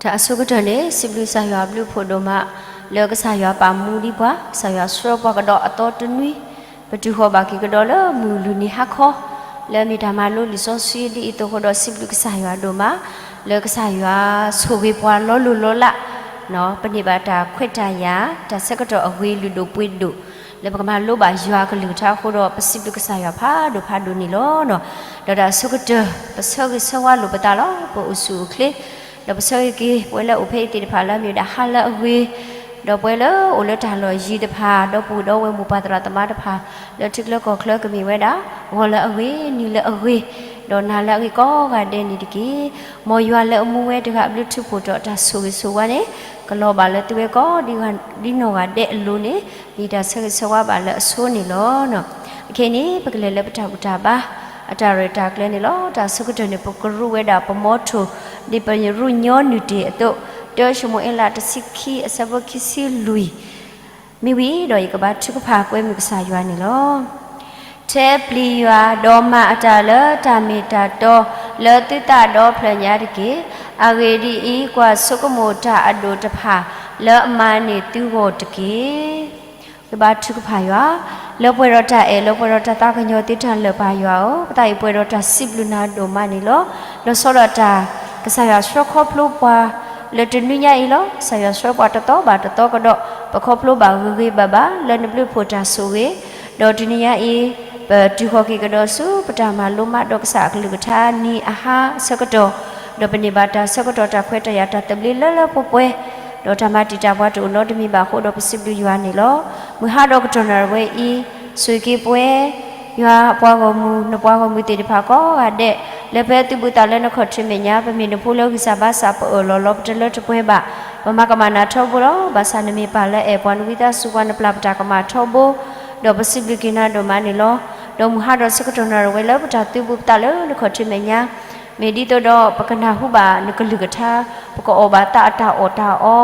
တၢ်အဆိကတၢၢ်န့ၣ် စံးဘျုးကစၢ်ယွၤအဘျုးအဖှိၣ်ဒိၣ်မး လၢကစၢ်ယွၤပာ်မူဒံးပှၤ, ကစၢ်ယွၤဆှၢပှၤကဒီးအသီတနွံ, ပတုၤဃီၤဘၣ်က့ၤကဒီးလၢမုၢ်လွံၢ်နံၤဟါခီ, လၢမ့ၢ်တၢ်မၤလိလံာ်စီဆှံဒ်အံၤအသိးအဃိဒီး စံးဘျုးကစၢ်ယွၤဒိၣ်မး, လၢကစၢ်ယွၤဆိၣ်ဂ့ၤပှၤလီၤလိၤလီၤလး, ပန့ၢ်ဘၣ်တၢ်ခွဲးတၢ်ယာ် တၢ်ဆၢကတီၢ်အဂ့ၤလုၢ်ဒိၣ်ပှ့ၤဒိၣ် လၢပကမၤလိဘၣ်ယွၤအကလုၢ်ကထါအဃိဒီး ပစံးဘျုးကစၢ်ယွၤဖးဒိၣ်ဖးဒိၣ်န့ၣ်လီၤ. ဒီးတၢ်အဆိကတၢၢ် ပဆၢဂ့ၤဆၢဝါလိာ်ပသးလီၤ. ပအိၣ်ဆူၣ်အိၣ်ချ့, ဒီးပဆၢဂ့ၤက့ၤ ပဝဲလၢအိၣ်ဖဲအံၤသ့ၣ်တဖၣ်လၢအမ့ၢ်ဝဲဒၣ်ဟါလၢအဂ့ၤ, ဒီးပဝဲလၢအိၣ်လၢတၢ်လီၢ်ယံၤတဖၣ် ဒီပုၢ်ဝဲၢ်မိၢ်ပၢ်သရၣ်သမါတဖၣ် လၢထံချၢကီၢ်ချၢကမ့ၢ်ဝဲဒၣ် ဂီၤလၢအဂ့ၤ နံၤလၢအဂ့ၤ ဒီးနၤလၢအဂ့ၤကိးဂၤဒဲးန့ၣ်တက့ၢ်. မ်ယွၤလၢအမူဝဲတဂၤအဘျုးထူးဖှိၣ်ဒီးတၢ်ဆိၣ်ဂ့ၤဆိၣ်ဝါန့ၣ် ကလီၤဘၣ်လၢသုဝဲကိးဒ်နီၢ်ဂၤဒဲးအလိၤန့ၣ် မ့ၢ်တၢ်ဆၢဂ့ၤဆၢဝါဘၣ်လၢအဆိန့ၣ်လီၤ. အခဲအံၤန့ၣ် ပကလဲၤလၢပတၢ်ဘူၣ်တၢ်ဘါ အတၢ်ရဲၣ်တၢ်ကျဲၤန့ၣ်လီၤ. တၢ်အဆိကတၢၢ်န့ၣ် ပကရူးဝဲဒၣ်ပမီထိၣ် ဒ်ပရူးညီနုၢ်တ့ၢ်အသိး, တၢၡမူၤအ့လးတဆံခံအဆၢဖိခံဆံလွံၢ် မ့ၢ်ဝံၤဒီးယကဘါထုကဖၣ်ကွဲမုာ်ကစၢ်ယွၤန့ၣ်လီၤ. ထဲပျံၤယွၤဒီးမၤအတၢ်လၢတၢ်မ့ၢ်တၢ်တီ လၢသုသးဒီဖျၢၣ်ညါတက့ၢ်. အဂ့ၢ်ဒ်အံၤ, ကွၢ်ဆိကမိၣ်တၢ်အဒိၣ်တဖၣ် လၢအမၤန့ၢ်သုဂီၢ်တက့ၢ်. ယဘါထုကဖၣ်ယွၤ, လၢပှဲၤဒီးတၢ်အဲၣ် လၢပှဲၤဒီးတၢ်သးကညီၤသ့တၢ်လၢာ်ပၢ်ယွၤဧၢ, ပသးအံၤပှဲၤဒီးတၢ်စံးဘျုးနၤဒိၣ်မးန့ၣ်လီၤ. လီၤဆီဒၣ်တၢ် ကစၢ်ယွၤဆှၢခီဖျိပှၤ လၢတနွံညါအံၤလီၤ. ကစၢ်ယွၤဆှၢပှၤတသီဘၣ်တသီကဒီး ပခီဖျိဘၣ်ဂ့ၤဂ့ၤဘၣ်ဘၣ် လၢနဘျုးဖှိၣ်တၢ်ဆိၣ်ဂ့ၤ, ဒီးတနွံညါအံၤ ပတုၤဃီၤက့ၤကဒီးဆူ ပတၢ်မၤလိမၤဒိးကစၢ်အကလုၢ်ကထါနံၤအဟါအဆၢကတီၢ်, ဒီးပန့ၢ်ဘၣ်တၢ်ဆၢကတီၢ်တၢ်ခွဲးတၢ်ယာ်တၢ်သဘျ့လၢလၢပှဲၤပှဲၤ, ဒီးတၢ်မၤတံာ်တာ်ပှၤတအိၣ်နီတမံၤဘၣ်အဃိဒီး ပစံးဘျုးယွၤန့ၣ်လီၤ. မုၢ်ဟါဒီးကတီၢ်နၣ်ရံၣ်ဝဲအံၤ ဆိၣ်ဂ့ၤက့ၤပဝဲ ယွၤအပှၤဂီၢ်မုၢ် နပှၤဂီၢ်မုၢ်သ့ၣ်တဖၣ်ကိးဂၤဒဲး လၢဖဲသုးဘူးသးလၢနခီၣ်ထံးမဲာ်ညါ ပမ့ၢ်နဖိလၢဂံၢ်စၢ်ဘါစၢ် ပအၢၣ်လီၤလီၤ ပတလၢတပှဲၤဘၣ်, ပမၤကမၣ်နၤထီဘိလီၤ. ဘၣ်ဆၣ်နမ့ၢ်ပၢ်လၢအဲၣ်ပှၤ နဝံသးစူၤပှၤ နပျၢ်ပတၢ်ကမၣ်ထီဘိ, ဒီးပစံးဘျုးက့ၤနၤဒိၣ်မးန့ၣ်လီၤ. ဒီးမုၢ်ဟါဒီးဆၢကတီၢ်နၣ်ရံၣ်ဝဲလၢပတၢ်သုးဘူးသးလၢနခီၣ်ထံးမဲာ်ညါ မ့ၢ်ဒ်သိးဒီးပကနၢ်ဟူဘၣ်နကလုၢ်ကထါ, ပကအီၣ်ဘၣ်သးအတၢ်အီၣ်တၢ်အီ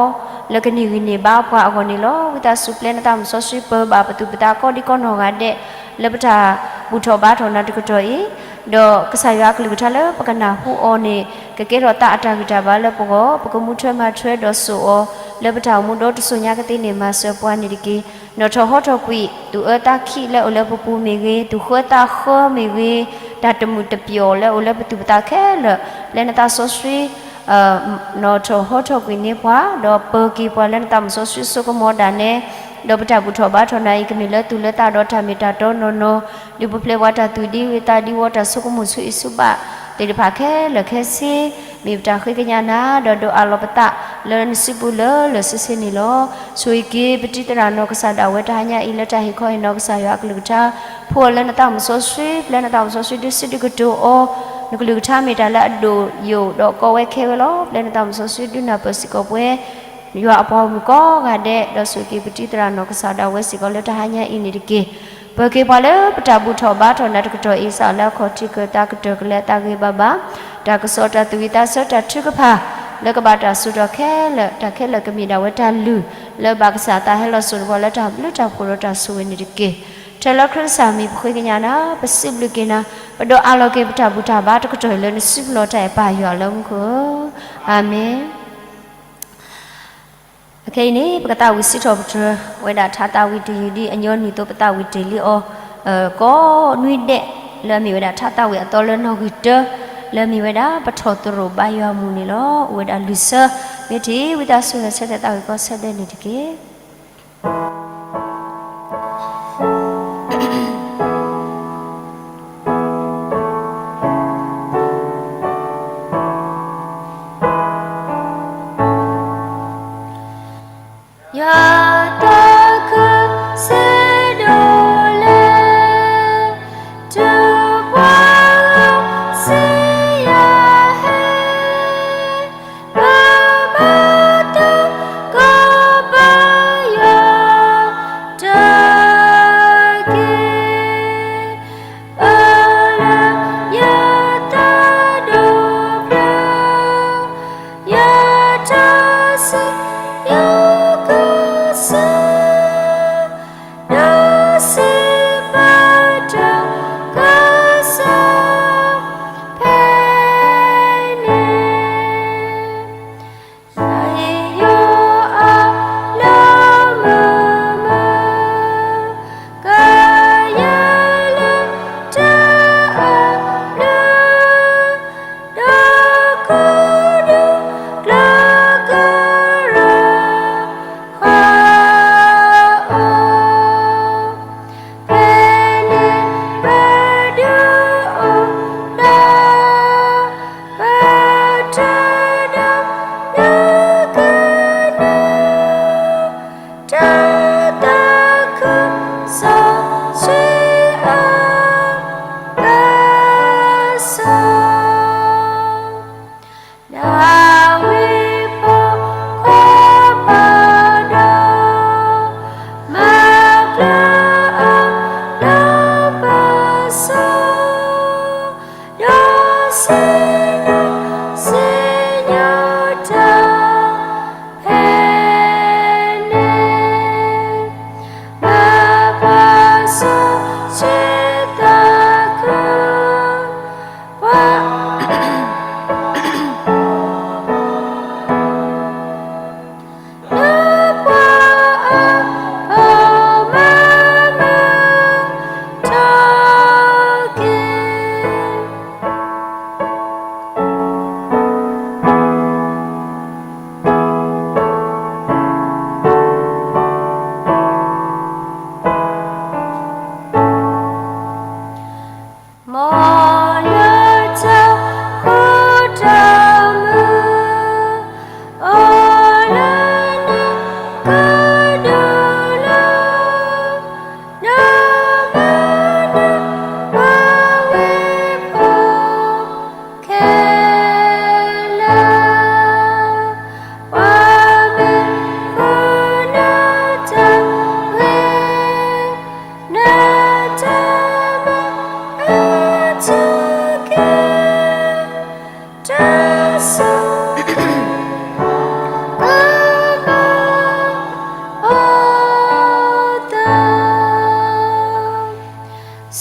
လၢကန့ၢ်ဂံၢ်န့ၢ်ဘါပှၤအဂီၢ်န့ၣ်လီၤ. ဝံသးစူၤပျဲနသးမုၢ်စီဆှံပၢၤဘၣ်ပသူၣ်ပသးကိးဒံကိးနီၢ်ဂၤဒဲး လၢပတၢ်ဘူၣ်ထီၣ်ဘါထီၣ်နၤတကတီၢ်အံၤ, ဒီးကစၢ်ယွၤအကလုၢ်ကထါလၢပကနၢ်ဟူအီၤန့ၣ် ကကဲထီၣ်သးအတၢ်ဂံၢ်တၢ်ဘါလၢပဂီၢ်, ပကမူထွဲမၤထွဲဒီးစိာ်အီၤ လၢပတၢ်အိၣ်မူဒီတစိၤညါကသ့န့ၣ် မၤစၢၤပှၤန့ၣ်တက့ၢ်. နီၣ်ထီၣ်ဟီထီၣ်ကွံာ် သူၣ်အၢသးခံးလၢအိၣ်လၢပပူၤမ့ၢ်ဂ့ၤ, သူၣ်ဃၢသးဃၢမ့ၢ်ဂ့ၤ, တၢ်တမုာ်တပျီၤလၢအိၣ်လၢပသူၣ်ပသးခဲလၢာ်, ပျဲနသးစီဆှံ နီၣ်ထီၣ်ဟီထီၣ်ကွံာ်န့ၢ်ပှၤ, ဒီးပၢၤက့ၤပှၤလၢနသးမုၢ်စီဆှံစိကမီၤဒၣ်နဲ, ဒီးပတၢ်ဘူၣ်ထီၣ်ဘါထီၣ်နၤအံၤ ကမ့ၢ်လၢသူၣ်လၢသးဒီးတၢ်မ့ၢ်တၢ်တီနီၢ်နီၢ်, ဒုးပူၤဖျဲးပှၤတၢ်သူၣ်ဒံဝံသးဒံဝီ တၢ်ဆိကမိၣ်ဆူအံၤဆူဘၣ်သ့ၣ်တဖၣ်ခဲလၢာ်ခဲဆ့, မ့ၢ်ပတၢ်ဃ့ကညးနၤ ဒီးဒိးအးလီၤပသးလၢနစုပူၤလၢလၢာ်ဆ့ဆ့န့ၣ်လီၤ. ဆိၣ်ဂ့ၤက့ၤပတံၤသရၣ်နီၢ်ကစၢ်ဒၣ်ဝဲတဟါညါအံၤ လၢတၢ်ဟ့ၣ်ခီဟ့ၣ်နီၤကစၢ်ယွၤအကလုၢ်ကထါ, ဖှူအီၤလၢနသးမုၢ်စီဆှံ, ပျဲနသးမုၢ်စီဆှံဒုးစုဒုးကတိၤအီၤ, နကလုၢ်ကထါမ့ၢ်တၢ်လၢအဒိၣ်ယိာ်ဒီးကီဝဲခဲဝဲလီၤ. ပျဲနသးမုၢ်စီဆှံဒုးနၢ်ပၢၢ်စ့ၢ်ကီးပဝဲ ယွၤအပှၤဂီၢ်မုၢ်ကိးဂၤဒဲး, ဒီးဆိၣ်ဂ့ၤက့ၤပတံၤသရၣ်နီၢ်ကစၢ်ဒၣ်ဝဲစ့ၢ်ကီးလၢတဟါညါအံၤန့ၣ်တက့ၢ်. ပၢၤက့ၤပှၤလၢပတၢ်ဘူၣ်ထီၣ်ဘါထီၣ်နၤတကတီၢ်အံၤ စးလၢအခီၣ်ထံးကၢၤသးကတၢၢ်ကလဲၤအသးဂ့ၤဘၣ်ဘၣ်, တၢ်ကစီၣ်တၢ်သူၣ်ဝံသးဆၢတၢ်ထုကဖၣ် လၢကဘၣ်တၢ်စိာ်ထီၣ်ခဲလၢာ်, တၢ်ခဲလၢာ်ကမ့ၢ်ဒၣ်ဝဲတၢ်လုၢ် လၢဘၣ်ကစၢ်အသးဟဲလီၤစိာ်တပှၤလၢတၢ်ဘျုးတၢ်ဖှိၣ်ဒီးတၢ်ဆိၣ်ဂ့ၤန့ၣ်တက့ၢ်. ထဲလၢခရံာ်ကစၢ်မံၤပဃ့ကညးနၤ, ပစံးဘျုးက့ၤနၤ, ပဒိးအးလီၤက့ၤပတၢ်ဘူၣ်တၢ်ဘါတကတီၢ်အံၤလၢနစုပူၤလီၤတၢ်အဲၣ်ပၢ်ယွၤလၢမူခိၣ်ဧၢ, အၤမ့ၣ်. အခဲအံၤန့ၣ် ပကသးဝံၣ်စံးထီၣ်ပတြၢၤဝဲဒၣ်ထါသးဝံၣ်တယုၢ်ဒ်အညီနုၢ်အသိး ပသးဝံၣ်တ့ၢ်လံအီၤ ကိးနွံဒဲး လၢအမ့ၢ်ဝဲဒၣ်ထါသးဝံၣ်အသီလၢနီၣ်ဂံၢ်တၢ လၢအမ့ၢ်ဝဲဒၣ် ပထီၣ်သရိာ်ဘါယွၤအမုၢ်န့ၣ်လီၤ. အိၣ်ဝဲဒၣ်လွံၢ်ဆၢ, မ့ၢ်ထံၣ်ဝံသးစူၤ ဆၢထၢၣ်သးဝံၣ်ကိးဆၢဒဲးန့ၣ်တက့ၢ်. ယသးခုစံးဒိၣ်လဲၣ်, တုၤပှၤဂီၢ်စံးယၤဟဲ, ပမၤသကိးပ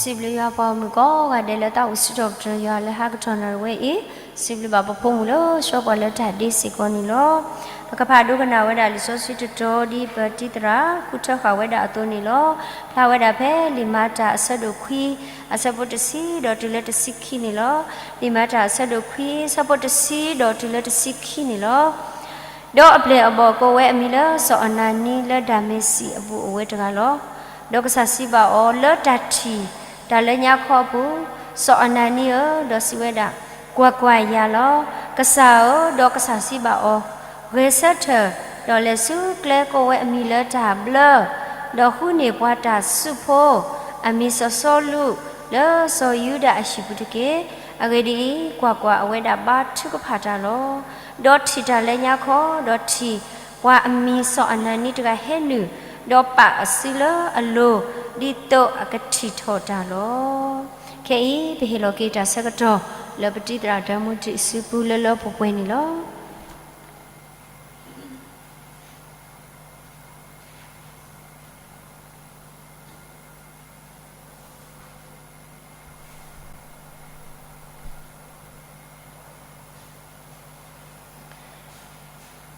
စံးဘျုးယွၤပှၤဂီၢ်မုၢ်ကိးဂၤဒဲးလၢတၢ်အိၣ်ဆူၣ်ထီၣ်ပတြၢၤယွၤလၢဟါကတီၢ်နၣ်ရံၣ်ဝဲအံၤ, စံးဘျုးဘၣ်ပဖိမုၣ်လၢဆှၢပှၤလၢတၢ်ဒ့စ့ၢ်ကီးန့ၣ်လီၤ. ပကဖးဒိကနၣ်ဝဲဒၣ်လံာ်စီဆှံတတီၤဒ်ပတံၤသရၣ်ဃုထၢဃာ်ဝဲဒၣ်အသိးန့ၣ်လီၤ. ဖျါဝဲဒၣ်ဖဲလံာ်မၤတၢ်အဆၢဒိၣ်ခွံ အဆၢဖိတဆံဒီးတုၤလၢတဆံခံန့ၣ်လီၤ. လံာ်မၤတၢ်အဆၢဒိၣ်ခွံ အဆၢဖိတဆံဒီးတုၤလၢတဆံခံန့ၣ်လီၤ. ဒီးအပျဲၢ်အဘီၣ်ကိးဝဲအမံၤလၢစီၤအနၤနံလၢဒၤမ့းစံးအပူၤအိၣ်ဝဲတဂၤလီၤ. ဒီးကစၢ်စံးဘၣ်အီၤလၢတၢ်ထံၣ်တၢ်လၢညါခီအပူၤ, စီၤအနၤနံဧၢ, ဒီးစံးဝဲဒၣ်, ကွၢ်ကွၢ်, ယၤလီၤ. ကစၢ်ဧၢ, ဒီးကစၢ်စံးဘၣ်အီၤ, ဂဲၤဆၢထၢၣ်, ဒီးလဲၤဆူကျဲကိးဝဲအမံၤလၢတၢ်ဘျၢ, ဒီးဃုန့ၢ်ပှၤတၢ်စုဖိ အမံၤစီၤစီလူး လၢစီၤယူဒၤအဟံၣ်ပူၤတက့ၢ်. အဂ့ၢ်ဒ်အံၤ, ကွၢ်ကွၢ်, အဝဲဒၣ်ဘါထုကဖၣ်တၢ်လီၤ. ဒီးထံၣ်တၢ်လၢညါခီ, ဒီးထံၣ်ပှၤအမံၤစီၤအနၤနံတဂၤဟဲနုာ်, ဒီးပာ်အစုလၢအလိၤ, ဒ်သိးအကထံၣ်ထီၣ်တၢ်လီၤ. ခဲအံၤ ပဟ့ၣ်လီၤက့ၤတၢ်ဆၢကတီၢ်လၢပတံၤသရၣ်ဒၢမူဒံးအစုပူၤလၢလၢပှဲၤပှဲၤန့ၣ်လီၤ.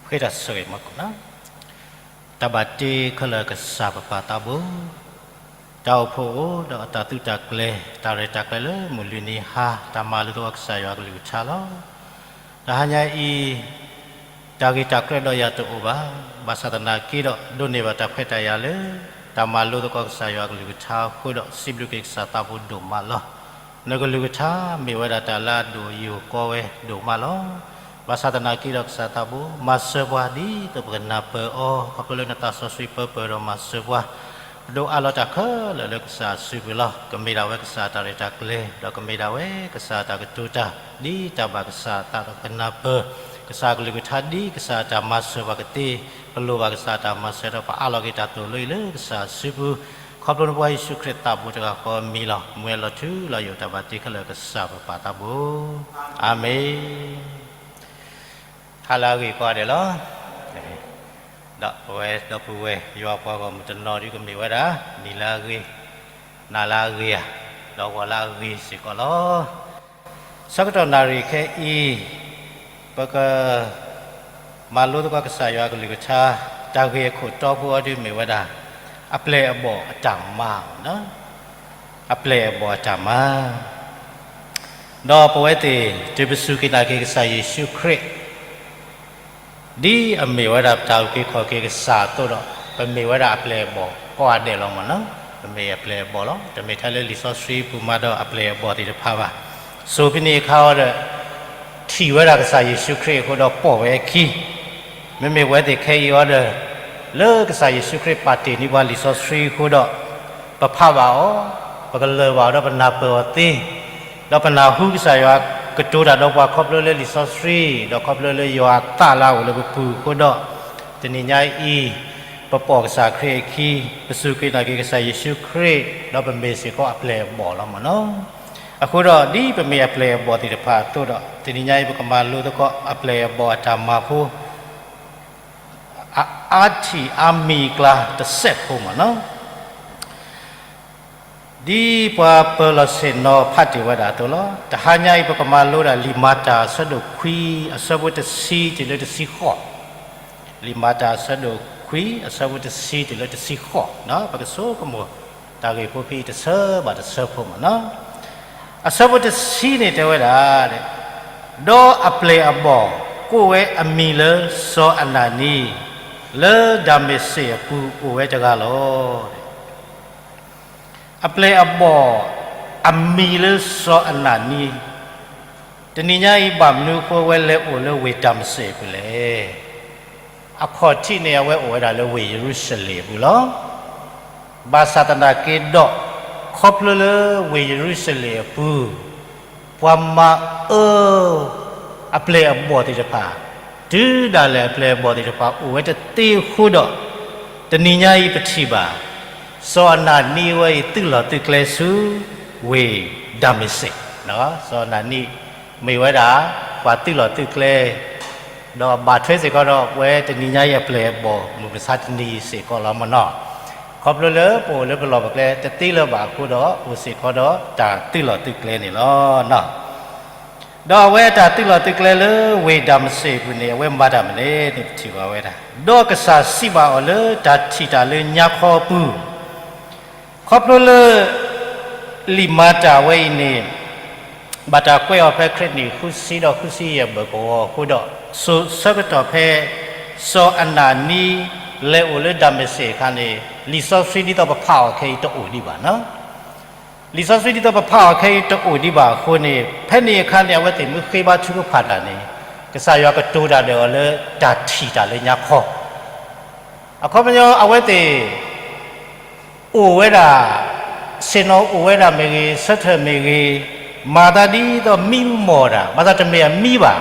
ဃ့တၢ်ဆိၣ်ဂ့ၤမး, တၢ်ဘၣ်တ့ခဲလၢာ်ကစၢ်ပပၢ်သးဘိ, တၢ်အိၣ်ဖှိၣ်အိၣ်ဒီးအတၢ်သုးတၢ်ကျဲၤ, တၢ်ရဲၣ်တၢ်ကျဲၤလၢမုၢ်လွံၢ်နံၤဟါ, တၢ်မၤလိသကိးကစၢ်ယွၤအကလုၢ်ကထါလီၤ. တဟါညါအံၤ တၢ်ဂ့ၢ်တၢ်ကျိၤဒီးယၤတအိၣ်ဘၣ်. ဘၣ်ဆၣ်သနာ်က့ဒီး ဒိးန့ၢ်ဘၣ်တၢ်ခွဲးတၢ်ယာ်လၢ တၢ်မၤလိသကိးကစၢ်ယွၤအကလုၢ်ကထါအဃိဒီး စံးဘျုးက့ၤကစၢ်သးဘိဒိၣ်မးလီၤ. နကလုၢ်ကထါမ့ၢ်ဝဲဒၣ်တၢ်လၢအဒိၣ်အယိာ်ကီဝဲဒိၣ်မးလီၤ. ဘၣ်ဆၣ်သနာ်က့ဒီးကစၢ်သးဘိ မၤစၢၤပှၤဒ်သိးပကနၢ်ပၢၢ်အီၤ, ခီဖျိလၢနသးစီဆှံပၢပၢၢ်ဒီးမၤစၢၤပှၤ ပဒိးအးလီၤတၢ်ခဲလၢာ်လၢကစၢ်အစုပူၤလီၤ. ကမ့ၢ်ဒၣ်ဝဲကစၢ်တၢ်ရဲၣ်တၢ်ကျဲၤ, ဒီးကမ့ၢ်ဒၣ်ဝဲကစၢ်တၢ်ကတိၤတၢ် ဒ်တၢ်ဘၣ်ကစၢ်အသးဒီးကနၢ်ပၢၢ် ကစၢ်အကလုၢ်ကထါဒ်ကစၢ်အတၢ်မၤစၢၤပှၤကသ့, ပလိၣ်ဘၣ်ကစၢ်အတၢ်မၤစၢၤဒီးပအးလီၤက့ၤတၢ်သိၣ်လိအံၤလၢကစၢ်အစုပူၤ, ခီဖျိနဖိယ့ၣ်ၡူးခရံာ်သးဘိတဂၤဃီအမံၤလီၤ. မူဝဲလီၤထူလီၤယိာ်တၢ်ဘၣ်တ့ခဲလၢာ်ကစၢ်ပပၢ်သးဘိ. အၤမ့ၣ်. ဟါလၢအဂ့ၤကိးဂၤဒဲးလီၤ. ဒီးပဝဲဒီပုၢ်ဝဲၢ်ယွၤပှၤဂီၢ်မုၢ်တနီၤဒုးကမ့ၢ်ဝဲဒၣ် နံၤလၢအဂ့ၤ, နၤလၢအဂ့ၤဧါ, ဒီးဂီၤလၢအဂ့ၤစ့ၢ်ကီးလီၤ. ဆၢကတီၢ်နၣ်ရံၣ်ခဲအံၤ ပကမၤလိသကိးကစၢ်ယွၤအကလုၢ်ကထါ, တၢ်ဂ့ၢ်အခိၣ်တီဖိအီၤဒုးမ့ၢ်ဝဲဒၣ် အပျဲၢ်အဘီၣ်အတၢ်မၤ, အပျဲၢ်အဘီၣ်အတၢ်မၤ ဒီးပဝဲသ့ၣ်တုၤပစူၢ်က့ၤနာ်က့ၤကစၢ်ယ့ၣ်ၡူးခရံာ် ဒ်အမ့ၢ်ဝဲဒၣ်ပတၢ်အုၣ်က့ၤခီၣ်က့ၤကစၢ်အသိးဒီး ပမ့ၢ်ဝဲဒၣ်အပျဲၢ်အဘီၣ်ကိးဂၤဒဲးလီၤမ့ၢ်နီၤ. ပမ့ၢ်အပျဲၢ်အဘီၣ်လီၤ. တမ့ၢ်ထဲလၢလံာ်စီဆှံပူၤမးဒီးအပျဲၢ်အဘီၣ်သ့ၣ်တဖၣ်ဘၣ်. စိၤဖဲန့ၣ်အခါအီၤဒီး ထံၣ်ဝဲဒၣ်ကစၢ်ယ့ၣ်ၡူးခရံာ်အဃိဒီးပိာ်ဝဲအခံ, မ့မ့ၢ်ပဝဲသ့ၣ်ခဲအံၤအီၤဒီး လၢကစၢ်ယ့ၣ်ၡူးခရံာ်ပာ်တ့ၢ်န့ၢ်ပှၤလံာ်စီဆှံအဃိဒီး ပဖးဘၣ်အီၤ, ပကလၢၢ်ဘၣ်အီၤဒီးပနၢ်ပၢၢ်အီၤသ့, ဒီးပနၢ်ဟူကစၢ်ယွၤကတိၤတၢ်ဒီးပှၤခီဖျိလၢလံာ်စီဆှံ, ဒီးခီဖျိလၢယွၤအသးလၢအအိၣ်လၢပပူၤအဃိဒီး, တနံၤညါအံၤ ပပိာ်ကစၢ်ခရံာ်အခံ, ပစူၢ်က့ၤနာ်က့ၤကစၢ်ယ့ၣ်ၡူးခရံာ်, ဒီးပမ့ၢ်စ့ၢ်ကီးအပျဲၢ်အဘီၣ်လီၤမ့ၢ်နီၤ. အဃိဒီးဒ်ပမ့ၢ်အပျဲၢ်အဘီၣ်သ့ၣ်တဖၣ်အသိးဒီး တနံၤညါအံၤပကမၤလိသကိးအပျဲၢ်အဘီၣ်အတၢ်မၤဖိ အအါထံၣ်အါမံၤအကျါတစဲးဖိမ့ၢ်နီၤ. ဒ်ပှၤပၢၤလီၢ်ဆ့ၣ်နီၤဖးတ့ၢ်ဝဲဒၣ်အသိးလီၤ. တဟါညါအံၤ ပကမၤလိဒၣ်လံာ်မၤတၢ်အဆၢဒိၣ်ခွံ အဆၢဖိတဆံတုၤလၢတဆံဃိး, လံာ်မၤတၢ်အဆၢဒိၣ်ခွံ အဆၢဖိတဆံတုၤလၢတဆံဃိး, ပကဆိကမိၣ်တၢ်ဂ့ၢ်ဖိဖဲအံၤတဆၢဘၣ်တဆၢဖိမ့ၢ်နီၤ. အဆၢဖိတဆံန့ၣ်တဲဝဲဒၣ် ဒီးအပျဲၢ်အဘီၣ်ကိးဝဲအမံၤလၢစီၤအနၤနံ, လၢဒၤမ့းစ့းအပူၤအိၣ်ဝဲတဂၤလီၤ. အပျဲၢ်အဘီၣ်အမံၤလၢစီၤအနၤနံ, တနံၤညါအံၤဘၣ်မနုၤအဃိဝဲလဲၤအိၣ်လၢဝ့ၢ်ဒၤမ့းစ့းအပူၤလဲၣ်. အခီၣ်ထံးန့ၣ် အဝဲအိၣ်ဝဲဒၣ်လၢဝ့ၢ်ယရူၤၡလ့ၣ်အပူၤလီၤ. ဘၣ်ဆၣ်သနာ်က့ဒီး ခီဖျိလၢဝ့ၢ်ယရူၤၡလ့ၣ်အပူၤ ပှၤမၤအၢ အပျဲၢ်အဘီၣ်သ့ၣ်တဖၣ် တုၤဒၣ်လဲာ်အပျဲၢ်အဘီၣ်သ့ၣ်တဖၣ်အိၣ်ဝဲတသ့အဃိဒီး, တနံၤညါအံၤပထံၣ်ဘၣ် စီၤအနၤနံဝဲအံၤ သုးလီၢ်သုးကျဲဆူ ဝ့ၢ်ဒၤမ့းစ့း, စီၤအနၤနံ မ့ၢ်ဝဲဒၣ် ပှၤသုးလီၢ်သုးကျဲ, ဒီးဘၣ်ထွဲစ့ၢ်ကီးဒီး ပဝဲတနံၤညါအံၤအပျဲၢ်အဘီၣ် မုၢ်မဆါတနံၤအံၤစ့ၢ်ကီးလီၤမ့ၢ်နီၤ. ခီဖျိလၢပအိၣ်လၢပလီၢ်ပကျဲတသ့လၢၤဘၣ်အဃိဒီး အိၣ်စ့ၢ်ကီးဒီးတၢ်သုးလီၢ်သုးကျဲန့ၣ်လီၤ. ဒီးအဝဲတၢ်သုးလီၢ်သုးကျဲလၢဝ့ၢ်ဒၤမစ့းအပူၤန့ၣ် အဝဲမၤတၢ်မနုၤလဲၣ်န့ၣ် ပထံၣ်ဘၣ်ဝဲဒၣ်, ဒီးကစၢ်စံးဘၣ်အီၤလၢတၢ်ထံၣ်တၢ်လၢညါခီအပူၤ ခီဖျိလၢ လံာ်မၤတၢ်ဝဲအံၤန့ၣ် ဘၣ်တၢ်ကွဲးအီၤဖဲခရံာ်နံၣ်ဃုဆံဒီးဃုဆံယဲၢ်ဘၢၣ်ကဝီၤအဃိဒီး စိၤဆၢကတီၢ်ဖဲ စီၤအနၤနံ လဲၤအိၣ်လၢဒၤမစ့းအခါန့ၣ် လံာ်စီဆှံဒ်သိးပဖးအီၤခဲအံၤတအိၣ်ဒံးဘၣ်နီၤ. လံာ်စီဆှံဒ်သိးပဖးအီၤခဲအံၤတအိၣ်ဒံးဘၣ်အဃိန့ၣ် ဖဲန့ၣ်အခါန့ၣ် အဝဲသ့ၣ်မ့ၢ်ဃ့ဘါထုကဖၣ်တၢ်န့ၣ် ကစၢ်ယွၤကတိၤတၢ်ဒီးအီၤလၢတၢ်ထံၣ်တၢ်လၢညါခီ အခီပညီအဝဲသ့ၣ် အိၣ်ဝဲဒၣ်, ဆ့ၣ်နီၤအိၣ်ဝဲဒၣ်မ့ၢ်ဂ့ၤ, ဆၢထၢၣ်မ့ၢ်ဂ့ၤ, မၤသးဒ်သိးမံမီၢ်တၢ်, ဘၣ်ဆၣ်တမ့ၢ်အမံဘၣ်,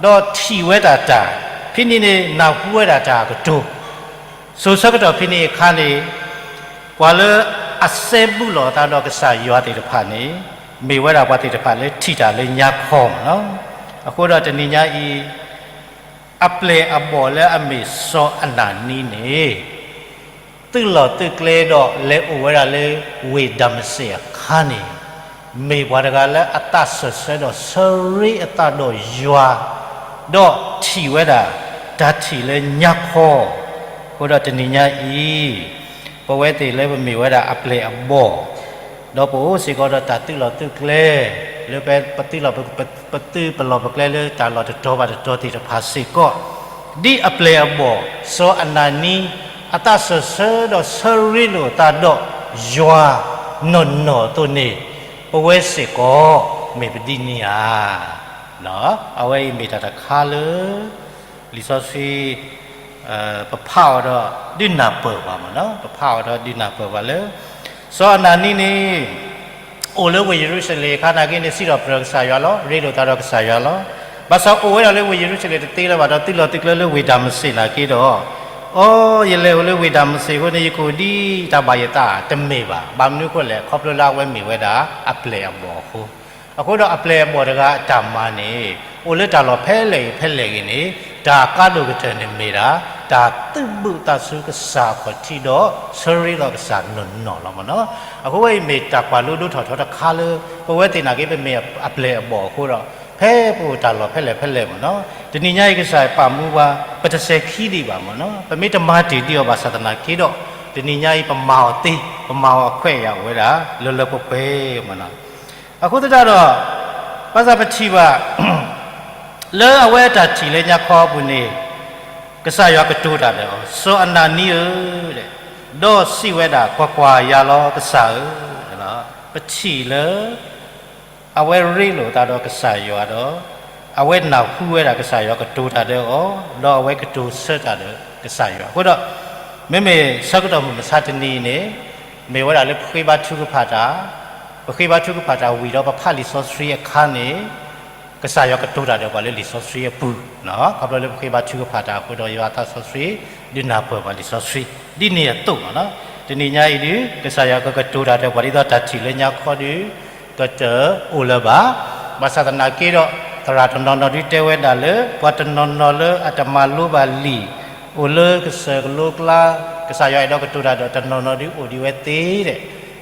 ဒီးထံၣ်ဝဲဒၣ်တၢ်, ဖဲန့ၣ်န့ၣ် နၢ်ဟူဝဲဒၣ်တၢ်အကတိၤ, စိၤဆၢကတီၢ်ဖဲန့ၣ်အခါန့ၣ် ပှၤလၢအစဲဘူးလိာ်အသးဒီးကစၢ်ယွၤသ့ၣ်တဖၣ်န့ၣ် မ့ၢ်ဝဲဒၣ်ပှၤသ့ၣ်တဖၣ်လၢထံၣ်တၢ်လၢညါခီမ့ၢ်နီၤ. အဃိဒီးတနံၤညါအံၤ အပျဲၢ်အဘီၣ်လၢအမ့ၢ်စီၤအနၤနံန့ၣ် သုးလီၢ်သုးကျဲဒီးလဲၤအိၣ်ဝဲဒၣ်လၢဝ့ၢ်ဒၤမစ့းအခါန့ၣ် မ့ၢ်ပှၤတဂၤလၢအသးစၢၢ်ဆၢဒီးဆၢရ့အသးဒီးယွၤ, ဒီးထံၣ်ဝဲဒၣ်တၢ်ထံၣ်လၢညါခီ, အဃိဒီးတနံၤညါအံၤ ပဝဲသ့ၣ်လၢပမ့ၢ်ဝဲဒၣ်အပျဲၢ်အဘီၣ် ဒီးပအိၣ်စ့ၢ်ကီးဒီးတၢ်သုးလီၢ်သုးကျဲ လၢပသုးလီၢ်ပ ပသုးပလီၢ်ပကျဲလၢတၢ်လီၢ်တတီၤဘၣ်တတီၤသ့ၣ်တဖၣ်စ့ၢ်ကီး, ဒ်အပျဲၢ်အဘီၣ် စီၤအနၤနံ အသးစၢၢ်ဆၢဒီးဆၢရ့လိာ်အသးဒီးယွၤနီၢ်နီၢ်အသိးန့ၣ် ပဝဲစ့ၢ်ကီး မ့ၢ်ပဒ်န့ၣ်ဧါ. အဝဲအံၤမ့ၢ်တၢ်တခါလၢ လံာ်စီဆှံ ပဖးအီၤဒီးဒုးနၢ်ပၢၢ်ပှၤမ့ၢ်နီၤ, ပဖးအီၤဒီးဒုးနၢ်ပၢၢ်ပှၤလၢ စီၤအနၤနံန့ၣ် အိၣ်လၢဝ့ၢ်ယရူၤၡလ့ၣ်အခါနာ်က့န့ၣ် စံးထီၣ်ပတြၢၤကစၢ်ယွၤလီၤ, ရ့လိာ်သးဒီးကစၢ်ယွၤလီၤ. ဘၣ်ဆၣ်အိၣ်ဝဲဒၣ်လၢဝ့ၢ်ယရူၤၡလ့ၣ်တသ့လၢၤဘၣ်ဒီး သုးလီၢ်သုးကျဲလၢဝ့ၢ်ဒၤမစ့းနာ်က့ဒီး, အိ ယလဲၤအိၣ်လၢဝ့ၢ်ဒၤမစ့းအဃိန့ၣ် ယကအိၣ်ဒ်တၢ်ဘၣ်ယသး တမ့ၢ်ဘၣ်. ဘၣ်မနုၤအဃိလဲၣ်, ခီဖျိလၢအဝဲမ့ၢ်ဝဲဒၣ်အပျဲၢ်အဘီၣ်အဃိ အဃိဒီးအပျဲၢ်အဘီၣ်တဂၤအတၢ်မၤန့ၣ် အိၣ်လၢတၢ်လီၢ်ဖဲလဲၣ်ဂ့ၤဖဲလဲၣ်ဂ့ၤန့ၣ် တၢ်အကါဒိၣ်ကတၢၢ်န့ၣ်မ့ၢ်ဒၣ် တၢ်သုးဘူးသးဆူကစၢ်အခီၣ်ထံးဒီး ဆၢရ့လိာ်ကစၢ်နီၢ်နီၢ်လီၤမ့ၢ်နီၤ. အဃိဝဲအံၤမ့ၢ်တၢ်ကွၢ်လိဒိၣ်ထီၣ်ထီတခါလၢ ပဝဲသ့ၣ်နာ်က့ပမ့ၢ်အပျဲၢ်အဘီၣ်အဃိဒီး ဖဲပအိၣ်တၢ်လီၢ်ဖဲလဲၣ်ဖဲလဲၣ်မ့ၢ်နီၤ, တနံၤညါအံၤကစၢ်ပာ်မူပှၤ ပတစဲၤခံဒံးဘၣ်မ့ၢ်နီၤ, ပမ့ၢ်တမၤတ့ၢ်ဒံးအီၤဘၣ်ဆၣ်သနာ်က့ဒီး တနံၤညါအံၤပမၤအီၤသ့, ပမၤအီၤအခွဲးအယာ်အိၣ်ဝဲဒၣ် လၢလၢပှဲၤပှဲၤမ့ၢ်နီၤ. အဃိသတးဒီး ဘၣ်ဆၣ်ပထံၣ်ဘၣ် လၢအဝဲအတၢ်ထံၣ်လၢညါခီအပူၤန့ၣ် ကစၢ်ယွၤကတိၤတၢ်ဒီးအီၤ, စီၤအနၤနံဧၢ, ဒီးစံးဝဲဒၣ်, ကွၢ်ကွၢ်, ယၤလီၤကစၢ်ဧၢ, ပထံၣ်လၢ အဝဲရ့လိာ်သးဒီးကစၢ်ယွၤဒီး အဝဲနၢ်ဟူဝဲဒၣ်ကစၢ်ယွၤကတိၤတၢ်ဒီးအီၤ, ဒီးအဝဲကတိၤဆၢတၢ်ဒီးကစၢ်ယွၤ. အဃိဒီး မ့မ့ၢ်ဆၢကတီၢ်မုၢ်မဆါတနံၤအံၤန့ၣ် မ့ၢ်ဝဲဒၣ်လၢပဃ့ဘါထုကဖၣ်တၢ်, ပဃ့ဘါထုကဖၣ်တၢ်ဝံၤဒီးပဖးလံာ်စီဆှံအခါန့ၣ် ကစၢ်ယွၤကတိၤတၢ်ဒီးပှၤလၢလံာ်စီဆှံအပူၤ, ခီဖျိလၢပဃ့ဘါထုကဖၣ်တၢ်အဃိဒီး ယွၤအသးစီဆှံ ဒုးနၢ်ပၢၢ်ပှၤလံာ်စီဆှံ ဒ်န့ၣ်အသိးမ့ၢ်နီၤ. တနံၤညါအံၤဒုး ကစၢ်ယွၤကကတိၤတၢ်ဒီးပှၤဒ်သိးတၢ်ထံၣ်လၢညါခီဒုး ကတအိၣ်လၢၤဘၣ်. ဘၣ်ဆၣ်သနာ်က့ဒီး သရၣ်တနီၤနီၤဒုးတဲဝဲဒၣ်လၢ ပှၤတနီၤနီၤလၢအတမၤလိဘၣ်လံာ် အိၣ်လၢကစၢၢ်ကလိကျါ ကစၢ်ယွၤအဲၣ်ဒိးကတိၤတၢ်ဒီးတနီၤနီၤဒုးအိၣ်ဒံးဝဲသ့ဒီး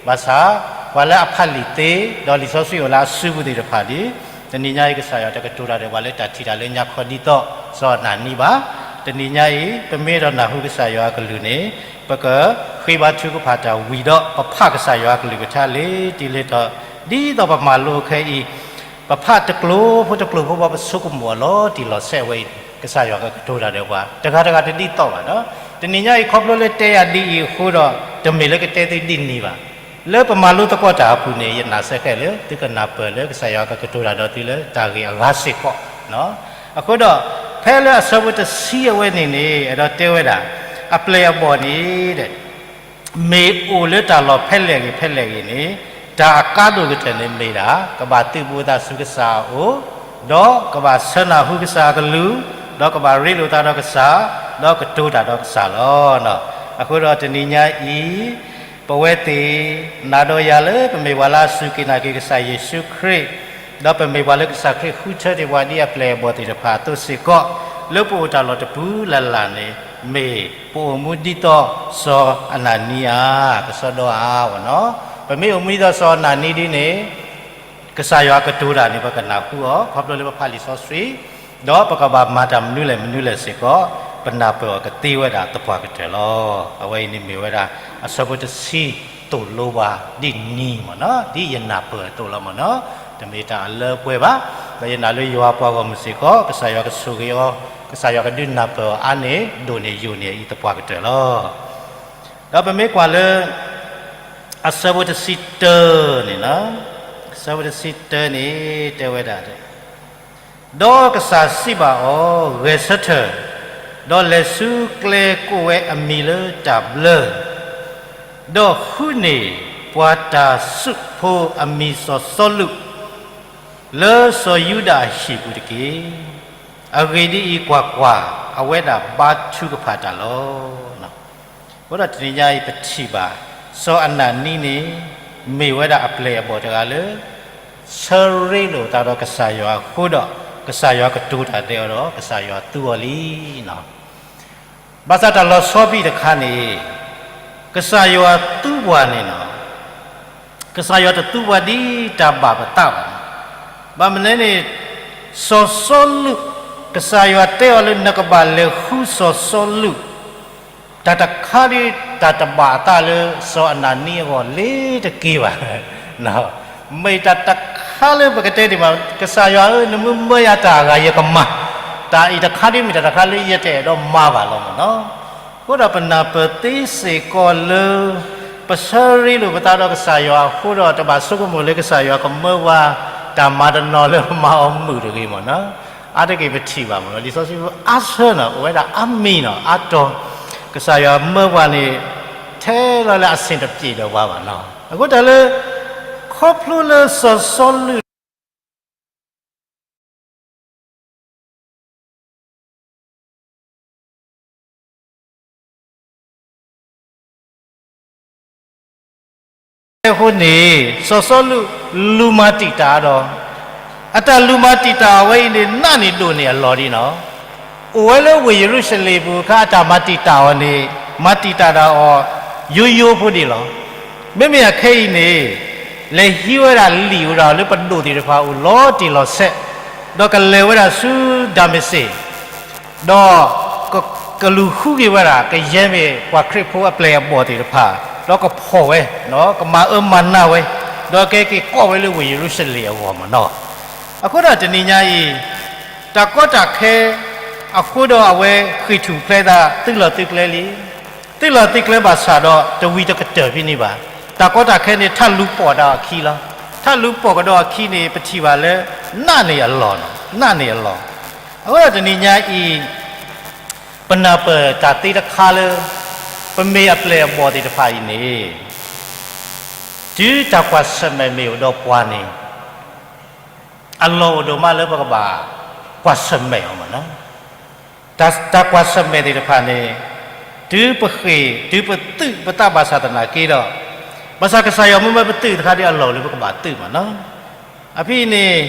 ဘၣ်ဆၣ် ပှၤလၢအဖးလံာ်သ့ ဒီးလံာ်စီဆှံအိၣ်လၢအစုပူၤသ့ၣ်တဖၣ်ဒုး တနံၤညါအံၤ ကစၢ်ယွၤတကတိၤတၢ်ဒီးပှၤလၢတၢ်ထံၣ်တၢ်လၢညါခီဒ်သိးစီၤအနၤနံဘၣ်. တနံၤညါအံၤ ပမ့ၢ်အဲၣ်ဒိးနၢ်ဟူကစၢ်ယွၤအကလုၢ်န့ၣ် ပကဃ့ဘါထုကဖၣ်တၢ်ဝံၤဒီး ပဖးကစၢ်ယွၤအကလုၢ်ကထါလၢတံၢ်လၢတီၤ ဒ်သိးပမၤလိခဲအံၤ ပဖးတကျိၤဖိတကျိၤဖိဘၣ် ပဆိကမိၣ်အီၤလီၤတံၢ်လီၤဆဲးဝဲအံၤန့ၣ် ကစၢ်ယွၤကကတိၤတၢ်ဒီးပှၤ တဂၤတဂၤတဒ်သိးဘၣ်ဒီး တနံၤညါအံၤ ခီဖျိလၢတဲယၤဒ်အံၤအဃိဒီး တမ့ၢ်လၢကတဲသုဒ်န့ၣ်ဘၣ်. လၢပမၤလိသကိးတၢ်အပူၤန့ၣ် ယနာ်စ့ၢ်ကီးလၢ သုကနၢ်ပၢၢ်လၢကစၢ်ယွၤကကတိၤတၢ်ဒီးသုလၢတၢ်ဂ့ၢ်အဂၤစ့ၢ်ကီး အဃိဒီး ဖဲလၢအဆၢဖိတဆံအဝဲန့ၣ်န့ၣ် အဲၣ်ဒိးတဲဝဲဒၣ် အပျဲၢ်အဘီၣ်န့ၣ် မ့ၢ်အိၣ်လၢတၢ်လီၢ်ဖဲလဲၣ်ဂ့ၤဖဲလဲၣ်ဂ့ၤန့ၣ် တၢ်အကါဒိၣ်ကတၢၢ်န့ၣ်မ့ၢ်ဒၣ် ကဘၣ်သုးဘူးအသးဆူကစၢ်အအိၣ်, ဒီးကဘၣ်ဆၢနၢ်ဟူကစၢ်အကလုၢ်, ဒီးကဘၣ်ရ့လိာ်သးဒီးကစၢ်, ဒီးကတိၤတၢ်ဒီးကစၢ်လီၤ. အဃိဒီးတနံၤညါအံၤ ပဝဲသ့ၣ် နၤဒီးယၤလၢပမ့ၢ်ပှၤလၢအစူၢ်က့ၤနာ်က့ၤကစၢ်ယ့ၣ်ၡူးခရံာ်, ဒီးပမ့ၢ်ပှၤလၢကစၢ်ခရံာ်ဃုထၢတ့ၢ်ပှၤဒ်အပျဲၢ်အဘီၣ်သ့ၣ်တဖၣ်အသိးစ့ၢ်ကီး, လၢပအိၣ်တၢ်လီၢ်တပူၤလၢ်လၢ်န့ၣ် မ့ၢ်ပအိၣ်မူဒ်သိးစီၤအနၤနံဧါ, ကစီဒီဧါဝဲနီၤ. ပမ့ၢ်အိၣ်မူဒ်သိးစီၤအနၤနံဒ်န့ၣ် ကစၢ်ယွၤကတိၤတၢ်န့ၣ် ပကနၢ်ဟူအီၤ ခီဖျိလၢပဖးလံာ်စီဆှံ, ဒီးပကဘၣ်မၤတၢ်မနုၤလဲၣ်မနုၤလဲၣ်စ့ၢ်ကီး ပနၢ်ပၢၢ်အီၤကသ့ဝဲဒၣ်သပှၢ်ကတၢၢ်လီၤ. အဝဲအံၤန့ၣ်မ့ၢ်ဝဲဒၣ် အဆၢဖိတဆံသိၣ်လိပှၤဒ်န့ၣ်မ့ၢ်နီၤ, ဒ်ယနၢ်ပၢၢ်အသိးလီၤမ့ၢ်နီၤ. တမ့ၢ်တၢ်အလၢအပှဲၤဘၣ်, ဒီးယနာ်လၢယွၤပှၤဂီၢ်မုၢ်စ့ၢ်ကီး ကစၢ်ယွၤကဆိၣ်ဂ့ၤအီၤ, ကစၢ်ယွၤကဒုးနၢ်ပၢၢ်အီၤအါန့ၢ် ဒိၣ်န့ၢ်ယိာ်န့ၢ်အံၤသပှၢ်ကတၢၢ်လီၤ. ဒီးပမ့ၢ်ကွၢ်လၢ အဆၢဖိတဆံတၢန့ၣ်, အဆၢဖိတဆံတၢန့ၣ် တဲဝဲဒၣ်, ဒီးကစၢ်စံးဘၣ်အီၤ, ဂဲၤဆၢထၢၣ်, ဒီးလဲၤဆူကျဲကိးဝဲအမံၤလၢတၢ်ဘျၢ, ဒီးဃုန့ၢ်ပှၤတၢ်စူးဖိအမံၤစီၤစီလူး လၢစီၤယူဒၤအဟံၣ်ပူၤတက့ၢ်. အဂ့ၢ်ဒ်အံၤ, ကွၢ်ကွၢ်, အဝဲဒၣ်ဘါထုကဖၣ်တၢ်လီၤ. အဃိဒီးတနံၤညါအံၤပထံၣ်ဘၣ် စီၤအနၤနံန့ၣ် မ့ၢ်ဝဲဒၣ်အပျဲၢ်အဘီၣ်တဂၤလၢ ဆၢရ့လိာ်သးဒီးကစၢ်ယွၤအဃိဒီး ကစၢ်ယွၤကတိၤတၢ်ဒီးအီၤဒီး ကစၢ်ယွၤသူအီၤလံ. ဘၣ်ဆၣ်တၢ်လီၤဆီဘံၣ်တခါန့ၣ် ကစၢ်ယွၤသူပှၤန့ၣ်နီၤ, ကစၢ်ယွၤတသူပှၤဒ်တၢ်ဘၣ်ပသးဘၣ်. ဘၣ်မနုၤန့ၣ် စီၤစီလူး, ကစၢ်ယွၤတဲအီၤလၢ နကဘၣ်လဲၤဃုစီၤစီလူး တၢ်တခါဒ်တၢ်တဘၣ်အသးလၢစီၤအနၤနံအဂီၢ်လ့ၤတက့ၢ်ဘၣ်. မ့ၢ်တၢ်တခါလၢပကတဲဒံးဘၣ်, ကစၢ်ယွၤဧၢ, နမ့ၢ်မၢယၤတၢ်အဂၤယကမၤ, တၢ်အံၤတခါဒ်မ့ၢ်တၢ်တခါလၢယတအဲၣ်ဒိးမၤဘၣ်လီၤမ့ၢ်နီၤ. အဃိဒီးပနၢ်ပၢၢ်သ့စ့ၢ်ကီးလၢ ပဆၢရ့လိာ်ပသးဒီးကစၢ်ယွၤအဃိဒီး တဘၣ်ဆိကမိၣ်လၢကစၢ်ယွၤကမၢပှၤ တၢ်မၤတနီၤလၢပမၤအီၤမုာ်တဂ့ၤမ့ၢ်နီၤ. အါတက့ၢ်ပထံၣ်ဘၣ်မ့ၢ်နီၤ, လံာ်စီဆှံအါဆၢနီၤ အိၣ်ဝဲဒၣ်အါမံၤနီၤ အါတီၤ, ကစၢ်ယွၤမၢပှၤန့ၣ် ထဲလီၤလၢအဆ့ၣ်တပျ့ၤဒီးပှၤဘၣ်နီၤ. အဃိတၢ်လၢ ခီဖျိလၢစီၤစီလူး အဃိန့ၣ် စီၤစီလူးလူၤမၤတံာ်တာ်ဒီး အတၢ်လူၤမၤတံာ်တာ်အဝဲအံၤန့ၣ် နာ်န့ၢ်ဒိၣ်န့ၢ်အလီၢ်ဒ်နီၤ. အိၣ်ဝဲလၢဝ့ၢ်ယရူၤၡလ့ၣ်ပူၤအခါ အတၢ်မၤတံာ်တာ်အီၤန့ၣ် မၤတံာ်တာ်ဒၣ်အီၤ ယိယိဖိဒံးလီၤ. မ့မ့ၢ်အခဲအံၤန့ၣ် လဲၤဟံးဝဲဒၣ်လံာ်အိၣ်ဒၣ်လၢပဒိၣ်သ့ၣ်တဖၣ်အိၣ် လီၤတံၢ်လီၤဆဲး, ဒီးကလဲၤဝဲဒၣ်ဆူဒၤမ့းစ့း ဒီးကလူၤဃုက့ၤဝဲဒၣ် ကယဲၢ်မ့ၢ်ပှၤခရံာ်ဖိအပျဲၢ်အဘီၣ်သ့ၣ်တဖၣ်, ဒီးကဖီၣ်ဝဲ, ကမၤအၢမၤနးဝဲ, ဒီးကဟဲက့ၤကိးဝဲလၢဝ့ၢ်ယရူၤၡလ့ၣ်အဂီၢ်မ့ၢ်နီၤ. အဃိဒီးတနံၤညါအံၤ တၢ်ကီတၢ်ခဲအဃိဒီးအဝဲဃ့ၢ်ထူၣ်ဖျဲးသး သုးလီၢ်သုးကျဲလံ. သုးလီၢ်သုးကျဲဘၣ်ဆၣ်ဒီးတဝံၤတကတၢၢ်ဖဲန့ၣ်ဘၣ်. တၢ်ကီတၢ်ခဲန့ၣ် ထးလူၤပိာ်ဒၣ်အခံလီၤ. ထးလူၤပိာ်ကဒီးအခံန့ၣ် ပထံၣ်ဘၣ်လၢ နာ်န့ၢ်အလီၢ်နီၤ, နာ်န့ၢ်အလီၢ်. အဃိဒီးတနံၤညါအံၤ ပနၢ်ပၢၢ်တၢ်သ့တခါလၢ ပမ့ၢ်အပျဲၢ်အဘီၣ်သ့ၣ်တဖၣ်အံၤန့ၣ် တုၤတၢ်ကွၢ်ဆၢၣ်မဲာ်မ့ၢ်အိၣ်ဒီးပှၤန့ၣ် အလီၢ်အိၣ်ဒိၣ်မးလၢပကဘၣ်ကွၢ်ဆၢၣ်မဲာ်အီၤမ့ၢ်နီၤ. တၢ်ကွၢ်ဆၢၣ်မဲာ်သ့ၣ်တဖၣ်န့ၣ် တုၤပဃ့ၢ် တုၤပသုးပသးဘၣ်ဆၣ်သနာ်က့ဒီး ဘၣ်ဆၣ်ကစၢ်ယွၤမ့ၢ်မၢပသုးတခါဒီးအလီၢ်အိၣ်လၢပကဘၣ်သုးမ့ၢ်နီၤ. အဖဲအံၤန့ၣ်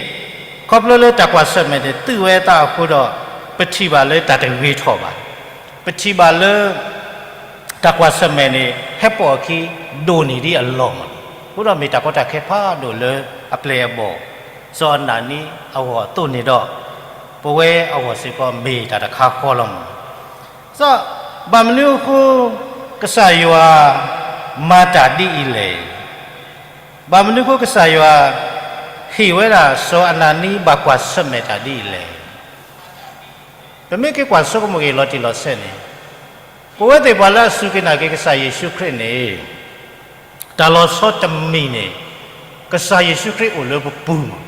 ခီဖျိလၢတၢ်ကွၢ်ဆၢၣ်မဲာ်န့ၣ် သုးဝဲအသးအဃိဒီး ပထံၣ်ဘၣ်လၢတၢ်တဂ့ၤထီၣ်ဘၣ်. ပထံၣ်ဘၣ်လၢ တၢ်ကွၢ်ဆၢၣ်မဲာ်န့ၣ် ဟဲပိာ်အခံ ဒိၣ်န့ၢ်ဒ်အလီၢ်မ့ၢ်နီၤ. အဃိဒီးမ့ၢ်တၢ်ကီတၢ်ခဲဖးဒိၣ်လၢအပျဲၢ်အဘီၣ် စီၤအနၤနံအဂီၢ်အသိးန့ၣ်ဒီး ပဝဲအဂီၢ်စ့ၢ်ကီးမ့ၢ်တၢ်တခါဃီလီၤမ့ၢ်နီၤ. ဘၣ်မနုၤအဃိ ကစၢ်ယွၤမၤတၢ်ဒ်အံၤလဲၣ်. ဘၣ်မနုၤအဃိကစၢ်ယွၤ ဟ့ၣ်ဝဲဒၣ်စီၤအနၤနံဘၣ်ကွၢ်ဆၢၣ်မဲာ်တၢ်ဒ်အံၤလဲၣ်. ပမ့ၢ်က့ၤကွၢ်ဆိကမိၣ်က့ၤလီၤတံၢ်လီၤဆဲးန့ၣ် ပဝဲသ့ၣ်ပှၤလၢအစူၢ်က့ၤနာ်က့ၤကစၢ်ယ့ၣ်ၡူးခရံာ်န့ၣ် တၢ်လီၤဆီတမံၤန့ၣ် ကစၢ်ယ့ၣ်ၡူးခရံာ်အိၣ်လၢပပူၤမး.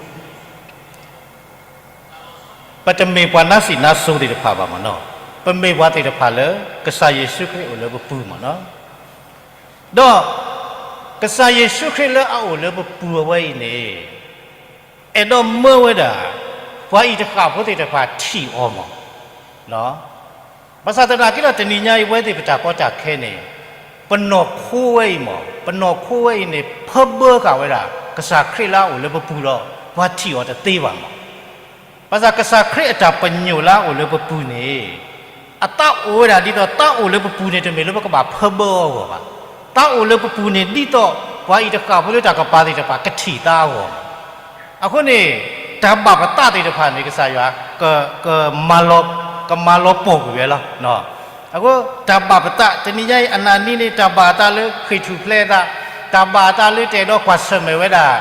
ပတမ့ၢ်ပှၤနါစံးနါစိၤသ့ၣ်တဖၣ်ဘၣ်မးနီၤ. ပမ့ၢ်ပှၤသ့ၣ်တဖၣ်လၢ ကစၢ်ယ့ၣ်ၡူးခရံာ်အိၣ်လၢပပူၤမးနီၤ. ဒီး ကစၢ်ယ့ၣ်ၡူးခရံာ်လၢအအိၣ်လၢပပူၤအဝဲအံၤန့ၣ် အဲၣ်ဒိးမၢဝဲဒၣ် ပှၤအံၤတဃၣ်ဖိသ့ၣ်တဖၣ်ထံၣ်အီၤမး. ဘၣ်ဆၣ်သနာ်က့ဒီးတနံၤညါအံၤ ပဝဲသ့ၣ်ပတၢ်ကီတၢ်ခဲန့ၣ် ပနီၢ်ခိဝဲအံၤမး ပနီၢ်ခိဝဲအံၤန့ၣ် ဖၢဘၢဃာ်ဝဲဒၣ် ကစၢ်ခရံာ်လၢအအိၣ်လၢပပူၤဒီး ပှၤထံၣ်အီၤတသ့ဘၣ်မး. ဘၣ်ဆၣ်ကစၢ်ခရံာ်အတၢ်ပညိၣ်လၢအအိၣ်လၢပပူၤန့ၣ် အတၢ်အိၣ်ဝဲဒၣ်ဒ်သိး တၢ်အိၣ်လၢပပူၤန့ၣ် တမ့ၢ်လၢပကဘၣ်ဖၢဘၢအဂီၢ်ဘၣ်. တၢ်အိၣ်လၢပပူၤန့ၣ် ဒ်သိးပှၤအံၤတဃၣ်ဖိလၢတၢ်ကပၤသ့ၣ်တဖၣ် ကထံၣ်သးအဂီၢ်ဘၣ်. အဃိန့ၣ် တၢ်ဘၣ်ပသးသ့ၣ်တဖၣ်န့ၣ် ကစၢ်ယွၤ ကမၤလီၤပိာ်ကွံာ်ဝဲလီၤ. အဃိ တၢ်ဘၣ်ပသး တနံၤညါအံၤ အနၣ်နံန့ၣ် တၢ်ဘၣ်အသးလၢ ဃ့ၢ်ထူၣ်ဖျဲးအသး, တၢ်ဘၣ်အသးလၢတအဲၣ်ဒိးကွၢ်ဆၢၣ်မဲာ်ဝဲဒၣ်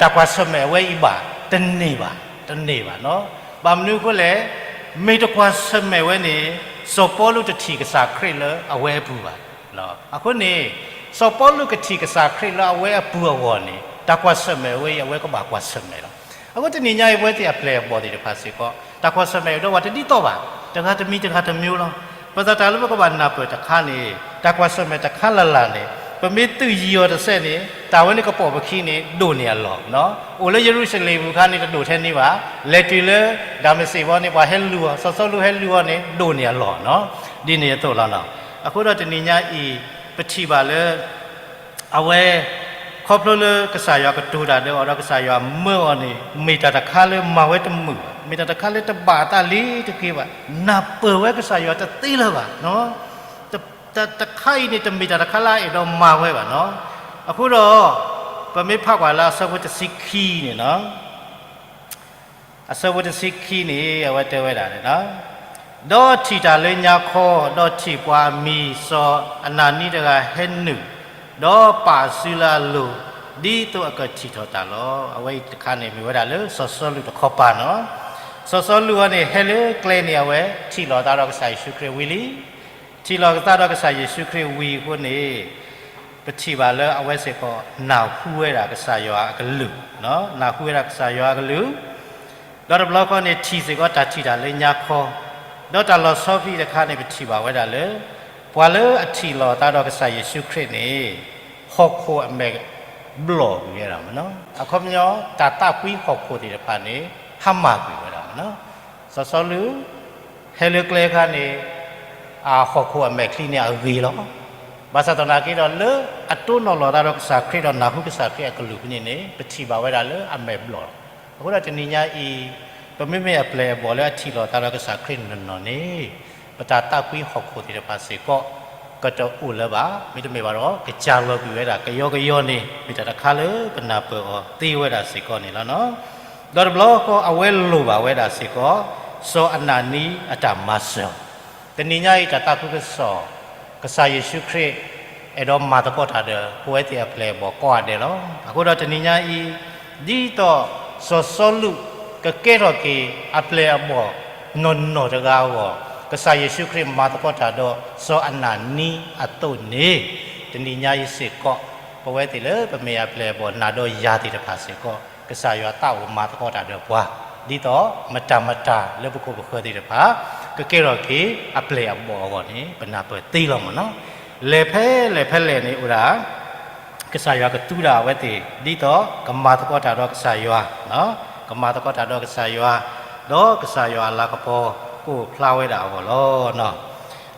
တၢ်ကွၢ်ဆၢၣ်မဲာ်အဝဲအံၤဘၣ်. တန့ၢ်ဘၣ်, တန့ၢ်ဘၣ်နီၤ. ဘၣ်မနုၤအဃိလဲၣ်, မ့ၢ်တကွၢ်ဆၢၣ်မဲာ်ဝဲန့ၣ် စီၤပီလူးတထံၣ်ကစၢ်ခရံာ်လၢအဝဲအပူၤဘၣ်. အဃိန့ၣ် စီၤပီလူးကထံၣ်ကစၢ်ခရံာ်လၢအဝဲအပူၤအဂီၢ်န့ၣ် တၢ်ကွၢ်ဆၢၣ်မဲာ်ဝဲအံၤ အဝဲကဘၣ်ကွၢ်ဆၢၣ်မဲာ်လီၤ. အဃိတနံၤညါအံၤ ပဝဲသ့ၣ်အပျဲၢ်အဘီၣ်သ့ၣ်တဖၣ်စ့ၢ်ကီး တၢ်ကွၢ်ဆၢၣ်မဲာ်အံၤဒီးပှၤတဒ်သိးဘၣ်, တဂၤတမံၤတဂၤတမံၤလီၤ. ဘၣ်ဆၣ်တၢ်လၢပကဘၣ်နၢ်ပၢၢ်တခါန့ၣ် တၢ်ကွၢ်ဆၢၣ်မဲာ်တခါလၢ်လၢ်န့ၣ် ပမ့ၢ်သုးယံၤအီၤတစဲးန့ၣ် တၢ်ဝဲန့ၣ်ကပိာ်ပခံန့ၣ် ဒိၣ်န့ၢ်အလီၢ်နီၤ. အိၣ်လၢယရူၤၡလ့ၣ်ပူၤအခါန့ၣ် တဒိၣ်ထဲန့ၣ်ဘၣ်. လဲၤတုၤလၢဒၤမစ့းဘီန့ၣ် ပှၤဟဲလူၤအီၤ, စီၤစီလူးဟဲလူၤအီၤန့ၣ် ဒိၣ်န့ၢ်အလီၢ်နီၤ. ဒ်န့ၣ်အသိးလီၤနီၤ. အဃိဒီးတနံၤညါအံၤ ပထံၣ်ဘၣ်လၢ အဝဲ ခီဖျိလၢကစၢ်ယွၤကတိၤတၢ်ဒီးအီၤဒီးကစၢ်ယွၤမၢအီၤန့ၣ် မ့ၢ်တၢ်တခါလၢမၤဝဲတမုာ်ဘၣ်, မ့ၢ်တၢ်တခါလၢတဘၣ်အသးလ့ၤတက့ၤဘၣ်, နၢ်ပၢၢ်ဝဲကစၢ်ယွၤတသ့လၢၤဘၣ်. တၢ်တခါအံၤန့ၣ် တမ့ၢ်တၢ်တခါလၢအအဲၣ်ဒိးမၤဝဲဘၣ်နီၤ. အဃိဒီး ပမ့ၢ်ဖးကွၢ်လၢအဆၢဖိတဆံခံန့ၣ်နီၤ အဆၢဖိတဆံခံန့ၣ် အဝဲတဲဝဲဒၣ်န့ၣ်, ဒီးထံၣ်တၢ်လၢညါခီ, ဒီးထံၣ်ပှၤအမံၤစီၤအနၤနံတဂၤဟဲနုာ်, ဒီးပာ်အစုလၢအလိၤ, ဒ်သိးအကထံၣ်ထီၣ်တၢ်လီၤ. အဝဲအံၤတခါန့ၣ် မ့ၢ်ဝဲဒၣ်လၢစီၤစီလူးတခီပၤနီၤ. စီၤစီလူးအံၤန့ၣ် ဟဲလၢကျဲန့ၣ် အဝဲထံၣ်လိာ်သးဒီးကစၢ်ယ့ၣ်ၡူးခရံာ်ဝံၤလံ. ထံၣ်လိာ်သးဒီးကစၢ်ယ့ၣ်ၡူးခရံာ်ဝံၤအဃိန့ၣ် ပထံၣ်ဘၣ်လၢအဝဲစ့ၢ်ကီး နၢ်ဟူဝဲဒၣ်ကစၢ်ယွၤအကလုၢ်, နၢ်ဟူဝဲဒၣ်ကစၢ်ယွၤအကလုၢ်, ဒီးတဘျီဃီန့ၣ် ထံၣ်စ့ၢ်ကီးတၢ်ထံၣ်တၢ်လၢညါခီ, ဒီးတၢ်လီၤဆီဖဲအံၤတခါန့ၣ် ပထံၣ်ဘၣ်ဝဲဒၣ်လၢ ပှၤလၢအထံၣ်လိာ်သးဒီးကစၢ်ယ့ၣ်ၡူးခရံာ်န့ၣ် ဟီၣ်ခိၣ်အမဲာ်ဘျီၣ်ကွံာ်ဝဲဒၣ်မ့ၢ်နီၤ. အခီပညီ တၢ်သးကွံဟီၣ်ခိၣ်သ့ၣ်တဖၣ်န့ၣ် ဟါမၢ်ကွံာ်ဝဲဒၣ်မ့ၢ်နီၤ. စီၤစီလူး ဟဲလၢကျဲအခါန့ၣ် အဟီၣ်ခိၣ်အမဲာ်ချံန့ၣ်အဂ့ၤလီၤ. ဘၣ်ဆၣ်သနာ်က့ဒီး လၢအတိၢ်နီၣ်လီၤသးဒီးကစၢ်ခရံာ်ဒီးနၢ်ဟူကစၢ်ခရံာ်အကလုၢ်ဖဲန့ၣ်န့ၣ် ပထံၣ်ဘၣ်ဝဲဒၣ်လၢအမဲာ်ဘျီၣ်လီၤ. အဃိဒီးတနံၤညါအံၤ ပမ့မ့ၢ်အပျဲၢ်အဘီၣ်လၢအထံၣ်လိာ်သးဒီးကစၢ်ခရံာ်နီၢ်နီၢ်န့ၣ် ပတၢ်သးကွံဟီၣ်ခိၣ်သ့ၣ်တဖၣ်စ့ၢ်ကီး ကတအိၣ်လၢၤဘၣ်. မ့တမ့ၢ်ဘၣ်ဒီး ကစၢ်လီၤကွံာ်ဝဲဒၣ်ကယီကယီန့ၣ် မ့ၢ်တၢ်တခါလၢပနၢ်ပၢၢ်အီၤသ့ဝဲဒၣ်စ့ၢ်ကီးန့ၣ်လီၤ. ဒီးတဘျီဃီအဝဲလိၣ်ဘၣ်ဝဲဒၣ်စ့ၢ်ကီး စီၤအနၤနံအတၢ်မၤစၢၤ. တနံၤညါအံၤတၢ်သးခုကစီၣ် ကစၢ်ယ့ၣ်ၡူးခရံာ် အဲၣ်ဒိးမၤသကိးတၢ်ဒီး ပဝဲသ့ၣ်အပျဲၢ်အဘီၣ်ကိးဂၤဒဲးလီၤ. အဃိဒီးတနံၤညါအံၤ ဒ်သိးစီၤစီလူးကကဲထီၣ်က့ၤ အပျဲၢ်အဘီၣ်နီၢ်နီၢ်တဂၤအဂီၢ်, ကစၢ်ယ့ၣ်ၡူးခရံာ်မၤသကိးတၢ်ဒီးစီၤအနၤနံအသိးန့ၣ်, တနံၤညါအံၤစ့ၢ်ကီး ပဝဲသ့ၣ်လၢပမ့ၢ်အပျဲၢ်အဘီၣ်နၤဒီးယၤသ့ၣ်တဖၣ်စ့ၢ်ကီး ကစၢ်ယွၤသးအိၣ်မၤသကိးတၢ်ဒီးပှၤ, ဒ်သိးမတၤမတၤလၢပခိၣ်ပဃၢၤသ့ၣ်တဖၣ် ကကဲထီၣ်က့ၤအပျဲၢ်အဘီၣ်အဂီၢ်န့ၣ် ပနၢ်ပၢၢ်သ့လီၤမ့ၢ်နီၤ. လဲၤဖဲလဲၣ်ဖဲလဲၣ်န့ၣ်အိၣ်ဒၣ် ကစၢ်ယွၤကသူဒၣ်အဝဲသ့ၣ် ဒ်သိးကမၤသကိးတၢ်ဒီးကစၢ်ယွၤ, ကမၤသကိးတၢ်ဒီးကစၢ်ယွၤ, ဒီးကစၢ်ယွၤအလၤကပီၤကအိၣ်ဖျါဝဲဒၣ်အဂီၢ်လီၤ.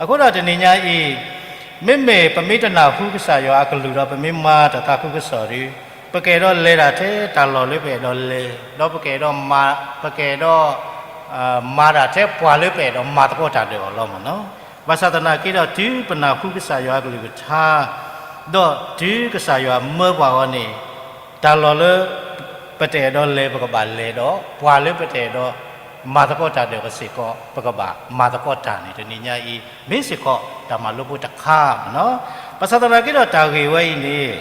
အဃိဒီးတနံၤညါအံၤ မ့မ့ၢ်ပမ့ၢ်တနၢ်ဟူကစၢ်ယွၤအကလုၢ်ဒီးပမ့ၢ်မၤတၢ်သးခုကစီၣ်ဒီး ပကအဲၣ်ဒိးလဲၤတၢ်ထဲတၢ်လီၢ်လၢပအဲၣ်ဒိးလဲၤ, ဒီးပကအဲၣ်ဒိးမၤ, ပကအဲၣ်ဒိး မၤတၢ်ထဲပှၤလၢပအဲၣ်ဒိးမၤသကိးတၢ်ဒီးအီၤလီၤမ့ၢ်နီၤ. ဘၣ်ဆၣ်သနာ်က့ဒီး တုၤပနၢ်ဟူကစၢ်ယွၤအကလုၢ်ကထါ, ဒီးတုၤကစၢ်ယွၤမၢပှၤအီၤန့ၣ်, တၢ်လီၢ်လၢပတအဲၣ်ဒိးလဲၤ ပကဘၣ်လဲၤဒီး ပှၤလၢပတအဲၣ်ဒိးမၤသကိးတၢ်ဒီးပစ့ၢ်ကီး ပကဘၣ်မၤသကိးတၢ်န့ၣ် တနံၤညါအံၤ မ့ၢ်စ့ၢ်ကီးတၢ်မၤလိဖိတခါမ့ၢ်နီၤ. ဘၣ်ဆၣ်သနာ်က့ဒီးတၢ်ဂ့ၢ်ဝဲအံၤန့ၣ်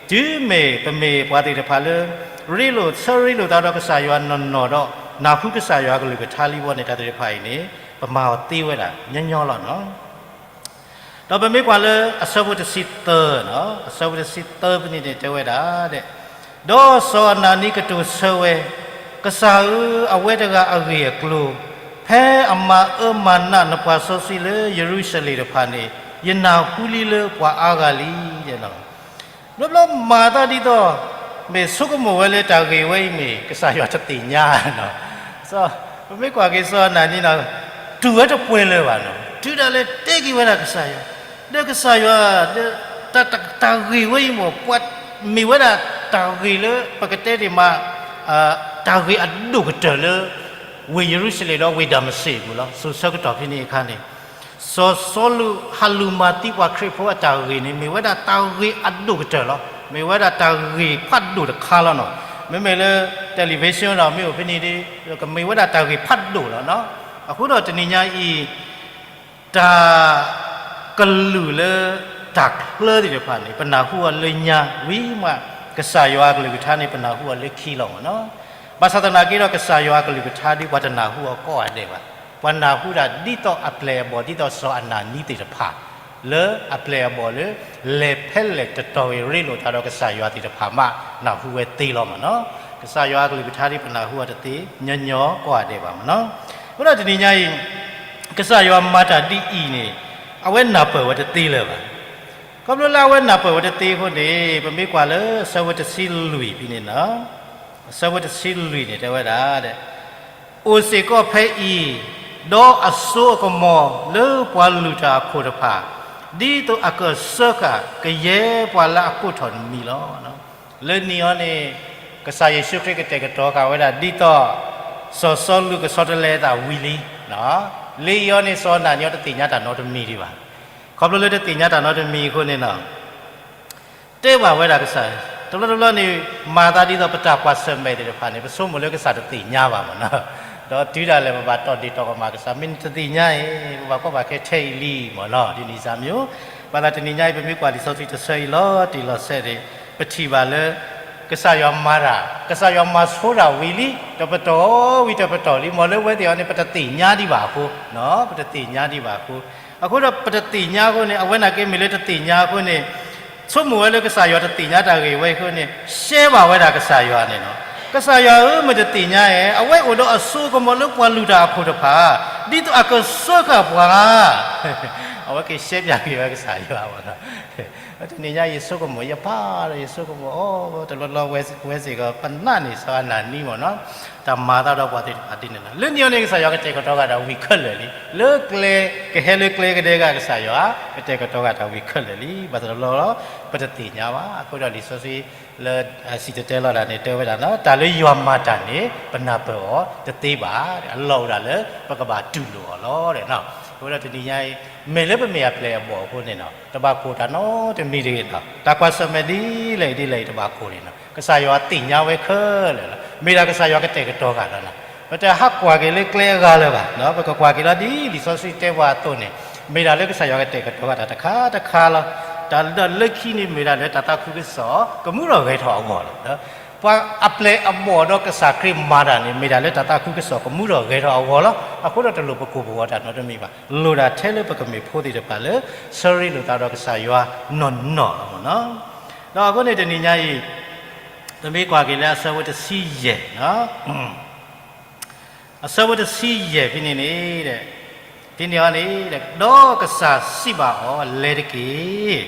တုၤမ့ၢ်ပမ့ၢ်ပှၤသ့ၣ်တဖၣ်လၢ ရ့လိာ်ဆၢရ့လိာ်သးဒီးကစၢ်ယွၤနီၢ်နီၢ်ဒီး နၢ်ဟူကစၢ်ယွၤအကလုၢ်ကထါလံအဂီၢ်န့ၣ် တၢ်သ့ၣ်တဖၣ်အံၤန့ၣ် ပမၤအီၤသ့ဝဲဒၣ်ညီညီလီၤနီၤ. ဒီးပမ့ၢ်ကွၢ်လၢအဆၢဖိတဆံသၢ, အဆၢဖိတဆံသၢဖဲန့ၣ်န့ၣ် တဲဝဲဒၣ်, ဒီးစီၤအနၤနံကတိၤဆၢဝဲ, ကစၢ်ဧၢ, အဝဲတဂၤအဂ့ၢ်အကျိၤ, ဖဲအမၤအၢမၤနးနပှၤစီဆှံလၢယရူၤၡလ့ၣ်တဖၣ်န့ၣ် ယနၢ်ဟူလံလၢပှၤအါဂၤလံ. ဘျီဘျီမၤသးဒ်သိး မ့ၢ်ဆိကမိၣ်ဝဲလၢတၢ်ဂ့ၢ်ဝဲအံၤမ့ၢ် ကစၢ်ယွၤတသ့ၣ်ညါနီၤ. ပမ့ၢ်ကွၢ်က့ၤစီၤအနၤနံနီၤ, တူၢ်ဝဲတပှဲၤလၢၤဘၣ်နီၤ, တုၤဒၣ်လဲာ်တဲက့ၤဝဲဒၣ်ကစၢ်ယွၤ, ဒီးကစၢ်ယွၤ တၢ်ဂ့ၢ်ဝဲအံၤမ့ၢ် ပှၤမ့ၢ်ဝဲဒၣ်တၢ်ဂ့ၢ်လၢ ပကတဲဒ်မး တၢ်ဂ့ၢ်အဒိၣ်ကတၢၢ်လၢ ဝ့ၢ်ယရူၤၡလ့ၣ်ဒီးဝ့ၢ်ဒၤမစ့းအပူၤလီၤ. စိၤဆၢကတီၢ်ဖဲန့ၣ်အခါန့ၣ် စီၤစီလူးဟးလူၤမၤသံပှၤခရံာ်ဖိအတၢ်ဂ့ၢ်န့ၣ် မ့ၢ်ဝဲဒၣ်တၢ်ဂ့ၢ်အဒိၣ်ကတၢၢ်လီၤ. မ့ၢ်ဝဲဒၣ်တၢ်ဂ့ၢ်ဖးဒိၣ်တခါလီၤနီၤ. မ့မ့ၢ်လၢ television ဒီးမ့ၢ်အိၣ်ဖဲန့ၣ်ဒီး ကမ့ၢ်ဝဲဒၣ်တၢ်ဂ့ၢ်ဖးဒိၣ်လီၤနီၤ. အဃိဒီးတနံၤညါအံၤ တၢ်ကလုၢ်လၢတၢ်ချၢသ့ၣ်တဖၣ်န့ၣ် ပနၢ်ဟူအီၤလၢညါဝံၤမး, ကစၢ်ယွၤအကလုၢ်ကထါန့ၣ် ပနၢ်ဟူအီၤလၢခံလီၤမ့ၢ်နီၤ. ဘၣ်ဆၣ်သနာ်က့ဒီး ကစၢ်ယွၤအကလုၢ်ကထါဒ်ပှၤတနၢ်ဟူအီၤကိးဂၤဒဲးဘၣ်. ပှၤနၢ်ဟူတၢ်ဒ်သိးအပျဲၢ်အဘီၣ် ဒ်သိးစီၤအနၤနံသ့ၣ်တဖၣ် လၢအပျဲၢ်အဘီၣ်လၢ လဲၤဖဲလဲၣ်တတီၤဂ့ၤ ရ့လိာ်သးဒီးကစၢ်ယွၤသ့ၣ်တဖၣ်မး နၢ်ဟူဝဲသ့လီၤမ့ၢ်နီၤ. ကစၢ်ယွၤအကလုၢ်ကထါဒ်ပနၢ်ဟူအီၤတသ့ညီညီကိးဂၤဒဲးဘၣ်မ့ၢ်နီၤ. အဃိဒီးတနံၤညါအံၤ ကစၢ်ယွၤမၤတၢ်ဒ်အံၤန့ၣ် အဝဲနၢ်ပၢၢ်ဝဲတသ့လၢၤဘၣ်. ခီဖျိလၢအဝဲနၢ်ပၢၢ်ဝဲတသ့အဃိန့ၣ် ပမ့ၢ်ကွၢ်လၢအဆၢဖိတဆံလွံၢ်ဖဲန့ၣ်နီၤ, အဆၢဖိတဆံလွံၢ်န့ၣ် တဲဝဲဒၣ် အိၣ်စ့ၢ်ကီးဖဲအံၤ, ဒီးအစိအကမီၤလၢပှၤလုၢ်တၢ်အခိၣ်တဖၣ်, ဒ်သိးအကစၢဃာ်ကယဲၢ်ပှၤလၢအကိးထီၣ်နမံၤလီၤ. လၢနံၤအံၤန့ၣ် ကစၢ်ယ့ၣ်ၡူးခရံာ်ကတဲာ်ကတီၤဃာ်ဝဲဒၣ် ဒ်သိး စီၤစီလူးကဆီတလဲအသးဝံၤလံ. လၢအံၤအီၤန့ၣ် စီၤအနၤနံအီၤတသ့ၣ်ညါတၢ်နီတမံၤဒံးဘၣ်. ခီဖျိလၢတသ့ၣ်ညါတၢ်နီတမံၤအဃိန့ၣ်နီၤ တဲဘၣ်ဝဲဒၣ်ကစၢ်, တဘျီတဘျီန့ၣ် မၤသးဒ်သိးပတၢ်ကွၢ်ဆၢၣ်မဲာ်သ့ၣ်တဖၣ်န့ၣ် ပဆိကမိၣ်လၢကစၢ်တသ့ၣ်ညါဘၣ်မ့ၢ်နီၤ. ဒီးတုၤဒၣ်လဲာ်ပဘၣ်တီၢ်ဒ့ၣ်တီၢ်ကမၣ်ကစၢ် မ့ၢ်နတသ့ၣ်ညါအံၤ ပဘၣ်ကွၢ်ဘၣ်ခဲထဲအံၤလံမ့ၢ်နီၤ ဒ်န့ၣ်စၢ်မ့ၢ်. ဘၣ်ဆၣ်တနံၤညါအံၤ ပမ့ၢ်ကွၢ်လံာ်စီဆှံတဆၢအံၤလီၤတံၢ်လီၤဆဲးန့ၣ် ပထံၣ်ဘၣ်လၢ ကစၢ်ယွၤမၤတၢ်, ကစၢ်ယွၤမၤဆိတၢ်ဝံၤလံ, တပတီၢ်ဝံၤတပတီၢ်လံ, မ်လၢအဝဲသ့ၣ်အီၤန့ၣ် ပတသ့ၣ်ညါဒံးဘၣ်အဃိ, ပတသ့ၣ်ညါဒံးဘၣ်အဃိ, အဃိဒီးပတသ့ၣ်ညါအဃိန့ၣ် အဝဲနာ်က့မ့ၢ်လၢတသ့ၣ်ညါအဃိန့ၣ် ဆိကမိၣ်ဝဲလၢကစၢ်ယွၤတသ့ၣ်ညါတၢ်ဂ့ၢ်ဝဲအဃိန့ၣ် ရှဲဘၣ်ဝဲဒၣ်ကစၢ်ယွၤန့ၣ်လီၤ. ကစၢ်ယွၤဧၢ မ့ၢ်တသ့ၣ်ညါဧါ, အဝဲအိၣ်ဒီးအစိအကမီၤလၢပှၤလုၢ်တၢ်အခိၣ်တဖၣ်, ဒ်သိးအကစၢဃာ်ပှၤ အဝဲက့ၤရှဲပၠးက့ၤဝဲကစၢ်ယွၤမ့ၢ်နီၤ. တနံၤညါယဆိကမိၣ် ယဖးဒီးယဆိကမိၣ် အိ တလီၢ်လီၢ်ဝဲစ့ၢ်ကီး ပနာ်န့ၢ်စီၤအနၤနံမ့ၢ်နီၤ, တၢ်မၤသးဒီးပှၤသ့ၣ်တဖၣ်ဒ်န့ၣ်လီၤ. လၢနံၤအံၤန့ၣ် ကစၢ်ယွၤကတဲာ်ကတီၤဃာ်တၢ်ဝံၤခဲလၢာ်လံ. လၢကျဲ ကဟဲလၢကျဲကဒဲက ကစၢ်ယွၤ ကတဲာ်ကတီၤဃာ်တၢ်ဝံၤခဲလၢာ်လံ. ဘၣ်တဘျီလီၤ ပတသ့ၣ်ညါဘၣ်. အဃိဒီးလံာ်စီဆှံလၢ စံၣ်တဲၤတဲလီၤတၢ်န့ၣ် တဲဝဲဒၣ်နီၤ, တၢ်လၢယွၤမၤတၢ်န့ၣ် ပနၢ်ပၢၢ်အီၤတသ့ဘၣ်, အလီၢ်အိၣ်ဒၣ်လၢပကဘၣ်တူၢ်လိာ်အီၤလီၤ. အဃိဒီးတနံၤညါအံၤ မ့ၢ်လၢပမ့ၢ်အပျဲၢ်အဘီၣ်အဃိန့ၣ်နီၤ တဘၣ်ကိၢ်တၢ်နီတမံၤတဂ့ၤနီၤ, တၢ်ကွၢ်ဆၢၣ်မဲာ်ဒ်လဲၣ်ဒ်လဲၣ်အံၤ တဘၣ်ကိၢ်န့ၣ်နီၤ, ကစၢ်ယွၤသ့ၣ်ညါဝဲခဲလၢာ်လီၤ. မ့ၢ်ဒၣ်ကစၢ်ယွၤကတဲာ်ကတီၤဃာ်လီၤနီၤ. ပတဟးကွၢ်က့ၤလၢကျဲအဂၤလၢၤဘၣ်, ပကကွၢ်က့ၤလီၤဒ်လံာ်စီဆှံတဲပှၤအသိးန့ၣ်, မ့ၢ်ဒၣ်လၢကစၢ်ယွၤကတဲာ်ကတီၤဃာ်တၢ်တခါတခါလီၤ. တၢ်လၢလၢခံန့ၣ် မ့ၢ်ဒၣ်လၢတၢ်သးခုကစီၣ် ကမူထီၣ်ဂဲၤထီၣ်အဂီၢ်လီၤ. ပှၤအပျဲၢ်အဘီၣ်ဒီးကစၢ်ခရံာ်မၤတၢ်န့ၣ် မ့ၢ်ဒၣ်လၢတၢ်သးခုကစီၣ်ကမူထီၣ်ဂဲၤထီၣ်အဂီၢ်လီၤ. အဃိဒီးတလိၣ်ပကိၢ်ပဂီၤတၢ်နီတမံၤဘၣ်. လိၣ်ဒၣ်ထဲလၢပကမ့ၢ်ဖိသ့ၣ်တဖၣ်လၢ ဆၢရ့လိာ်သးဒီးကစၢ်ယွၤနီၢ်နီၢ်လီၤမ့ၢ်နီၤ. ဒီးအဃိန့ၣ်တနံၤညါအံၤ ပမ့ၢ်ကွၢ်က့ၤလၢအဆၢဖိတဆံယဲၢ် အဆၢဖိတဆံယဲၢ်ဖဲန့ၣ်န့ၣ်, ဖဲန့ၣ်အီၤန့ၣ်, ဒီးကစၢ်စံးဘၣ်အီၤ, လဲၤတက့ၢ်.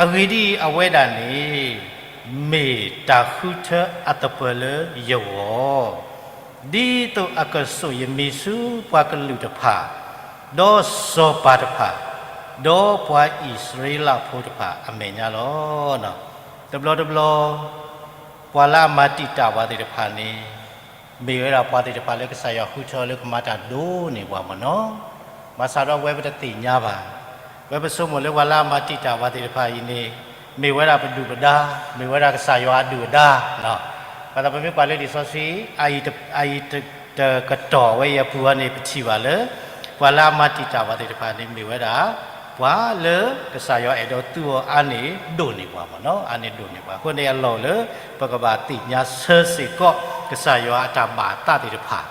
အဂ့ၢ်ဒ်အံၤ, အဝဲဒၣ်န့ၣ် မ့ၢ်တၢ်ဃုထၢအသပၢၤလၢယဂီၢ်, ဒ်သိးအကစိာ်ယမံၤဆူပှၤကလုာ်တဖၣ်, ဒီးစီၤပၤတဖၣ်, ဒီးပှၤအံၣ်စရ့လးဖိတဖၣ်အမဲာ်ညါလီၤ. တဘျီတဘျီ ပှၤလၢအမၤတံာ်တာ်ပှၤသ့ၣ်တဖၣ်န့ၣ် မ့ၢ်ဝဲဒၣ်ပှၤသ့ၣ်တဖၣ်လၢကစၢ်ယွၤဃုထၢလၢကမၤတၢ်ဒိၣ်န့ၢ်ပှၤမ့ၢ်နီၤ. ဘၣ်ဆၣ်ဒီးဝဲပတသ့ၣ်ညါဘၣ်. ဝဲပဆိကမိၣ်လၢပှၤလၢအမၤတံာ်တာ်ပှၤသ့ၣ်တဖၣ်အံၤန့ၣ် မ့ၢ်ဝဲဒၣ်ပဒုၣ်ပဒါ, မ့ၢ်ဝဲဒၣ်ကစၢ်ယွၤအဒုၣ်အဒါ. ဘၣ်ဆၣ်ပမ့ၢ်ကွၢ်လၢလံာ်စီဆှံ အအံၤတကတီၢ်ဝဲအံၤအပူၤအီၤန့ၣ် ပထံၣ်ဘၣ်လၢ ပှၤလၢအမၤတံာ်တာ်ပှၤသ့ၣ်တဖၣ်န့ၣ် မ့ၢ်ဝဲဒၣ် ပှၤလၢကစၢ်ယွၤအဲၣ်ဒိးသူအီၤအါန့ၢ်ဒိၣ်န့ၢ်ပှၤမ့ၢ်နီၤ, အါန့ၢ်ဒိၣ်န့ၢ်ပှၤ. အဃိန့ၣ်အလီၢ်အိၣ်လၢ ပကဘၣ်သ့ၣ်ညါဆၢစ့ၢ်ကီး ကစၢ်ယွၤအတၢ်ဘၣ်အသးသ့ၣ်တဖၣ်.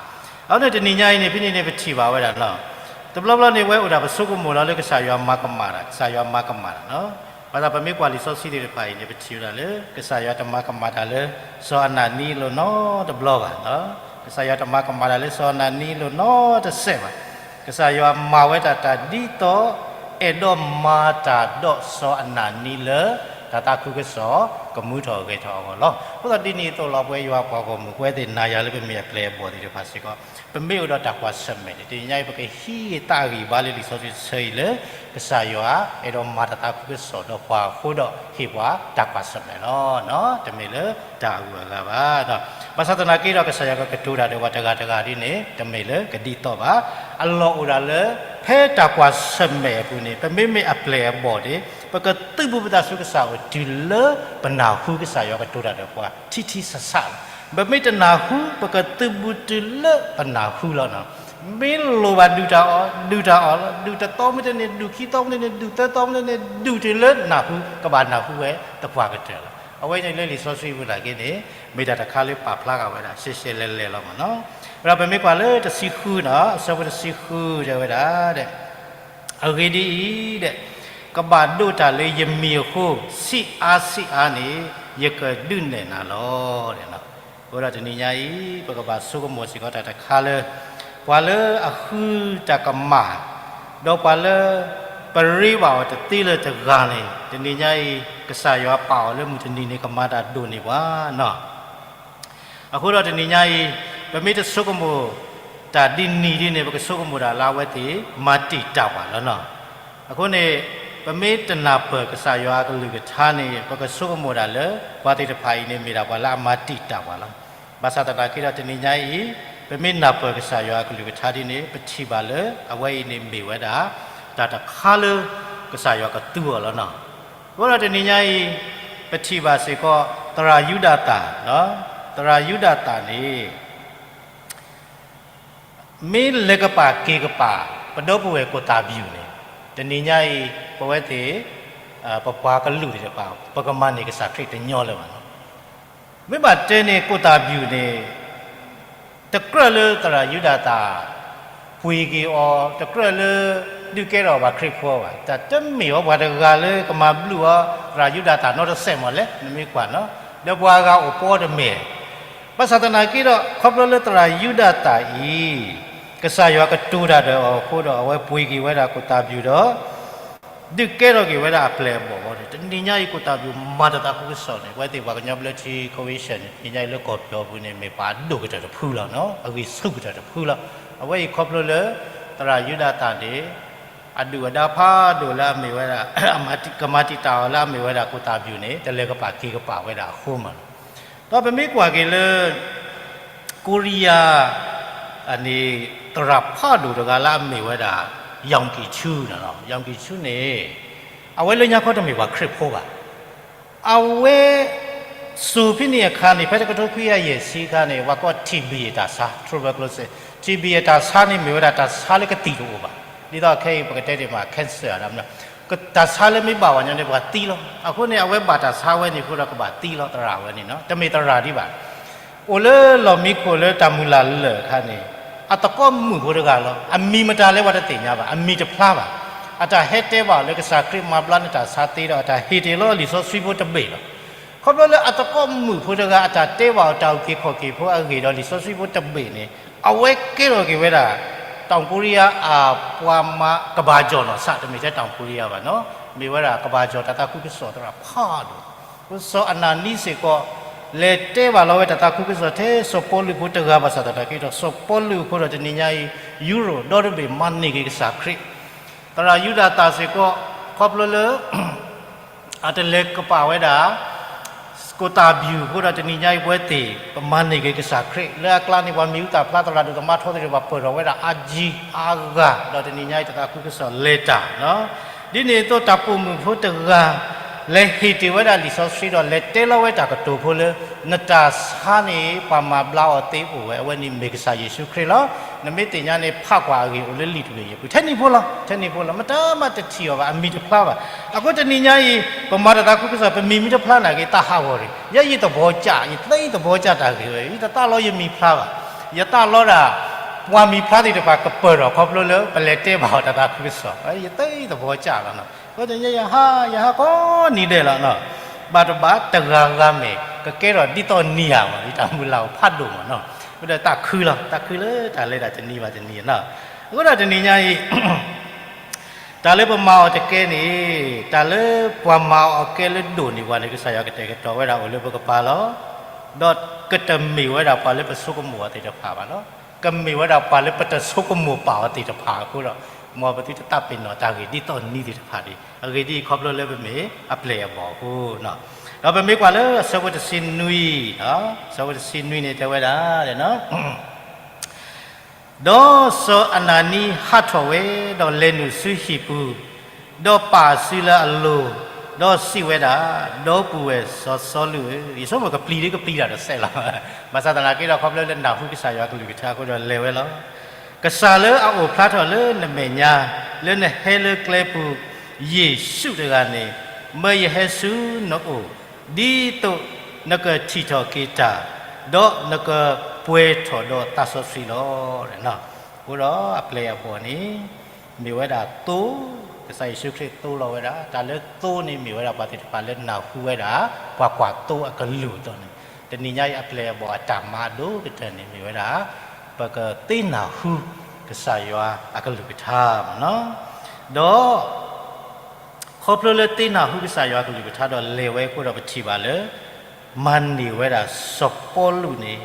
အဃိန့ၣ်တနံၤညါအံၤန့ၣ် ဖဲန့ၣ်န့ၣ် ပထံၣ်ဘၣ်ဝဲဒၣ်နီၤ, တဘျီဘျီန့ၣ် ဝဲအိၣ်ဒၣ်ပဆိကမိၣ်လီၤလၢကစၢ်ယွၤမၤကမၣ်တၢ်, ကစၢ်ယွၤမၤကမၣ်တၢ်နီၤ. ဘၣ်ဆၣ်ပမ့ၢ်ကွၢ်လံာ်စီဆှံသ့ၣ်တဖၣ်အံၤန့ၣ် ပထံၣ်ဝဲဒၣ်လၢ ကစၢ်ယွၤတမၤကမၣ်တၢ်လၢ စီၤအနၤနံအလိၤနီတဘျီဘၣ်. ကစၢ်ယွၤတမၤကမၣ်တၢ်လၢစီၤအနၤနံအလိၤနီတစဲးဘၣ်. ကစၢ်ယွၤမၤဝဲဒၣ်တၢ်ဒ်သိး အဲၣ်ဒိးမၤတၢ်ဒီးစီၤအနၤနံလၢ တၢ်သးခုကစီၣ် ကမူထီၣ်ဂဲၤထီၣ်အဂီၢ်လီၤ. အဃိသတးဒ်န့ၣ်အသိးလီၤ ပဝဲယွၤပှၤဂီၢ်မုၢ် ပဝဲသ့ၣ်နၤယၤလၢပမ့ၢ်အပျဲၢ်အဘီၣ်သ့ၣ်တဖၣ်စ့ၢ်ကီး ပမ့ၢ်အိၣ်ဒီးတၢ်ကွၢ်ဆၢၣ်မဲာ်န့ၣ် တနံၤညါအံၤ ပကဟံးသးဂံၢ်ဘါလၢလံာ်စီဆှံတဆၢအံၤလၢ ကစၢ်ယွၤအဲၣ်ဒိးမၤတၢ်သးခုကစီၣ်ဒီးပှၤအဃိဒီး ဟ့ၣ်ပှၤတၢ်ကွၢ်ဆၢၣ်မဲာ်လီၤ. တမ့ၢ်လၢတၢ်အဂုၤအဂၤဘၣ်. ဘၣ်ဆၣ်သနာ်က့ဒီး ကစၢ်ယွၤကကတိၤတၢ်ဒီးပှၤတဂၤတဂၤဒ်န့ၣ် တမ့ၢ်လၢကဒ်သိးဘၣ်. အလီၢ်အိၣ်ဒၣ်လၢ ဖဲတၢ်ကွၢ်ဆၢၣ်မဲာ်အပူၤန့ၣ် ပမ့မ့ၢ်အပျဲၢ်အဘီၣ်န့ၣ် ပကသုးဘူးပသးဆူကစၢ်အအိၣ်တုၤလၢပနၢ်ဟူကစၢ်ယွၤကတိၤတၢ်ဒီးပှၤ ထံထံဆးဆးလီၤ. ပမ့ၢ်တနၢ်ဟူ ပကသုးဘူးတုၤလၢပနၢ်ဟူလီၤ. မ့ၢ်လိၣ်ဘၣ်ဒုၣ်တၢ်အီၣ် ဒုၣ်တၢ်အီၣ်လီၤ. ဒုၣ်တသီမ့ၢ်တန့ၢ် ဒုၣ်ခံသီမ့ၢ်တန့ၢ် ဒုၣ်သၢသီမ့ၢ်တန့ၢ် ဒုၣ်တုၤလၢနၢ်ဟူ ကဘၣ်နၢ်ဟူဝဲသပှၢ်ကတၢၢ်လီၤ. အဝဲန့ၣ်လၢလံာ်စီဆှံပူၤနာ်က့န့ၣ် မ့ၢ်တၢ်တခါလၢပာ်ဖျါဃာ်ဝဲဒၣ် ရှဲရှဲလဲၤလဲၤလီၤမ့ၢ်နီၤ. ဒီးပမ့ၢ်ကွၢ်လၢတဆံဃုနီၤ အဆၢဖိတဆံဃုတဲဝဲဒၣ် အဂ့ၢ်ဒ်အံၤ, ကဘၣ်ဒိးတၢ်လၢယမံၤအဃိ, ဆံးအါဆံးအါန့ၣ် ယကဒုးနဲၣ်နၤလီၤ. အဃိဒီးတနံၤညါအံၤ ပကဘၣ်ဆိကမိၣ်စ့ၢ်ကီးတၢ်တခါလၢ ပှၤလၢအဃုတၢ်ကမၣ်, ဒီးပှၤလၢ ပရ့ဘၣ်အီၤတသ့လၢၤတဂၤန့ၣ် တနံၤညါအံၤ ကစၢ်ယွၤပာ်အီၤလၢမုၢ်တနံၤန့ၣ် ကမၤတၢ်ဒိၣ်န့ၢ်ပှၤနီၤ. အဃိဒီးတနံၤညါအံၤ ပမ့ၢ်တဆိကမိၣ်တၢ်ဒ်န့ၣ်ဒ်န့ၣ် ပကဆိကမိၣ်ဒၣ်လၢအဝဲသ့ၣ်မၤတံာ်တာ်ပှၤလီၤနီၤ. အဃိန့ၣ် ပမ့ၢ်တနၢ်ပၢၢ်ကစၢ်ယွၤအကလုၢ်ကထါန့ၣ် ပကဆိကမိၣ်ဒၣ်လၢ ပှၤသ့ၣ်တဖၣ်အံၤန့ၣ် မ့ၢ်ဒၣ်ပှၤလၢအမၤတံာ်တာ်ပှၤလီၤ. ဘၣ်ဆၣ်သနာ်က့ဒီးတနံၤညါအံၤ ပမ့ၢ်နၢ်ပၢၢ်ကစၢ်ယွၤအကလုၢ်ကထါဒ်န့ၣ် ပထံၣ်ဘၣ်လၢအဝဲအံၤန့ၣ်မ့ၢ်ဝဲဒၣ် တၢ်တခါလၢ ကစၢ်ယွၤကသူအီၤလီၤနီၤ. အဃိဒီးတနံၤညါအံၤ ပထံၣ်ဘၣ်စ့ၢ်ကီး သရၣ်ယူဒၤသၣ်, သရၣ်ယူဒၤသၣ်န့ၣ် မ့ၢ်လဲၤကပာ်က့ၤကပာ် ပဒီပုၢ်ဝဲၢ်ကိၣ်သးဘျူးန့ၣ် တနံၤညါအံၤ ပဝဲသ့ၣ် ပပှၤကလုာ်သ့ၣ်တဖၣ် ပကမၤန့ၢ်ကစၢ်ခရံာ်တညီလၢၤဘၣ်နီၤ. မ့ၢ်ဘၣ်တဲန့ၣ် ကိၣ်သးဘျူးန့ၣ် တကြၢးလၢသရၣ်ယူဒၤသၣ် ပှ့ၤက့ၤအီၤ, တကြၢးလၢ ဒုးကဲထီၣ်ပှၤခရံာ်ဖိဘၣ်. တၢ်တမ့ၢ်အီၤပှၤတဂၤလၢကမၤဘျုးအီၤ သရၣ်ယူဒၤသၣ်နီတစဲးမ့ၢ်လဲၣ် နမ့ၢ်ကွၢ်နီၤ, ဒီးပှၤအဂၤအိၣ်ပီတမ့ၢ်. ဘၣ်ဆၣ်သနာ်က့ဒီး ခီဖျိလၢသရၣ်ယူဒၤသၣ်အံၤ ကစၢ်ယွၤကတိၤတၢ်ဒီးအီၤအဃိဒီး အဝဲပှ့ၤက့ၤဝဲဒၣ်ကိၣ်သးဘျူးဒီး ဒုးကဲထီၣ်က့ၤဝဲဒၣ်အပျဲၢ်အဘီၣ်အဃိန့ၣ် တနံၤညါအံၤကိၣ်သးဘျူးမၤတၢ်သးခုကစီၣ်န့ၣ် အဝဲသ့ၣ်ပှၤကညီဘျၢထံ convention န့ၣ် တနံၤညါအံၤလၢကီၢ်ပယီၤပူၤန့ၣ် မ့ၢ်ပှၤအဒိၣ်ကတၢၢ်တဖုလီၤနီၤ, အဂံၢ်ဆူၣ်ကတၢၢ်တဖုလီၤ. အဝဲအံၤခီဖျိလၢ သရၣ်ယူဒၤသၣ်န့ၣ် အဒုၣ်အဒါဖးဒိၣ်လၢအမ့ၢ်ဝဲဒၣ် ကမၤတံာ်တာ်အီၤလၢအမ့ၢ်ဝဲဒၣ်ကိၣ်သးဘျူးန့ၣ် တလဲၤကပာ်က့ၤကပာ်ဝဲဒၣ်အဃိမးလီၤ. ဒီးပမ့ၢ်ကွၢ်က့ၤလၢ ကိရံယၤ န့ၣ် သရၣ်ဖးဒိၣ်တဂၤလၢအမ့ၢ်ဝဲဒၣ် Yong Ki Chu န့ၣ်လီၤ. Yong Ki Chu န့ၣ် အဝဲလၢညါခီတမ့ၢ်ပှၤခရံာ်ဖိဘၣ်. အဝဲ စိၤဖဲန့ၣ်အခါန့ၣ် ဖဲတကထိခွံကယၤယဲၢ်ဆံအခါန့ၣ် ပှၤကိး TB အတၢ်ဆါ tuberculosis, TB အတၢ်ဆါန့ၣ်မ့ၢ်ဝဲဒၣ်တၢ်ဆါလၢကသံၣ်တအိၣ်ဘၣ်. ဒ်သိးခဲအံၤပကတဲဒ်မး cancer တၢ်ဆါလၢမ့ၢ်ဘၣ်ဝဲညီန့ၣ် ပှၤသံလီၤ. အဃိန့ၣ် အဝဲဘၣ်တၢ်ဆါဝဲန့ၣ်အဃိဒီးကဘၣ်သံလီၤ သရၣ်ဝဲန့ၣ်နီၤ, တမ့ၢ်သရၣ်ဒံးဘၣ်. အိၣ်လၢလီၢ်မံခိၣ်လၢတၢ်မုၢ်လၢ်လၢာ်အခါန့ၣ် အသကိးမုၣ်ဖိတဂၤလီၤ. အမံၤမတၤလဲၣ်ပှၤတသ့ၣ်ညါဘၣ်, အမံၤတဖျါဘၣ်. အတၢ်ဟဲတဲဘၣ်အီၤလၢကစၢ်ခရံာ်မၤဘျါနတၢ်ဆါသ့ဒီး အတၢ်ဟ့ၣ်တ့ၢ်လီၤလံာ်စီဆှံဖိတဘ့ၣ်လီၤ. ခီဖျိလၢအသကိးမုၣ်ဖိတဂၤ အတၢ်တဲဘၣ်အီၤတၢ်အုၣ်က့ၤခီၣ်က့ၤဖိအဂ့ၢ်ဒီးလံာ်စီဆှံဖိတဘ့ၣ်န့ၣ် အဝဲကဲထီၣ်က့ၤဝဲဒၣ် တောင်ကိုရီးယား အပှၤမၤကဘၣ်ကၠီၣ်နီၢ်ဆၣ်, တမ့ၢ်ထဲတောင်ကိုရီးယားဘၣ်နီၤ, မ့ၢ်ဝဲဒၣ်ကဘၣ်ကၠီၣ်တၢ်သးခုကစီၣ်သရၣ်ဖးဒိၣ်. စီၤအနၤနံစ့ၢ်ကီး လဲၤတဲဘၣ်လီၤဝဲတၢ်သးခုကစီၣ်ထဲစီၤပီလူးဖိတဂၤဘၣ်ဆၣ်သနာ်က့ဒီး စီၤပီလူးအဃိဒီးတနံၤညါအံၤ ယူရိၣ်ဒီတဘ့ၣ် မၤန့ၢ်က့ၤကစၢ်ခရံာ်. သရၣ်ယူဒၤသၣ်စ့ၢ်ကီး ခီဖျိလၢ အတလဲၤကပာ်ဝဲဒၣ် ကိၣ်သးဘျူးအဃိဒီးတနံၤညါအံၤပဝဲသ့ၣ် ပမၤန့ၢ်က့ၤကစၢ်ခရံာ် လၢအကျါန့ၣ် ပှၤမံၤဟူသၣ်ဖျါသရၣ်ဒိၣ်သမါထီသ့ၣ်တဖၣ်ပၢၢ်ထီၣ်ဝဲဒၣ်အါကံအါဂၤ ဒီးတနံၤညါအံၤတၢ်သးခုကစီၣ်လဲၤတၢ်နီၤ. ဒ်န့ၣ်အသိးတၢ်ပိာ်မုၣ်ဖိတဂၤ လဲၤဟ့ၣ်တ့ၢ်ဝဲဒၣ်လံာ်စီဆှံဒီးလဲၤတဲလီၤဝဲတၢ်ကတိၤဖိလၢ နတၢ်ဆါန့ၣ် ပှၤမၤဘျါအီၤသ့အိၣ်ဝဲ အဝဲန့ၣ်မ့ၢ်ကစၢ်ယ့ၣ်ၡူးခရံာ်လီၤ. နမ့ၢ်သ့ၣ်ညါန့ၣ် ဖးကွၢ်အဂ့ၢ်အိၣ်လၢလံာ်တဘ့ၣ်အံၤအပူၤ ထဲန့ၣ်ဖိလီၤ ထဲန့ၣ်ဖိလီၤ မတၤမးတထံၣ်အီၤဘၣ် အမံၤတဖျါဘၣ်. အဃိတနံၤညါအံၤ ပမၤတၢ်သးခုကစီၣ် ပမံၤမံၤတဖျါနာ်က့ သးဟးဂီၤရံၣ် ယဲယသဘောကျ ယသ့သဘောကျတၢ်ဂ့ၢ်ဝဲ ယတသးလီယမံၤဖျါဘၣ်. ယသးလီဒၣ် ပှၤမံၤဖျါသ့ၣ်တဖၣ်ကပၢၢ်ထီၣ်ခီဖျိလၢပလဲၤတဲဘၣ်အီၤတၢ်သးခုကစီၣ် ယသ့သဘောကျလီၤနီၤ. အဃိတနံၤညါ ယဟး ယဟးကိးနံၤဒဲးလီၤနီၤ. ဘၣ်တဘၣ်တဂၤဂၤမ့ၢ် ကကဲထီၣ်ဒ်သိးနံၤဧါမး ယတၢ်မုၢ်လၢ်အိၣ်ဖးဒိၣ်မးနီၤ. အဃိဒီးသးခုလီၤ သးခုလၢတၢ်လဲၤတၢ်တနံၤဘၣ်တနံၤနီၤ. အဃိဒီးတနံၤညါအံၤ တၢ်လၢပမၤအီၤတကဲန့ၣ် တၢ်လၢပှၤမၤအီၤအကဲလၢဒိၣ်န့ၢ်ပှၤန့ၣ် ကစၢ်ယွၤကတဲာ်ကတီၤဝဲဒၣ်အိၣ်လၢပကပၤလီၤ. ဒီးကတမ့ၢ်ဝဲဒၣ်ပှၤလၢပဆိကမိၣ်အီၤသ့ၣ်တဖၣ်ဘၣ်နီၤ. ကမ့ၢ်ဝဲဒၣ်ပှၤလၢပတဆိကမိၣ်ပာ်အီၤသ့ၣ်တဖၣ်အဃိဒီး မ်ပသုတသးပ့ၤနီၣ်တၢ်ဂ့ၢ်ဒ်သိးနံၤသ့ၣ်တဖၣ်န့ၣ် အဂ့ၢ်ဒ်အံၤခီဖျိလၢပမ့ၢ်အပျဲၢ်အဘီၣ်အဃိနီၤ. ဒီးပမ့ၢ်ကွၢ်လၢအဆၢဖိတဆံနွံ, အဆၢဖိတဆံနွံန့ၣ်တဲဝဲဒၣ် ဒီးစီၤအနၤနံဟးထီၣ်ဝဲ, ဒီးလဲၤနုာ်ဆူဟံၣ်ပူၤ, ဒီးပာ်အစုလၢအလိၤ, ဒီးစံးဝဲဒၣ်, ဒီပုၢ်ဝဲၢ်စီၤစီလူးဧၢ, ယဆိကမိၣ်ကပျံၤဒ်ကပျံၤတၢ်တစဲးလီၤ. ဘၣ်ဆၣ်သနာ်က့ဒီး ခီဖျိလၢနၢ်ဟူကစၢ်ယွၤကလုၢ်ကထါအဃိဒီးလဲၤဝဲလီၤ. ကစၢ်လၢအအိၣ်ဖျါထီၣ်လၢနမဲာ်ညါ, လၢနဟဲလၢကျဲပူၤ, ယ့ၣ်ၡူးတဂၤန့ၣ်, မၢယဟဲဆူနအိၣ်, ဒ်သိးနကထံၣ်ထီၣ်က့ၤတၢ်, ဒီးနကပှဲၤထီၣ်ဒီးသးစီဆှံလီၤ. အဃိဒီးအပျဲၢ်အဘီၣ်န့ၣ် မ့ၢ်ဝဲဒၣ်သိ, ကစၢ်ယ့ၣ်ၡူးခရံာ်သိလီၤဝဲဒၣ်, တၢ်လၢသိန့ၣ်မ့ၢ်ဝဲဒၣ်ပှၤသ့ၣ်တဖၣ်လၢနၢ်ဟူဝဲဒၣ် ပှၤကွၢ်သိအကလုၢ်အသိးန့ၣ်, တနံၤညါအံၤအပျဲၢ်အဘီၣ်အတၢ်မၤအဒိၣ်ကတၢၢ်န့ၣ်မ့ၢ်ဝဲဒၣ် ပကသ့နၢ်ဟူကစၢ်ယွၤအကလုၢ်ကထါမ့ၢ်နီၤ. ဒီး ခီဖျိလၢသ့နၢ်ဟူကစၢ်ယွၤကလုၢ်ကထါဒီးလဲၤဝဲအဃိဒီးပထံၣ်ဘၣ်လၢ မၤန့ၢ်ဝဲဒၣ်စီၤပီလူးန့ၣ်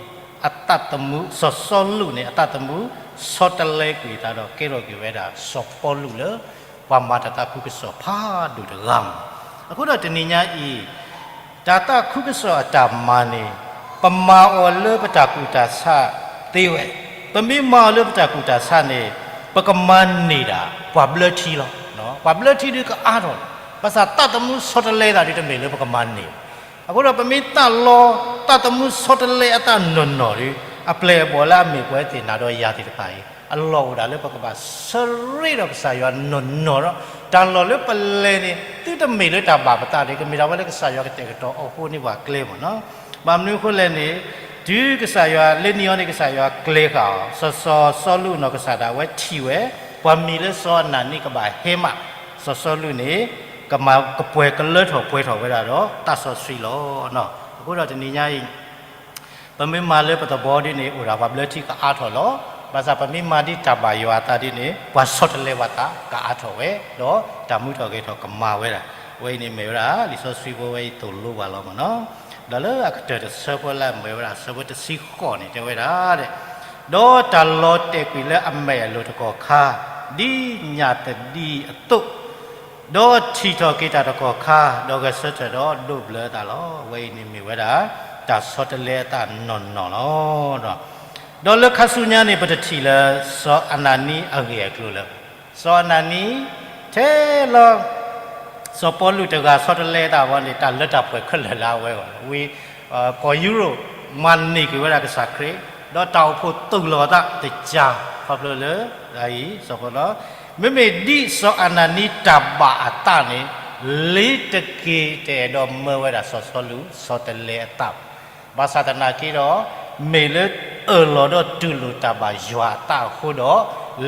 အသးသမူ, စီၤစီလူးန့ၣ် အသးသမူဆီတလဲကွံာ်အသးဒီးကဲထီၣ်က့ၤဝဲဒၣ်စီၤပီလူးလၢ ပှၤမၤတၢ်သးခုကစီၣ်ဖးဒိၣ်တဂၤမ့ၢ်. အဃိဒီးတနံၤညါအံၤ တၢ်သးခုကစီၣ်အတၢ်မၤန့ၣ် ပမၤအီၤလၢပတၢ်ကူၣ်တၢ်ဆးသ့ဝဲ, ပမ့ၢ်မၤအီၤလၢပတၢ်ကူၣ်တၢ်ဆးန့ၣ် ပကမၤန့ၢ်ဒၣ်ပှၤဘျၢထံလီၤ. ပှၤဘျၢထံဒုးကအါထီၣ်လီၤ. ဘၣ်ဆၣ်သးသမူဆီတလဲသးဒုးတမ့ၢ်လၢပကမၤန့ၢ်ဘၣ်. အဃိဒီးပမ့ၢ်သးလီ သးသမူဆီတလဲအသးနီၢ်နီၢ်ဒီး အပျဲၢ်အဘီၣ်လၢအမ့ၢ်ပှၤသ့ၣ်နၤဒီးယၤသ့ၣ်တဖၣ်အံၤ အလီၢ်အိၣ်ဒၣ်လၢပကဘၣ်ဆၢရ့ဒီးကစၢ်ယွၤနီၢ်နီၢ်ဒီး တၢ်လီၢ်လၢပလဲၤန့ၣ် သုတမ့ၢ်လၢတၢ်ဘၣ်ပသးဒီး ကမ့ၢ်ဒၣ်ဝဲလၢကစၢ်ယွၤကတဲာ်ကတီၤအီၤအဃိန့ၣ်ပှၤကျဲမ့ၢ်နီၤ. ဘၣ်မနုၤအဃိလဲၣ်န့ၣ် တုၤကစၢ်ယွၤလၢနံၤအီၤန့ၣ် ကစၢ်ယွၤကျဲဃာ်အီၤ စီၤစီစီလူးနီၢ်ကစၢ်ဒၣ်ဝဲထံၣ်ဝဲ ပှၤမံၤလၢစီၤအနၤနံကဘၣ်ဟဲမး စီၤစီလူးန့ၣ် ကမၤကပှဲၤကလၢထီၣ်ပှဲၤထီၣ်ဝဲဒၣ်ဒီးသးစီဆှံလီၤ. အဃိဒီးတနံၤညါအံၤ ပမ့ၢ်မၤလၢပသဘီဒ်န့ၣ် အိၣ်ဒၣ်ပှၤဘျၢထံကအါထီၣ်လီၤ. ဘၣ်ဆၣ်ပမ့ၢ်မၤဒ်တၢ်ဘၣ်ယွၤအသးဒ်န့ၣ် ပှၤဆီတလဲပှၤသးကအါထီၣ်ဝဲ ဒီးတၢ်မူထီၣ်ဂဲၤထီၣ်ကမၤဝဲဒၣ်. အဝဲအံၤန့ၣ်မ့ၢ်ဝဲဒၣ် လံာ်စီဆှံဖိဝဲအံၤသိၣ်လိပှၤလီၤမ့ၢ်နီၤ. ဒီးလၢအကတၢၢ်တဆၢဖိလၢအမ့ၢ်ဝဲဒၣ် ဆၢဖိတဆံဃိးန့ၣ် တဲဝဲဒၣ် ဒီးတၢ်လီၤတဲာ်ကွံာ်လၢအမဲာ်အလိၤတကီၢ်ခါ ဒ်ညၣ်သဒံအသိး ဒီးထံၣ်ထီၣ်က့ၤတၢ်တကီၢ်ခါ ဒီးဂဲၤဆၢထၢၣ်ဒီးဒိးဘျၢအသးလီၤ. အဝဲအံၤန့ၣ်မ့ၢ်ဝဲဒၣ် တၢ်ဆီတလဲအသးနီၢ်နီၢ်လီၤ. ဒီးလၢခါဆူညါန့ၣ် ပတထံၣ်လၢ စီၤအနၤနံအဂ့ၢ်အကျိၤလၢၤဘၣ်. စီၤအနၤနံ ထဲလီၤ စီၤပီလူးတဂၤဆီတလဲအသးဝဲန့ၣ် တၢ်လၢတၢ်ပှဲၤခဲလၢာ်လၢအဝဲအဂီၢ် ဝံၤ ကီၢ်ယူရိၣ် မၤန့ၢ်က့ၤဝဲဒၣ်ကစၢ်ခရံာ် ဒီးတၢ်အိၣ်ဖှိၣ်တူၢ်လိာ်အသးတကၢ် ခီဖျိလၢ အံၤ စီၤပီလူး မ့မ့ၢ်ဒ်စီၤအနၤနံတၢ်ဘၣ်အသးန့ၣ် လ့ၤတက့ၤတအဲၣ်ဒိးမၢဝဲဒၣ်စီၤစီလူး ဆီတလဲအသးဘၣ်. ဘၣ်ဆၣ်သနာ်က့ဒီး မ့ၢ်လၢအၢၣ်လီၤဒီးတူၢ်လိာ်တၢ်ဘၣ်ယွၤအသးအဃိဒီး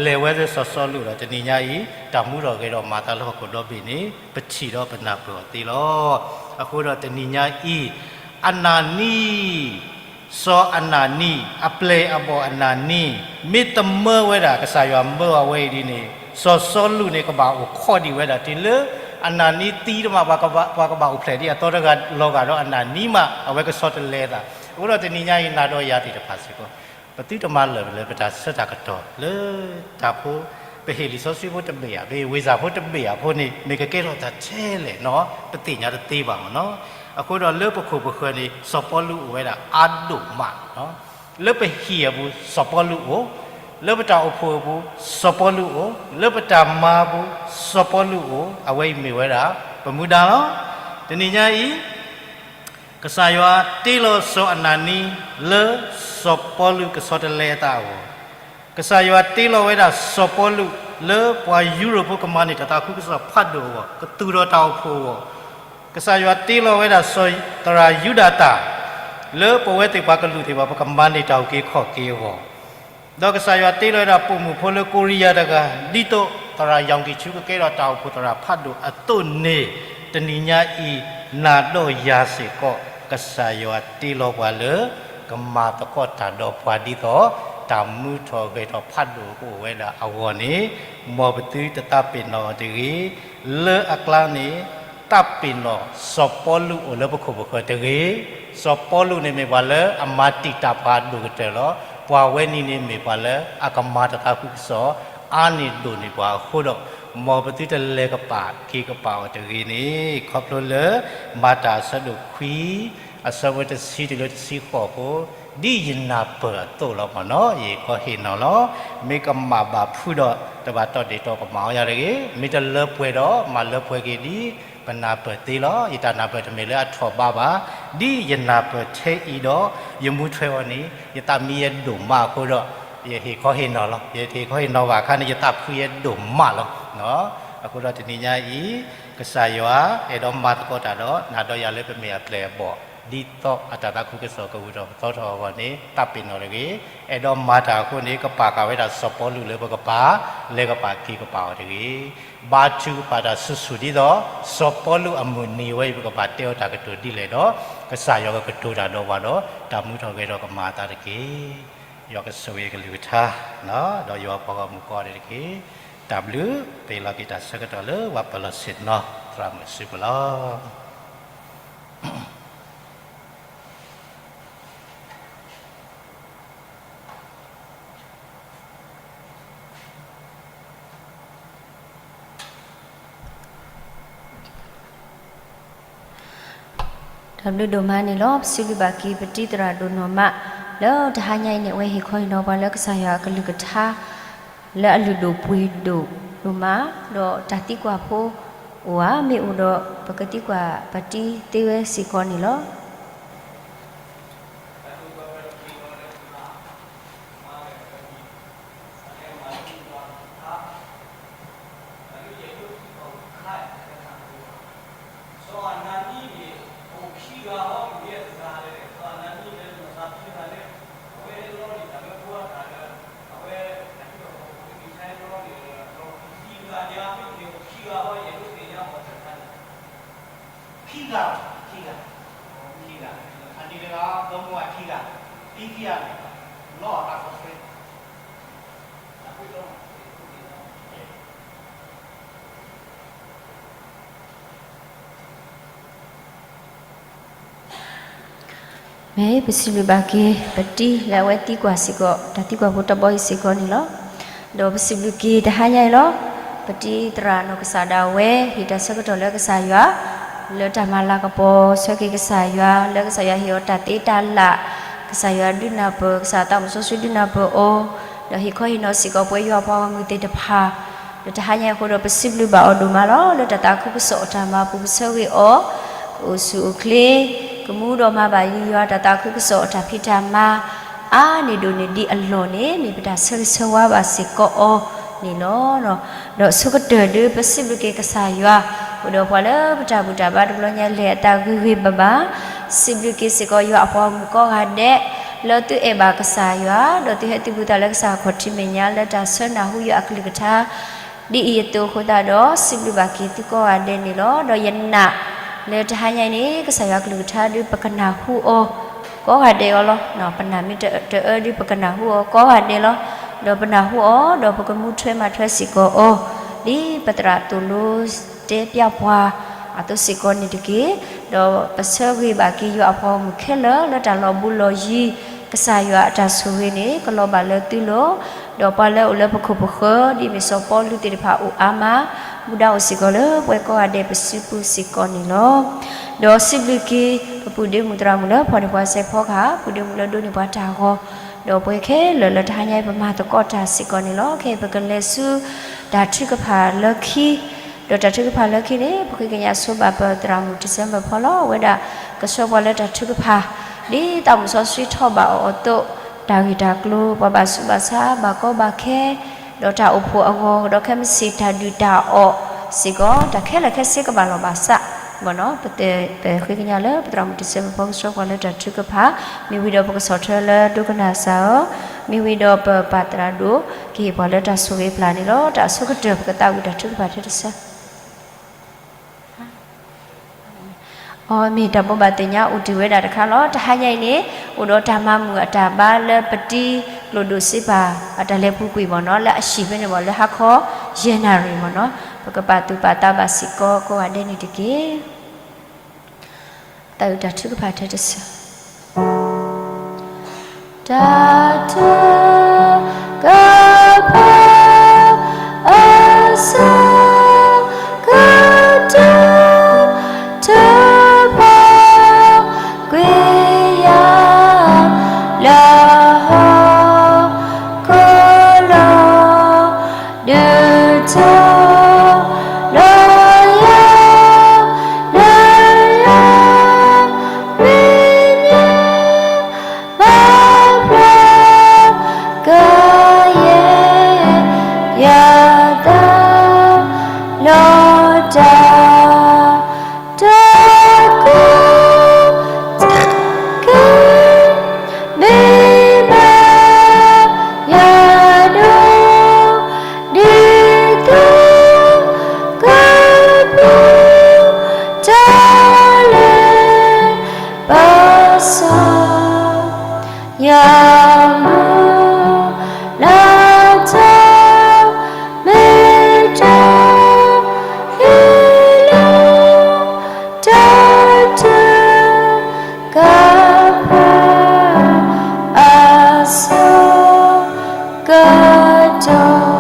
လဲၤဝဲလၢစီၤစီလူးဒီး တနံၤညါအံၤ တၢ်မူထီၣ်ဂဲၤထီၣ်မၤအသးလၢဟီၣ်ခိၣ်ဒီဘ့ၣ်န့ၣ် ပထံၣ်ဒီးပနၢ်ပၢၢ်အီၤသ့လီၤ. အဃိဒီးတနံၤညါအံၤ အနၤနံ စီၤအနၤနံ အပျဲၢ်အဘီၣ်အနၤနံ မ့ၢ်တမၢဝဲဒၣ် ကစၢ်ယွၤမၢအဝဲအံၤဒ်န့ၣ် စီၤစီလူးန့ၣ် ကဘၣ်အိၣ်ခိးဒံးဝဲဒၣ်တုၤလၢ အနၤနံသံတမး ပှၤကဘၣ်အိၣ်ဖျဲၣ်ဒံးအသီတဂၤလီၤဂာ်ဒီးအနၤနံမး အဝဲကဆီတလဲအသး. အဃိဒီးတနံၤညါအံၤ နၤဒီးယၤသ့ၣ်တဖၣ်စ့ၢ်ကီး ပသုတမၤလၢာ်လၢပတၢ်ဆၢတၢ်ကတီၢ်လၢတၢ်ဖိ ပဟ့ၣ်လံာ်စီဆှံဖိတဘ့ၣ်ဧါ ပဟ့ၣ်ဝံသးဖိတဘ့ၣ်ဧါဖိန့ၣ် မ့ၢ်ကကဲထီၣ်တၢ်ထဲလဲၣ်နီၤ ပသ့ၣ်ညါတသ့ဘၣ်မ့ၢ်နီၤ. အဃိဒီးလၢပခိၣ်ပဃၢၤန့ၣ် စီၤပီလူးအိၣ်ဝဲဒၣ်အါဒိၣ်မး လၢပဟံၣ်အပူၤ စီၤပီလူးအိၣ်, လၢပတၢ်အိၣ်ဖှိၣ်အပူၤ စီၤပီလူးအိၣ်, လၢပတၢ်မၤအပူၤ စီၤပီလူးအိၣ်, အဝဲအံၤမ့ၢ်ဝဲဒၣ် ပမူဒါလီၤ. တနံၤညါအံၤ ကစၢ်ယွၤတ့လီၤစီၤအနၤနံ လၢစီၤပီလူးကဆီတလဲအသးအဂီၢ်, ကစၢ်ယွၤတ့လီၤဝဲဒၣ်စီၤပီလူး လၢပှၤယူရိၣ်ဖိကမၤန့ၢ်တၢ်သးခုကစီၣ်ဖးဒိၣ်အဂီၢ်, ကသူၣ်ထီၣ်တၢ်အိၣ်ဖှိၣ်အဂီၢ်, ကစၢ်ယွၤတ့လီၤဝဲဒၣ်စီၤသရၣ်ယူဒၤသၣ် လၢပဝဲသ့ၣ်ပှၤကလုာ်သ့ၣ်တဖၣ် ပကမၤန့ၢ်တၢ်အုၣ်က့ၤခီၣ်က့ၤအဂီၢ် ဒီးကစၢ်ယွၤတ့လီၤဝဲဒၣ်ပိာ်မုၣ်ဖိလၢကိရံယၤတဂၤ ဒ်သိးသရၣ်ယီၣ်ကံၣ်ဆူ ကကဲထီၣ်တၢ်အိၣ်ဖှိၣ်သရၣ်ဖးဒိၣ်အသိးန့ၣ်, တနံၤညါအံၤ နၤဒီးယၤစ့ၢ်ကီး ကစၢ်ယွၤတ့လီၤပှၤလၢ ကမၤသကိးတၢ်ဒီးပှၤဒ်သိး တၢ်မူထီၣ်ဂဲၤထီၣ်ဖးဒိၣ်ကအိၣ်ဝဲဒၣ်အဂီၢ်န့ၣ်, မ်ပသုတသးပ့ၤနီၣ်အီၤတဂ့ၤ. လၢအကျါန့ၣ် သးပ့ၤနီၣ်စီၤပီလူးအိၣ်လၢပခိၣ်ပဃၢၤတဂ့ၤ. စီၤပီလူးန့ၣ်မ့ၢ်ပှၤလၢအမၤတံာ်တာ်ပှၤအဒိၣ်ကတၢၢ်လီၤ. ပှၤဝဲန့ၣ်န့ၣ်မ့ၢ်ပှၤလၢအကမၤတၢ်သးခုကစီၣ် အါန့ၢ်ဒိၣ်န့ၢ်ပှၤအဃိဒီး, မ်ပသုတလဲၤကပာ်က့ၤကပာ်အီၤတဂ့ၤန့ၣ်, ခီဖျိလၢ မၤတၢ်အဆၢဒိၣ်ခွံ အဆၢဖိတဆံတုၤလၢတဆံဃိးဖိ ဒ်ယနၢ်ပၢၢ်အသိးလီၤမ့ၢ်နီၤ, ယဟ့ၣ်ခီဟ့ၣ်နီၤလီၤ. မ့ၢ်ကမၣ်ဘၣ်ဖုးဒီး တဘၣ်တီၢ်ဒ့ၣ်တီၢ်ကမၣ်အီၤယၤတဂ့ၤ. မ့ၢ်တလၢပှဲၤဒီး မၤလၢပှဲၤက့ၤဒ်ပနၢ်ပၢၢ်သ့လီၤ. ယတၢ်နၢ်ပၢၢ်တမ့ၢ်လၢအထီၣ်ဘးဘၣ်. ဒ်ယနၢ်ပၢၢ်ထဲအံၤဒီး ယမူထွဲအီၤန့ၣ် ယသးမံယဲဒိၣ်မးအဃိဒီး ယဟ့ၣ်ခီဟ့ၣ်နီၤလီၤ. ယတဟ့ၣ်ခီဟ့ၣ်နီၤဘၣ်အခါန့ၣ် ယသးဖုးယဲဒိၣ်မးလီၤ. အဃိဒီးတနံၤညါအံၤ ကစၢ်ယွၤအဲၣ်ဒိးမၤသကိးတၢ်ဒီး နၤဒီးယၤလၢပမ့ၢ်အပျဲၢ်အဘီၣ် ဒ်သိးအတၢ်သးခုကစီၣ်ကဂုၤထီၣ်ပသီထီၣ်အဂီၢ်န့ၣ် တၢ်ပ့ၤနီၣ်တဂ့ၤ. အဲၣ်ဒိးမၤတၢ်အဃိန့ၣ် ကပာ်ဃာ်ဝဲဒၣ်စီၤပီလူးလၢပကပၤ လဲၤကပာ်က့ၤကပာ်အီၤတဂ့ၤ. ဘါထုကဖၣ်တၢ်ဆူၣ်ဆူၣ်ဒ်သိး စီၤပီလူးအမုၢ်နံၤဝဲအံၤ ပကဘၣ်တဲအီၤတၢ်ကတိၤဒ်လဲၣ်ဒီး ကစၢ်ယွၤကကတိၤတၢ်ဒီးပှၤဒီး တၢ်မူထီၣ်ဂဲၤထီၣ်ကမၤအသးတက့ၢ်. ယွၤကဆိၣ်ဂ့ၤအကလုၢ်ကထါ ဒီးယွၤပှၤဂီၢ်မုၢ်ကိးဂၤဒဲးတက့ၢ်. တၢ်ဘျုး ပအ့ၣ်လိာ်က့ၤတၢ်ဆၢကတီၢ်လၢပှၤပၢၤလီၢ်ဆ့ၣ်နီၤ သရၣ်မုၣ်စုပူၤလီၤ. တၢ်ဘျုးဒိၣ်မးန့ၣ်လီၤ. ပစံးဘျုးဘၣ်က့ၤပတံၤသရၣ်ဒိၣ်နီၢ်မး လၢတဟါညါအံၤန့ၣ် အဝဲဟ့ၣ်ခီဟ့ၣ်နီၤပှၤလၢကစၢ်ယွၤအကလုၢ်ကထါ လၢအလုၢ်ဒိၣ်ပှ့ၤဒိၣ်ဒိၣ်မး ဒီးတၢ်သံကွၢ်ဖိအိၣ်ဧါ, မ့ၢ်အိၣ်ဒီး ပကသံကွၢ်ပတံၤသ့ဝဲစ့ၢ်ကီးန့ၣ်လီၤ. ခံဂၤ, ခံဂၤ, ခံဂၤ, အန့ၣ်တဂၤ ဒီမါဝၤခံဂၤ, သံခံဂၤန့ၣ်, လီအီၣ်တၢ်ကီဆှဲ မ့ၢ်ပစံးဘျုးဘၣ်က့ၤ ပတံၤလၢအဝဲသံကွၢ်စ့ၢ်ကီး တၢ်သံကွၢ်ဖိတဘီအံၤစ့ၢ်ကီးန့ၣ်လီၤ. ဒီးပစံးဘျုးက့ၤတဟါညါအံၤလီၤ. ပတံၤသရၣ်နီၢ်ကစၢ်ဒၣ်ဝဲ ဟ့ၣ်တၢ်ဆၢကတီၢ်လၢကစၢ်ယွၤ လၢတၢ်မၤလၤကပီၤ ဆၢက့ၤကစၢ်ယွၤ လၢကစၢ်ယွၤဟ့ၣ်အီၤတၢ်သ့တၢ်လၢ်, ကစၢ်ယွၤဒုးနၢ်ပၢၢ် ကစၢ်သးမုၣ်စီဆှံဒုးနၢ်ပၢၢ်အီၤ, ဒီးဟ့ၣ်ခီဟ့ၣ်နီၤစ့ၢ်ကီးပဝဲယွၤအပှၤဂီၢ်မုၢ်သ့ၣ်တဖၣ် လၢတဟါညါအံၤအဃိဒီး ပစံးဘျုးဘၣ်အီၤဒိၣ်မးလီၤ. လၢတၢ်သးခုကစီၣ်အတၢ်မၤအပူၤ ပဆၢဂ့ၤအီၤ ကအိၣ်ဆူၣ်အိၣ်ချ့, ကမူဒီးမၤဘၣ်ယွၤတၢ်သးခုကစီၣ်အတၢ်ဖံးတၢ်မၤ အါန့ၢ်ဒိၣ်န့ၢ်ဒံးအလီၢ်န့ၣ် မ့ၢ်ပတၢ်ဆၢဂ့ၤဆၢဝါဘၣ်စ့ၢ်ကီးအီၤန့ၣ်လီၤ. ဒီးအဆိကတၢၢ်ဒုး ပစံးဘျုးက့ၤကစၢ်ယွၤ အိၣ်ဒီးပှၤလၢပတၢ်ဘူၣ်တၢ်ဘါတဘျီညါလဲၤအသးဂ့ၤဂ့ၤဘၣ်ဘၣ်, စံးဘျုးက့ၤစ့ၢ်ကီးယွၤအပှၤဂီၢ်မုၢ်ကိးဂၤဒဲး လၢသုအဲၣ်ဘၣ်ကစၢ်ယွၤ ဒီးသုဟဲသုဘူးသးလၢကစၢ်ခီၣ်ထံးမဲာ်ညါ လၢတၢ်ဆၢနၢ်ဟူယွၤအကလုၢ်ကထါ ဒ်အံၤအသိးအဃိသတးဒီး စံးဘျုးဘၣ်က့ၤသုကိးဂၤဒဲးန့ၣ်လီၤ. ဒီးယနာ်လၢတဟါညါအံၤန့ၣ် ကစၢ်ယွၤအကလုၢ်ကထါဒုး ပကနၢ်ဟူအီၤကိးဂၤဒဲးအီၤလီၤ. ပနာ်မ့ၢ်တအၢဒုး ပကနၢ်ဟူအီၤကိးဂၤဒဲးလီၤ. ဒီးပနၢ်ဟူအီၤ ဒီးပကမူထွဲမၤထွဲစ့ၢ်ကီးအီၤ ဒ်ပသရၣ်သိၣ်လိတဲပျၢ်ပှၤအသိးစ့ၢ်ကီးန့ၣ်တက့ၢ်. ဒီးပဆၢဂ့ၤဘၣ်က့ၤယွၤအပှၤဂီၢ်မုၢ်ခဲလၢာ် လၢတၢ်လီၤဘူးလီၤယံၤ ကစၢ်ယွၤအတၢ်ဆိၣ်ဂ့ၤန့ၣ် ကလီၤဘၣ်လၢသုလိၤ, ဒီးပှၤလၢအိၣ်လၢပခိၣ်ပဃၢၤ ဒ်မ့ၢ်စီၤပီလူးသ့ၣ်တဖၣ်အိၣ်အါမး မူဒါအိၣ်စ့ၢ်ကီးလၢပဝဲကိးဂၤဒဲးပစုပူၤစ့ၢ်ကီးန့ၣ်လီၤ. ဒီးစံးဘျုးက့ၤ ပပုၢ်ဒ့မုၣ်သရၣ်မုၣ်လၢဖီၣ်န့ၢ်ပှၤစဲးဖီကဟၣ်, ပုၢ်ဒ့မုၣ်လၢဒိးန့ၢ်ပှၤတၢ်ဂီၤ, ဒီးပဝဲခဲလၢာ်လၢတဟါညါအံၤပမၤသကိးတၢ်စ့ၢ်ကီးန့ၣ်လီၤ. ခဲအံၤပကလဲၤဆူတၢ်ထုကဖၣ်လၢခံ ဒီးတၢ်ထုကဖၣ်လၢခံန့ၣ် ပဃ့ကညးဆိဘၣ်ပသရၣ်မုၣ်တစဲမၢၢ်ဖီလီၤ. အဝဲဒၣ်ကဆှၢပှၤလၢတၢ်ထုကဖၣ် ဒ်သးမုၣ်စီဆှံထီၣ်ဘၣ်အီၤအသိး, တၢ်ဂ့ၢ်တၢ်ကျိၤ ပှၤဘၣ်ဆူးဘၣ်ဆါ ဘၣ်ကီဘၣ်ခဲ ဒီးတၢ်အိၣ်ဖှိၣ်အဂီၢ် ဒီးခဲမုၢ်ဆ့ၣ်တၢ်ဒုၣ်တၢ်အီၣ်စ့ၢ်ကီး တၢ်ခဲလၢာ်ခဲဆ့ကဘၣ်လီၢ်ဘၣ်စး ပဃ့ကညးလၢပသရၣ်မုၣ်တစဲမၢၢ်ဖီကဆှၢပှၤလၢတၢ်ထုကဖၣ်, မ့ၢ်ဝံၤဒီးပကဆီၣ်ထွဲလၢဒိကနၣ်စ့ၢ်အီၤ, မ့ၢ်ဝံၤဒီးပပၢ်သရၣ်ဒိၣ် ကဟ့ၣ်ပှၤလၢတၢ်ဆိၣ်ဂ့ၤပျၢ်န့ၣ်လီၤ. တၢ်အဆိကတၢၢ်ပကသးဝံၣ်တၢ်ထုကဖၣ်ထဲတစဲး အီ မ့ၢ်တၢ်ဘိးဘၣ်သ့ၣ်ညါအိၣ်တ့ၢ်ဝဲဒၣ်တခါလီၤ. တဟါညါအံၤန့ၣ် အိၣ်ဒီးတၢ်မၤမုာ်အတၢ်ဘါလၢပတံၤကျိၣ်ဒိၣ်စ့ပာ်အတၢ်လဲၤပူၤကွံာ်မ့ၢ်နီၤ လၢအဟံၣ်ဖဲန့ၣ်မ့ၢ် လၢဟါခီယဲၢ်နၣ်ရံၣ်မ့ၢ်နီၤ ပကပာ်သူၣ်ပာ်သးဘၣ်စ့ၢ်ကီးကိးဂၤဒဲးန့ၣ်တက့ၢ်. သးဝံၣ်တၢ်ထုကဖၣ်ထဲတစဲး တၢ်ထုကဖၣ် အဆၢကတီၢ် ထုကဖၣ်ကွံာ်ယၤ လၢ အမူလၢထီၣ် မ့ၢ်တၢ်ဟ့ၣ်လီၤ တၢ်တကပၤ အဆၢကတီၢ်.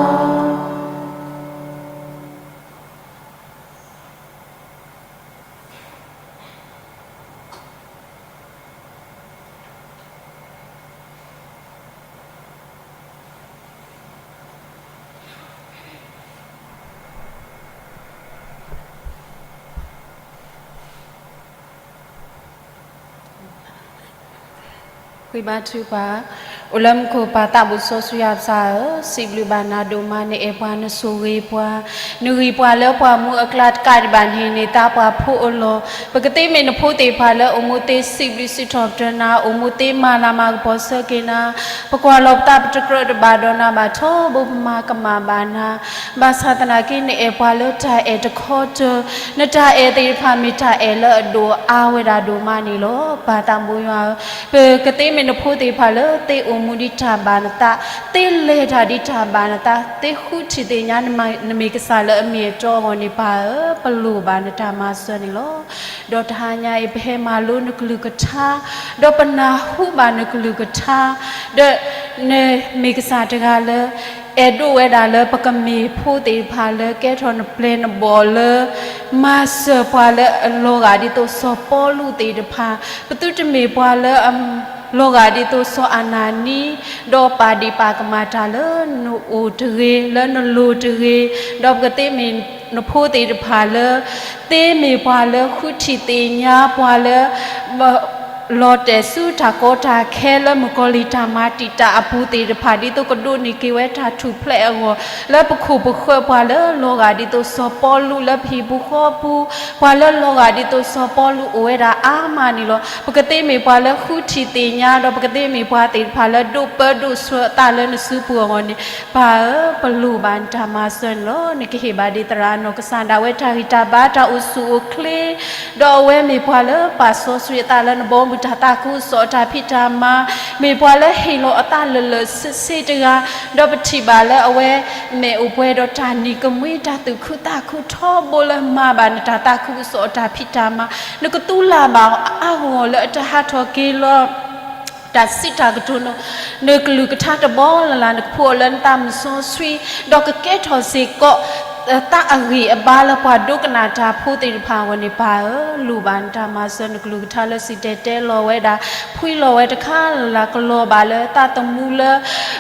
ဃ့ဘါထုကဖၣ်, အိၣ်လၢမူခိၣ်ပၢ်သးဘိၣ်စီဆှံယွၤပၢ်ဧၢ, စံးဘျုးဘၣ်နၤဒိၣ်မး နအဲၣ်ပှၤ နဆိၣ်ဂ့ၤပှၤ, နဂံၢ်ပှၤလၢပှၢ်မူအကျါတကးဒံးဘၣ်န့ၣ် န့ၢ်သါပှၤဖိအလီၢ်, ပကသ့မ့ၢ်နဖိသ့ၣ်တဖၣ်လၢအိၣ်မူသ့စံးဘျုးစံးထီၣ်ပတြၢၤနၤ, အိၣ်မူသ့မၤလၤမၤကပီၤဆၢက့ၤနၤ, ပကွၢ်လီၤပသးပတကြၢးတဘၣ်ဒီးနၤဘၣ် ထီဘိပမၤကမၣ်ဘၣ်နၤ, ဘၣ်ဆၣ်သနာ်က့ နအဲၣ်ပှၤလၢတၢ်အဲၣ်တခီတၢၢ်, နတၢ်အဲၣ်သ့ၣ်တဖၣ်မ့ၢ်တၢ်အဲၣ်လၢအဒိၣ်အါဝဲဒၣ်ဒိၣ်မးန့ၣ်လီၤ. ပၢ်သးဘိယွၤဧၢ, ပကသ့မ့ၢ်နဖိသ့ၣ်တဖၣ်လၢသ့အိၣ်မူဒ်တၢ်ဘၣ်နသး, သ့လဲၤတၢ်ဒ်တၢ်ဘၣ်နသး, သ့ဃုထံၣ်သ့ၣ်ညါနမ့ၢ်ကစၢ်လၢအမ့ၢ်အတီအဂီၢ်န့ၣ် ပၢ်ဧၢ, ပလိၣ်ဘၣ်နတၢ်မၤစၢၤန့ၣ်လီၤ. ဒီးတဟါညါအံၤ ပဟဲမၤလိနကလုၢ်ကထါ, ဒီးပနၢ်ဟူဘၣ်နကလုၢ်ကထါ, ဒီးနမ့ၢ်ကစၢ်တဂၤလၢ အဲၣ်ဒိးဝဲဒၣ်လၢပကမ့ၢ်ဖိသ့ၣ်တဖၣ်လၢကဲထီၣ်နပျဲၢ်နဘီၣ်လၢ မၤစၢၤပှၤလၢအလီၤဂာ်ဒ်သိးစီၤပီလူးသ့ၣ်တဖၣ်, ပသုတမ့ၢ်ပှၤလၢအလီၤဂာ်ဒ်သိးစီၤအနၤနံ, ဒီးပာ်ဒ့ၣ်ပာ်ကမၣ်တၢ်လၢနအိၣ်တဂ့ၤ, လၢနလိၤတဂ့ၤ, ဒီးပကသ့မ့ၢ်နဖိသ့ၣ်တဖၣ်လၢ သ့မ့ၢ်ပှၤလၢဃုထံၣ်သ့ၣ်ညါပှၤလၢ လီၤတဲာ်ဆူတၢ်ကီတၢ်ခဲလၢမုၣ်ကီၤလံၢ်တၢ်မၤတံာ်တာ်အပူၤသ့ၣ်တဖၣ် ဒ်သိးကဒိးန့ၢ်က့ၤဝဲတၢ်ထူၣ်ဖျဲးအဂီၢ်, လၢပခိၣ်ပဃၢၤပှၤလၢလီၤဂာ်ဒ်သိးစီၤပီလူးလၢပဟံၣ်ပူၤဃီပူၤ, ပှၤလၢလီၤဂာ်ဒ်သိးစီၤပီလူးအိၣ်ဝဲဒၣ်အါမးန့ၣ်လီၤ. ပကသ့မ့ၢ်ပှၤလၢဃုထံၣ်သ့ၣ်ညါ ဒီးပကသ့မ့ၢ်ပှၤသ့ၣ်တဖၣ်လၢဒိးပၢဒိးဆှၢအသးလၢနစုပူၤအဂီၢ်န့ၣ် ပၢ်ဧၢ, ပလိၣ်ဘၣ်နတၢ်မၤစၢၤန့ၣ်လီၤ. နကဟ့ၣ်ဘၣ်ဒ်သရၣ်နီၢ်ကစၢ်ဒၣ်ဝဲတၢ်ဂံၢ်တၢ်ဘါတၢ်အိၣ်ဆူၣ်အိၣ်ချ့ ဒီးအဝဲမ့ၢ်ပှၤလၢပာ်စီဆှံအသးလၢနဘီမုၢ်တၢ်သးခုကစီၣ်အတၢ်ဖံးတၢ်မၤ, မ့ၢ်ပှၤလၢဟ့ၣ်လီၤအသးလၢာ်လၢာ်ဆ့ဆ့တဂၤ, ဒီးပထံၣ်ဘၣ်လၢအဝဲမ့ၢ်အိၣ်ပှဲၤဒီးတၢ်နံၤကမှံ တၢ်သူၣ်ခုသးခုထီဘိလၢမၤဘၣ်နတၢ်သးခုကစီၣ်အတၢ်ဖံးတၢ်မၤ, နကသူလၢ်ဘၣ်အါဂီၢ်လၢအတၢ်ဟးထီၣ်က့ၤလီၤ တၢ်စံးတၢ်ကတိၤနီၤ, နကလုၢ်ကထါတဘီလၢ်လၢ် နကဖှိၣ်အီၤလၢနသးမုၢ်စီဆှံ, ဒီးကကဲထီၣ်စ့ၢ်ကီး သးအဂံၢ်အဘါလၢပှၤဒိကနၣ်တၢ်ဖိသ့ၣ်တဖၣ်အဂီၢ်န့ၣ် ပၢ်ဧၢ, လိၣ်ဘၣ်နတၢ်မၤစၢၤ နကလုၢ်ကထါလၢစံၣ်တဲၤတဲလီၤဝဲဒၣ်, ဖှံလီၤဝဲတခါလၢ်လၢ် ကလီၤဘၣ်လၢသးသမူလၢ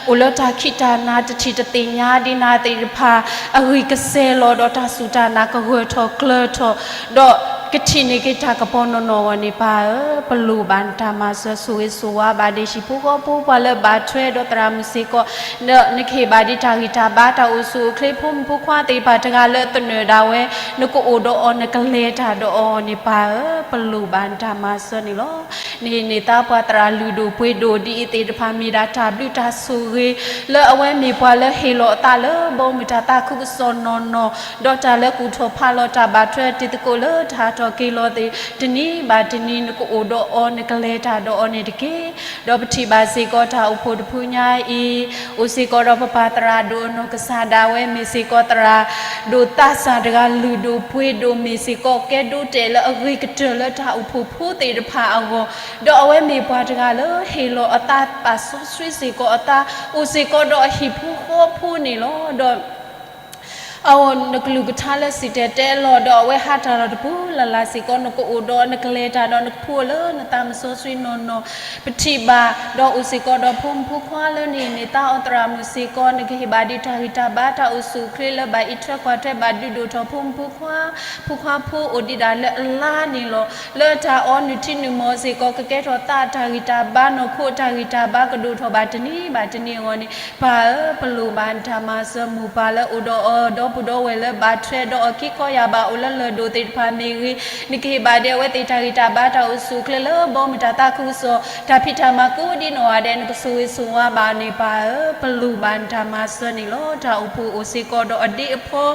အိၣ်လၢတၢ်ခံးတၢ်နၤ တထံၣ်တသ့ၣ်ညါဒံးနၤသ့ၣ်တဖၣ် အဂံၢ်ကစဲၤလီၤ ဒီးတၢ်စူၢ်တၢ်နာ်ကဂၢၢ်ထီၣ်ကျၢၤထီၣ်, ဒီးကထံၣ်န့ၢ်က့ၤတၢ်ကပီၤနီၢ်နီၢ်အဂီၢ်န့ၣ် ပၢ်ဧၢ, ပလိၣ်ဘၣ်နတၢ်မၤစၢၤ ဆိၣ်ဂ့ၤဆိၣ်ဝါဘၣ်ဒ့ၣ်ဆံးဖိဃီဖိ ပှၤလၢဘၣ်ထွဲဒီးသရၣ်မုၣ်စ့ၢ်ကီး, ဒီးနကဟ့ၣ်ဘၣ်ဒံးတၢ်ဂံၢ်တၢ်ဘါတၢ်အိၣ်ဆူၣ်အိၣ်ချ့ ဖိမုၣ်ဖိခွါသ့ၣ်တဖၣ်တဂၤလၢအသနၢၣ်ဒၣ်ဝဲ, နကအိၣ်ဒီးအီၤ နကလဲၤတၢ်ဒီးအီၤန့ၣ် ပၢ်ဧၢ, ပလိၣ်ဘၣ်နတၢ်မၤစၢၤန့ၣ်လီၤ. နဟ့ၣ်န့ၢ်သါပှၤသရၣ်လုၢ်ဒိၣ်ပှ့ၤဒိၣ်ဒ်အံၤသ့ၣ်တဖၣ် မ့ၢ်ဒၣ်တၢ်ဘျုးတၢ်ဆိၣ်ဂ့ၤ လၢအဝဲမ့ၢ်ပှၤလၢဟ့ၣ်လီၤအသးလၢဘီမုၢ်တၢ်သးခုကစီၣ်နီၢ်နီၢ်, ဒီးတၢ်လၢကူၣ်ထီၣ်ဖးလီၤတၢ်ဘၣ်ထွဲ တံၤသကိးလၢတၢ်ဟးထီၣ်က့ၤလီၤသ့ၣ် တနံၤဘၣ်တနံၤ နကအိၣ်ဒီးအီၤ နကလဲၤတၢ်ဒီးအီၤန့ၣ်တက့ၢ်. ဒီးပထံၣ်ဘၣ်စ့ၢ်ကီးတၢ်အိၣ်ဖှိၣ်တဖုညါအံၤ, အိၣ်စ့ၢ်ကီးဒီးပပၢ်သရၣ်ဒိၣ်အနီၢ်ကစၢ်ဒၣ်ဝဲ မ့ၢ်စ့ၢ်ကီးသရၣ်ဒိၣ်သးစၢ်တဂၤ လုၢ်ဒိၣ်ပှ့ၤဒိၣ် မ့ၢ်စ့ၢ်ကီးကဲဒိးတဲာ်လၢအဂ့ၤကတၢၢ်လၢတၢ်အိၣ်ဖှိၣ်ဖိသ့ၣ်တဖၣ်အဂီၢ်, ဒီးအဝဲမ့ၢ်ပှၤတဂၤလၢဟ့ၣ်လီၤအသးပာ်စီဆှံစ့ၢ်ကီးအသး, အိၣ်စ့ၢ်ကီးဒီးအဟံၣ်ဖိဃီဖိန့ၣ်လီၤ. ဒီး အဝဲနကလုၢ်ကထါလၢစံၣ်တဲၤတဲလီၤ ဒီးအဝဲဟးတၢ်လီၤတပူၤလၢ်လၢ်စ့ၢ်ကီး နကအိၣ်ဒီးနကလဲၤတၢ်ဒီးနကဖှိၣ်လၢနသးမုၢ်စီဆှံနီၢ်နီၢ်, ပထံၣ်ဘၣ် ဒီးအိၣ်စ့ၢ်ကီးဒီးဖိမုၣ်ဖိခွါလၢနဟ့ၣ်န့ၢ်သါအီၤသရၣ်မုၣ်စ့ၢ်ကီး နကဟ့ၣ်ဘၣ်ဒံးတၢ်ဂံၢ်တၢ်ဘါတၢ်အိၣ်ဆူၣ်အိၣ်ချ့လၢဘၣ်အံးထွဲကွၢ်ထွဲဘၣ်ဒုးဒိၣ်ထီၣ်ဖိမုၣ်ဖိခွါ, ဖိခွါဖိအိၣ်ဒံးဒၣ်လၢအလါန့ၣ်လီၤ. လၢတၢ်အီနုၢ်ထံနုၢ်မီၤစ့ၢ်ကီး ကကဲထီၣ်သးအတၢ်ဂံၢ်တၢ်ဘါ နီၢ်ခိအတၢ်ဂံၢ်တၢ်ဘါကဒိၣ်ထီၣ်ဘၣ်တနံၤဘၣ်တနံၤအဂီၢ်န့ၣ် ပၢ်ဧၢ, ပလိၣ်ဘၣ်နတၢ်မၤစၢၤ မိၢ်ပၢ်လၢအိၣ်ဒီးအီၤ ဒီပုၢ်ဒီဝဲၢ်လၢဘၣ်ထွဲဒီးအီၤခံခီယၢ်ဘး အိၣ်လၢလၢၢ်ဒိၣ်သ့ၣ်တဖၣ်မ့ၢ်ဂ့ၤ, နကဟ့ၣ်ဘၣ်ဒံးအဝဲသ့ၣ်တၢ်ဂံၢ်တၢ်ဘါတၢ်အိၣ်ဆူၣ်အိၣ်ချ့လၢဘီမုၢ်တၢ်သးခုကစီၣ် တၢ်ဖံးတၢ်မၤကိးဒံနီၢ်ဂၤဒဲး နကဆိၣ်ဂ့ၤဆိၣ်ဝါဘၣ်န့ၣ် ပၢ်ဧၢ, ပလိၣ်ဘၣ်နတၢ်မၤစၢၤန့ၣ်လီၤ. တၢ်အိၣ်ဖှိၣ်အိၣ်စ့ၢ်ကီးဒီးအဒ့အဖီ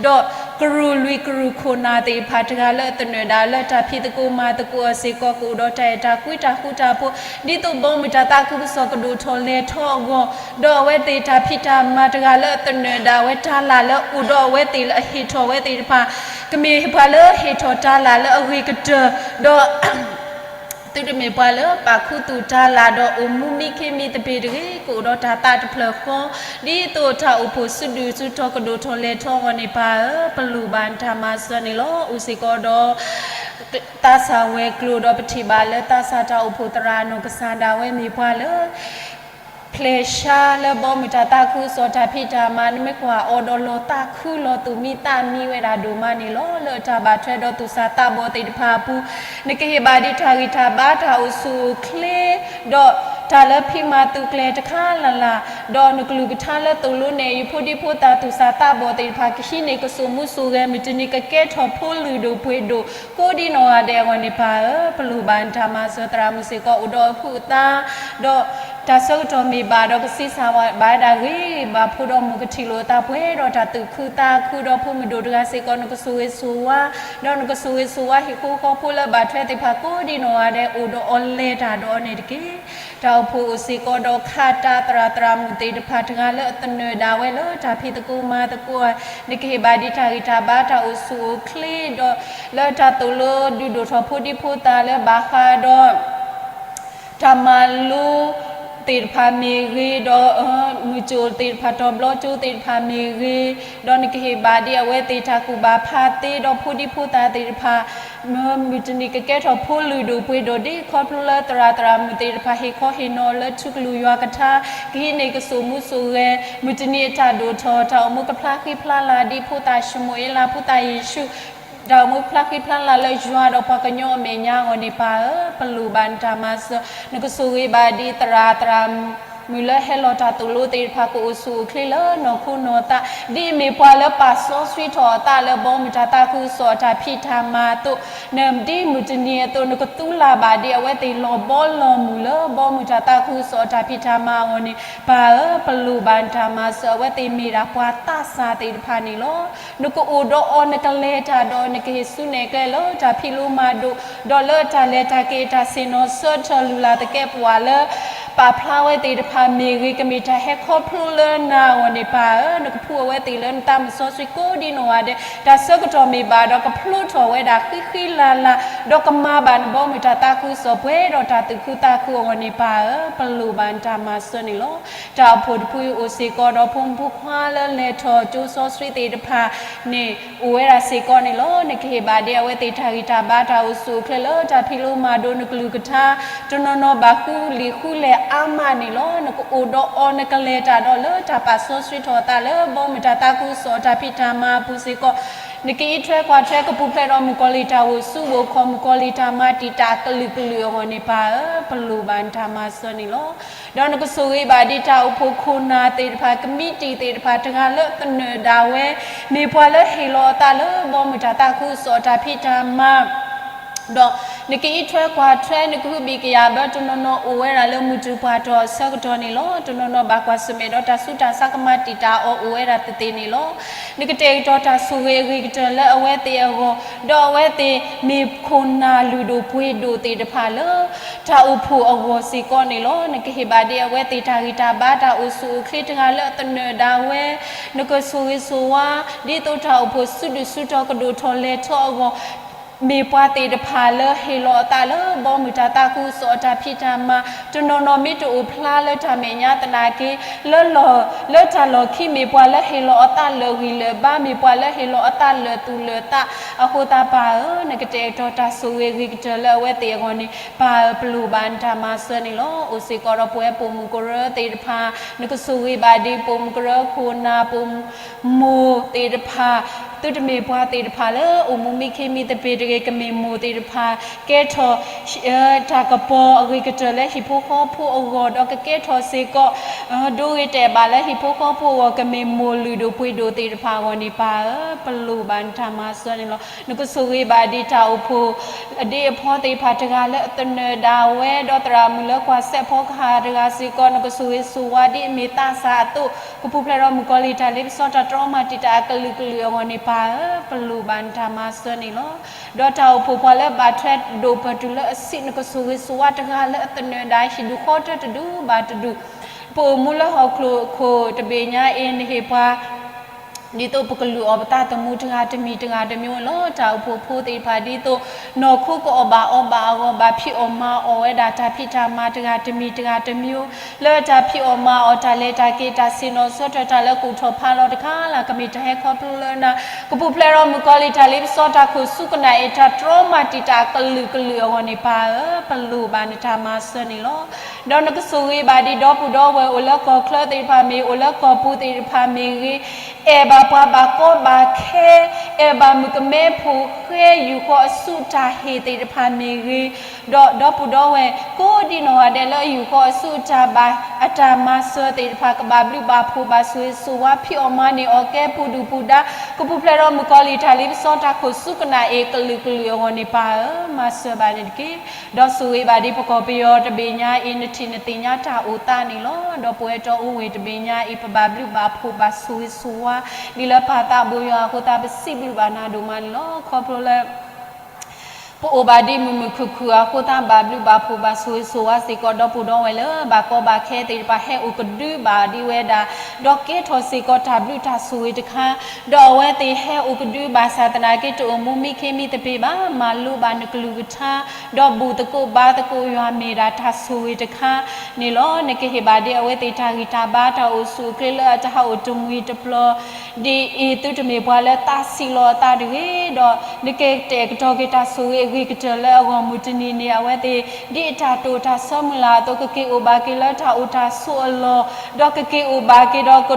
ဒီး ကရူၢ်လွံၢ်ကရူၢ်ခိၣ်နၢ်သ့ၣ်တဖၣ်တဂၤလၢအသနၢၣ်ဒၣ်လၢတၢ်ဖံးသကိးမၤသကိးအီၤစ့ၢ်ကီး ကအိၣ်ဒီးတၢ်အဲၣ်တၢ်ကွံတၢ်ဃူတၢ်ဖိး ဒ်သိးဘီမုၢ်တၢ်သးခုကစီၣ်ကဒိၣ်ထီၣ်လဲၤထီၣ်အဂီၢ်, ဒီးအဝဲသ့ၣ်တၢ်ဖံးတၢ်မၤတဂၤလၢအသနၢၣ်ဒၣ်ဝဲတၢ်လၢ်လၢအအိၣ်ဒီးအဝဲသ့ၣ်လၢအဟ့ၣ်ထီၣ်ဝဲသ့ၣ်တဖၣ် ကမ့ၢ်ပှၤလၢဟ့ၣ်ထီၣ်တၢ်လၢ်လၢအဂ့ၤကတၢၢ်, ဒီး သုတမ့ၢ်ပှၤလၢပာ်ခူသူၣ်တၢ်လၢ်ဒီးအိၣ်မူမံခ့မံသပ့ၤတဂ့ၤ, ကအိၣ်ဒီးတၢ်သးတဖျၢၣ်ဃီ, ဒ်သိးတၢ်အိၣ်ဖှိၣ်စုဒုၣ်စုတီၤကဒိၣ်ထီၣ်လဲၤထီၣ်အဂီၢ်န့ၣ်ပၢ်ဧၢ, ပလိၣ်ဘၣ်နတၢ်မၤစၢၤန့ၣ်လီၤ. အိၣ်စ့ၢ်ကီးဒီး သးစၢ်ဝဲၤကျိၤဒီးပထံၣ်ဘၣ်လၢသးစၢ်တၢ်အိၣ်ဖှိၣ်သရၣ်နီၢ်ကစၢ်ဒၣ်ဝဲမ့ၢ်ပှၤလၢ ဖျဲးရှါလၢဘီမုၢ်တၢ်သးခုကစီၣ်တၢ်ဖံးတၢ်မၤ နမ့ၢ်ကွၢ်အီၤဒီးလီၤသးခုလီၤသူၣ်မံသးမံဝဲဒၣ်ဒိၣ်မးန့ၣ်လီၤ. လၢတၢ်ဘၣ်ထွဲဒီးသူၣ်စၢ်သးဘီၣ်သ့ၣ်တဖၣ်အပူၤ နကဟ့ၣ်ဘၣ်ဒံးတၢ်ဂံၢ်တၢ်ဘါတၢ်အိၣ်ဆူၣ်အိၣ်ချ့ ဒီးတၢ်လၢဖံးမၤသုးကျဲၤတခါလၢ်လၢ်, ဒီးနကလုၢ်ကထါလၢသိၣ်လိနဲၣ် ယဖိဒံဖိသၣ်သူၣ်စၢ်သးဘီၣ်သ့ၣ်တဖၣ် ကဟံးန့ၢ်ကစိာ်မူစိာ်ဂဲၤ မုၢ်တနံၤကကဲထီၣ်ဖိလုၢ်ဒိၣ်ပှ့ၤဒိၣ် ကိးဒံနီၢ်ဂၤဒဲးအဂီၢ်န့ၣ်ပၢ်ဧၢ, ပလိၣ်ဘၣ်နတၢ်မၤစၢၤ သရၣ်မုၣ်စ့ၢ်ကီးအိၣ်ဒီးအဟုးအသး ဒီးတၢ်ဆၢကတီၢ်မ့ၢ်ဘၣ်ဒီးကဆံးစၢ်ဘၣ်ဒၣ်ဂ့ၤဘၣ်ဖိဒီးမုၢ်ကထံၣ်လိာ်အသးပှဲၤဒီးတၢ်သူၣ်ခုသးခုဒီးဖိမုၣ်ဒိၣ်တဂၤစ့ၢ်ကီး နကဆိၣ်ဂ့ၤဆိၣ်ဝါ ဒီးနကဆိၣ်ဂ့ၤဆိၣ်ဝါဟံၣ်ဖိဃီဖိလၢဘၣ်ထွဲသ့ၣ်တဖၣ်ကိးဒံနီၢ်ဂၤဒဲးအိၣ်ဒီးအီၤလဲၤတၢ်ဒီးအီၤန့ၣ်တက့ၢ်. တၢ်အိၣ်ဖှိၣ်အိၣ်စ့ၢ်ကီးဒီးခးတၢ်သရၣ်သရၣ်မုၣ်သ့ၣ်တဖၣ်တဂၤလၢအသနၢၣ်ဒၣ်ဝဲလၢတၢ်ဖံးသကိးမၤသကိး နကဟ့ၣ်ဘၣ်ဒံးတၢ်ဂံၢ်တၢ်ဘါတၢ်အိၣ်ဆူၣ်အိၣ်ချ့ဒီး လၢတၢ်သိၣ်လိဒုးဒိၣ်ထီၣ်ဖိဒံဖိသၣ်လၢဘၣ်ဃးဒီး တၢ်မၤလိ သ့ၣ်တဖၣ်မ့ၢ်ဂ့ၤဒီး မုၢ်ကၠိၣ်သ့ၣ်တဖၣ် တီၤဘျီကၠိသ့ၣ်တဖၣ်မ့ၢ်ဂ့ၤ, ဒီးနကဟ့ၣ်ဘၣ်ဒံးအဝဲသ့ၣ်တၢ်ကူၣ်ဘၣ်ဖးသ့ဒီးဖိဒံဖိသၣ်သ့ၣ်တဖၣ် မုၢ်တနံၤကကဲထီၣ်ဖိလုၢ်ဒိၣ်ပှ့ၤဒိၣ်ဒ်ခီဖျိလၢသရၣ်သရၣ်မုၣ်သ့ၣ်တဖၣ် ဟ့ၣ်ခီဟ့ၣ်နီၤလၢထူကလုၢ်ယွၤကထါ ကဟံးန့ၢ်ကစိာ်မူစိာ်ဂဲၤ မုၢ်တနံၤအတၢ်ဒိၣ်ထီၣ် တၢ်အိၣ်မူကဖျါဃံဖျါလၤဒ်ဖိသၣ်ၡမူၤအ့လး ဖိသၣ်ယ့ၣ်ၡူး တၢ်အိၣ်မူကဖျါဃံဖျါလၤလၢယွၤဒီးပှၤကညီအမဲာ်ညါအဂီၢ်န့ၣ်ပၢ်ဧၢ, ပလိၣ်ဘၣ်နတၢ်မၤစၢၤ, နကဆိၣ်ဂ့ၤဘၣ်ဒံးသရၣ်သရၣ်မုၣ်လၢဟဲလီၤတၢ်သိၣ်လိသ့ၣ်တဖၣ် ကအိၣ်ဆူၣ်အိၣ်ချ့လၢနီၢ်ခိနီၢ်သး ဒ်အမ့ၢ်ပှၤလၢပာ်စီဆှံထီၣ်အသးလၢဘီမုၢ်တၢ်သးခုကစီၣ်အတၢ်ဖံးတၢ်မၤအသိး, နဒ်မုၢ်တနံၤအသိး နကသူလၢ်ဘၣ်ဒံးအဝဲသ့ၣ်လီၤဘီလီၤမုၢ်လၢဘီမုၢ်တၢ်သးခုကစီၣ်အတၢ်ဖံးတၢ်မၤအဂီၢ်န့ၣ် ပၢ်ဧၢ, ပလိၣ်ဘၣ်နတၢ်မၤစၢၤ အဝဲသ့ၣ်မ့ၢ်ဒၣ်ပှၤသးစၢ်သ့ၣ်တဖၣ်န့ၣ်လီၤ. နကအိၣ်ဒီးအီၤ နကလဲၤတၢ်ဒီး နကဟ့ၣ်ဆူနဲၣ်ကျဲလၢတၢ်ဖံးလိမၤဒိး ဒီးလၢတၢ်လဲၤတၢ်က့ၤတၢ်ဆ့ၣ်နီၤဆၢထၢၣ်လုၢ်လၢ်သကဲးပဝးလၢ ပာ်ဖျါဝဲသ့ၣ်တဖၣ်မ့ၢ်ဂ့ၤ ကမ့ၢ်တၢ်ဟဲခီဖျိလၢနၤအဂီၢ်န့ၣ် ပၢ်ဧၢ, နကဖှူအဝဲသ့ၣ်လၢနသးမုၢ်စီဆှံကိးဒံနီၢ်ဂၤဒဲး တၢ်ဆၢကတီၢ်မ့ၢ်ဘၣ်ဒီးကဖျိထီၣ်ဝဲဒၣ်ဃံဃံလၤလၤ ဒီးကမၤဘၣ်နဘီမုၢ်တၢ်သးခုကစီၣ်ပှဲၤဒီးတၢ်သူၣ်ခုသးခုအဂီၢ်န့ၣ် ပၢ်ဧၢ, ပလိၣ်ဘၣ်နတၢ်မၤစၢၤန့ၣ်လီၤ. တၢ်အိၣ်ဖှိၣ်တဖုအံၤအိၣ်စ့ၢ်ကီးဒီးဖိမုၣ်ဖိခွါလၢလဲၤထီၣ်ကၠိစီဆှံသ့ၣ်တဖၣ် န့ၣ် အိၣ်ဝဲဒၣ်စ့ၢ်ကီးန့ၣ်လီၤ. နကဟ့ၣ်ဘၣ်ဒံးအဝဲသ့ၣ်တၢ်ဂံၢ်တၢ်ဘါတၢ်အိၣ်ဆူၣ်အိၣ်ချ့လၢတၢ်ဖံးလိမၤဒိး နကလုၢ်ကထါ တနီၤနီၤဘၣ်ဃုလံာ်ဃုလဲၢ်အါမးန့ၣ်လီၤ. နကအိၣ်ဒီးအီၤ နကလဲၤတၢ်ဒီးလၢတၢ်ပာ်စီဆှံထီၣ်အသးလၢဘီမုၢ်တၢ်သးခုကစီၣ်အတၢ်ဖံးတၢ်မၤအပူၤစ့ၢ်ကီး နကအံးထွဲကွၢ်ထွဲကပူၤဖျဲးဒီးမုၣ်ကီၤလံၢ်တၢ်အိၣ်ဆူၣ်အိၣ်ချ့ မုၣ်ကီၤလံၢ်တၢ်မၤတံာ်တာ်အကလုာ်ကလုာ်အဂီၢ်န့ၣ် ပၢ်ဧၢ, ပလိၣ်ဘၣ်နတၢ်မၤစၢၤန့ၣ်လီၤ. ဒီးနကဆိၣ်ဂ့ၤဘၣ်ဒံးတၢ်အိၣ်ဖှိၣ်ခိၣ်နၢ်သ့ၣ်တဖၣ် ကမံးတံာ်သ့ၣ်တဖၣ်တဂၤလၢသနၢၣ်ဒၣ်ဝဲ မ့ၢ်ပှၤလၢဟ့ၣ်လီၤအသးလၢဘီမုၢ်တၢ်သးခုကစီၣ်အတၢ်ဖံးတၢ်မၤ ဒီးနကအံးထွဲကွၢ်ထွဲ နကဟုဘံၣ်ကယာ်ဘၢ တနီၤနီၤအိၣ်ဝဲဒၣ်လၢမုၢ်တူာ်ပှၢ်တီၤအဆၢကတီၢ်န့ၣ်လီၤ. တနီၤနီၤဘၣ်ကွၢ်ဆၢၣ်မဲာ်ဒီးတၢ်ဆူးတၢ်ဆါ ကမၤတံာ်တာ်အီၤအိၣ်ဝဲဒၣ်သ့ၣ်သ့ၣ်န့ၣ်လီၤ. နကတဲာ်ကတီၤတၢ်ဆိၣ်ဂ့ၤအဂ့ၤကတၢၢ်လၢအဝဲသ့ၣ်အဂီၢ် ဒီးအဝဲသ့ၣ်မ့ၢ်ခိၣ်နၢ်လုၢ်ဒိၣ်ပှ့ၤဒိၣ်သ့ၣ်တဖၣ်လၢ တၢ်အိၣ်ဖှိၣ်အဂီၢ်စ့ၢ်ကီးန့ၣ်လီၤ. နကဟ့ၣ်ဘၣ်ဒံးအဝဲသ့ၣ်တၢ်ဂံၢ်တၢ်ဘါတၢ်အိၣ်ဆူၣ်အိၣ်ချ့တဂၤလၢအသနၢၣ်ဒၣ်ဝဲ နကဆိၣ်ဂ့ၤဆိၣ်ဝါ ဒ်သိးတၢ်အိၣ်ဖှိၣ်စုဒုၣ်စုတီၤကဒိၣ်ထီၣ်လဲၤထီၣ်အဂီၢ် မ့ၢ်ပှၤသ့ၣ်တဖၣ်လၢဟ့ၣ်လီၤအသးလၢဘီမုၢ်တၢ်သးခုကစီၣ်အတၢ်ဖံးတၢ်မၤ တနီၤနီၤမ့ၢ်တအိၣ်ဖျါလၢတၢ်မဲာ်ညါသနာ်က့ လၢလီၢ် လၢတၢ်လီၢ်ခံမ့ၢ်ပှၤလၢဟ့ၣ်လီၤအသးလၢာ်ဂံၢ်လၢာ်ဘါ မ့ၢ်ပှၤလၢဟ့ၣ်လီၤအသးလၢာ်သူၣ်လၢာ်သးအဃိသတးပၢ်ဧၢ နကတဲာ်ကတီၤတၢ်ဆိၣ်ဂ့ၤအဂ့ၤကတၢၢ်လၢအဝဲသ့ၣ်အဂီၢ်န့ၣ် ပၢ်ဧၢ ပလိၣ်ဘၣ်နတၢ်မၤစၢၤန့ၣ်လီၤ. အိၣ်စ့ၢ်ကီးဒီးပဝဲပိာ်မုၣ်ကရၢသ့ၣ်တဖၣ် နကဆိၣ်ဂ့ၤဘၣ်ဒံးပိာ်မုၣ်ကရၢခိၣ်နၢ် ပိာ်မုၣ်မိၢ်သ့ၣ်တဖၣ် သုတမ့ၢ်ပှၤသ့ၣ်တဖၣ်လၢအိၣ်မူမံခ့မံသပ့ၤတ ဂ့ၤ ကမ့ၢ်မိၢ်သ့ၣ်တဖၣ် ကဲထီၣ် တၢ်ကပီၤအဂ့ၤကတၢၢ်လၢဟံၣ်ဖိဃီဖိအဂီၢ် ဒီးကကဲထီၣ်စ့ၢ်ကီး ဒိဂ့ၤတဲာ်ဘၣ်လၢဟံၣ်ဖိဃီဖိအဂီၢ် ကမ့ၢ်မိၢ်လုၢ်ဒိၣ်ပှ့ၤဒိၣ်သ့ၣ်တဖၣ်အဂီၢ်န့ၣ် ပၢ်ဧၢ ပလိၣ်ဘၣ်နတၢ်မၤစၢၤန့ၣ်လီၤ. နကဆိၣ်ဂ့ၤဘၣ်ဒံးတၢ်အိၣ်ဖှိၣ် အဒ့အဖီသ့ၣ်တဖၣ်တဂၤလၢအသနၢၣ်ဒၣ်ဝဲ ဒီးသရၣ်မုၣ်လၢကွၢ်စဲးဖီကဟၣ်တဂၤစ့ၢ်ကီး နကဆိၣ်ဂ့ၤဆိၣ်ဝါဒ်အမ့ၢ်သးစၢ်အသိး ကပူၤဖျဲးဒီးမုၣ်ကီၤလံၢ်တၢ်လ့ပစီတၢ်တြီမၤတံာ်တာ်အကလုာ်ကလုာ်အဂီၢ်န့ၣ် ပၢ်ဧၢ ပလိၣ်ဘၣ်နတၢ်မၤစၢၤန့ၣ်လီၤ. ဒီးတၢ်အိၣ်ဖှိၣ်ပှၤလၢဘၣ်ထွဲဒိၣ်ပၢၢ်တုၤလၢအဆံး နကဆိၣ်ဂ့ၤဆိၣ်ဝါတဂၤလၢအသနၢၣ်ဒၣ်ဟံၣ်ဒူၣ်ဃီတၢတဒူၣ်ဘၣ်တဒူၣ် ပအိၣ်မူလၢဟီၣ်ခိၣ်ခိၣ်တဘ့ၣ်ညါအံၤ နဟ့ၣ်ပှၤ ဒ်သိးပကလုၢ်အီၣ်ပသးသမူတဂၤတမံၤတဂၤတမံၤလီၤ. တၢ်အိၣ်ဖှိၣ်ဖိသ့ၣ်တဖၣ် ဒ်သိးနီၢ်ခိကအီၣ်ဘၣ်အီဘၣ်အဂီၢ် ဘၣ်ဖံးအီၣ်မၤအီၣ်ဝဲဒၣ်တၢ်ဖံးတၢ်မၤတဂၤတမံၤတဂၤတမံၤ လၢတၢ်ဖံးအီၣ်မၤအီၣ်တၢ်လဲၤတၢ်က့ၤတၢ်ဆ့ၣ်နီၤဆၢထၢၣ်တၢ်လၢကူၣ်ထီၣ်ဖးလီၤတခါလၢ် ကမ့ၢ်တၢ်ဟဲခီဖျိလၢနၤ ကပူၤဖျဲးဒီးမုၣ်ကီၤလံၢ်တၢ်လ့ပစီတၢ်ခိၣ်ဆူကနၣ်အံၤ တၢ်တြီမၤတံာ်တာ်အကလုာ်ကလုာ်အဂီၢ်န့ၣ် ပၢ်ဧၢ ပလိၣ်ဘၣ်နတၢ်မၤစၢၤန့ၣ်လီၤ. ဒီးနကဆိၣ်ဂ့ၤဘၣ်ဒံးဒီပုၢ်ဒီဝဲၢ်အိၣ်လၢကီၢ်ချၢသ့ၣ်တဖၣ်မ့ၢ်ဂ့ၤ အိၣ်လၢကီၢ်ပူၤသ့ၣ်တဖၣ်မ့ၢ်ဂ့ၤ အဲၣ်ဘၣ်ပှၤဘၣ်ကီဘၣ်ခဲ အဲၣ်ဘၣ်မုၣ်ကမဲဖိဃဲယူၢ်ဃီအစုတၢ်ဟ့ၣ်သ့ၣ်တဖၣ်မ့ၢ်ဂ့ၤ ဒီးဒီပုၢ်ဒီဝဲၢ် ကိးဒံနီၢ်ဂၤဒဲးလၢယူၢ်ဃီအစုအတၢ်ဘၣ် အတၢ်မၤစၢၤသ့ၣ်တဖၣ် ကဘၣ်ဘျုးဘၣ်ဖှိၣ်ဘၣ်ဆိၣ်ဂ့ၤဆိၣ်ဝါ ဖံးအီၣ်မၤန့ၢ်အီၣ်ကဲပူၤဒုၣ်ပူၤဒါ ကပူၤဖျဲးဒီးမုၣ်ကီၤလံၢ်တၢ်လ့ပစီတၢ်ခိၣ်ဆူကနၣ်အံၤကလုာ်ကလုာ်အဂီၢ်န့ၣ် ပၢ်ဧၢ မၤစၢၤဘၣ်န့ၣ်တက့ၢ်. ဒီးဆိၣ်ဂ့ၤဘၣ်ဒံးပကီၢ်ပယီၤတဘ့ၣ်ညါအံၤ နထံၣ်နသ့ၣ်ညါတၢ်အိၣ်သးန့ၣ်လီၤ. ဒီးပဝဲတီအိၣ်ဝဲတဘ့ၣ်ညါအံၤ ပဘၣ်ဘျုးဘၣ်ဖှိၣ်ဘၣ်ဆိၣ်ဂ့ၤဆိၣ်ဝါ ဒ်လၢပၢ်သးဘိယွၤအဃိသတး ပစံးဘျုးဘၣ်နၤဒိၣ်မးန့ၣ်လီၤ. ခီဖျိလၢ ပအိၣ်ဘၣ်ဒ်မုာ်မုာ်ခုၣ်ခုၣ်အဃိသတး ဘၣ်ဘျုးဘၣ်ဖှိၣ်ဘၣ်ဆိၣ်ဂ့ၤဆိၣ်ဝါစ့ၢ်ကီး ဒီပုၢ်ဒီဝဲၢ်လၢဘၣ်ကီဘၣ်ခဲသ့ၣ်တဖၣ် ဟဲအိၣ်ကဒုဘၣ်ဒံးဝဲဒၣ် ဒီးကဲထီၣ်စ့ၢ်ကီးတၢ်ဘျုးတၢ်ဆိၣ်ဂ့ၤတခါ ဒီးအဝဲသ့ၣ်ဟဲအိၣ်ကဒုဘၣ်ဆၣ်သနာ်က့ တအိၣ်မူမံခ့မံသပ့ၤဘၣ် မၤလိဘၣ်နကလုၢ်ကထါ ဒီးဘူၣ်သကိးဘါသကိးယွၤမ့ၢ်ဒၣ်တၢ်ဆိၣ်ဂ့ၤတခါန့ၣ်လီၤ. နကဟ့ၣ်ဘၣ်ဒံးအဝဲသ့ၣ်တၢ်ဂံၢ်တၢ်ဘါ တၢ်အိၣ်ဆူၣ်အိၣ်ချ့လၢအတၢ်အိၣ်တမှံၤတပျီၤ ဒ်အံၤ သုတမ့ၢ်ပှၤလၢသးဆံးလီၤအသးတဂ့ၤ ဒီးနကတဲာ်ကတီၤက့ၤတၢ်ဆိၣ်ဂ့ၤအဂ့ၤကတၢၢ်လၢအဂီၢ်မုၢ်တနံၤန့ၣ် အဝဲသ့ၣ်ဒ်အတၢ်တိာ်တၢ်ဆၢမုၢ်လၢ်အသိး ကက့ၤအိၣ်ဘၣ်က့ၤလၢတၢ်အိၣ်တၢ်ဆိးအလီၢ် ဒီးကက့ၤအိၣ်ဘၣ်က့ၤဒီးက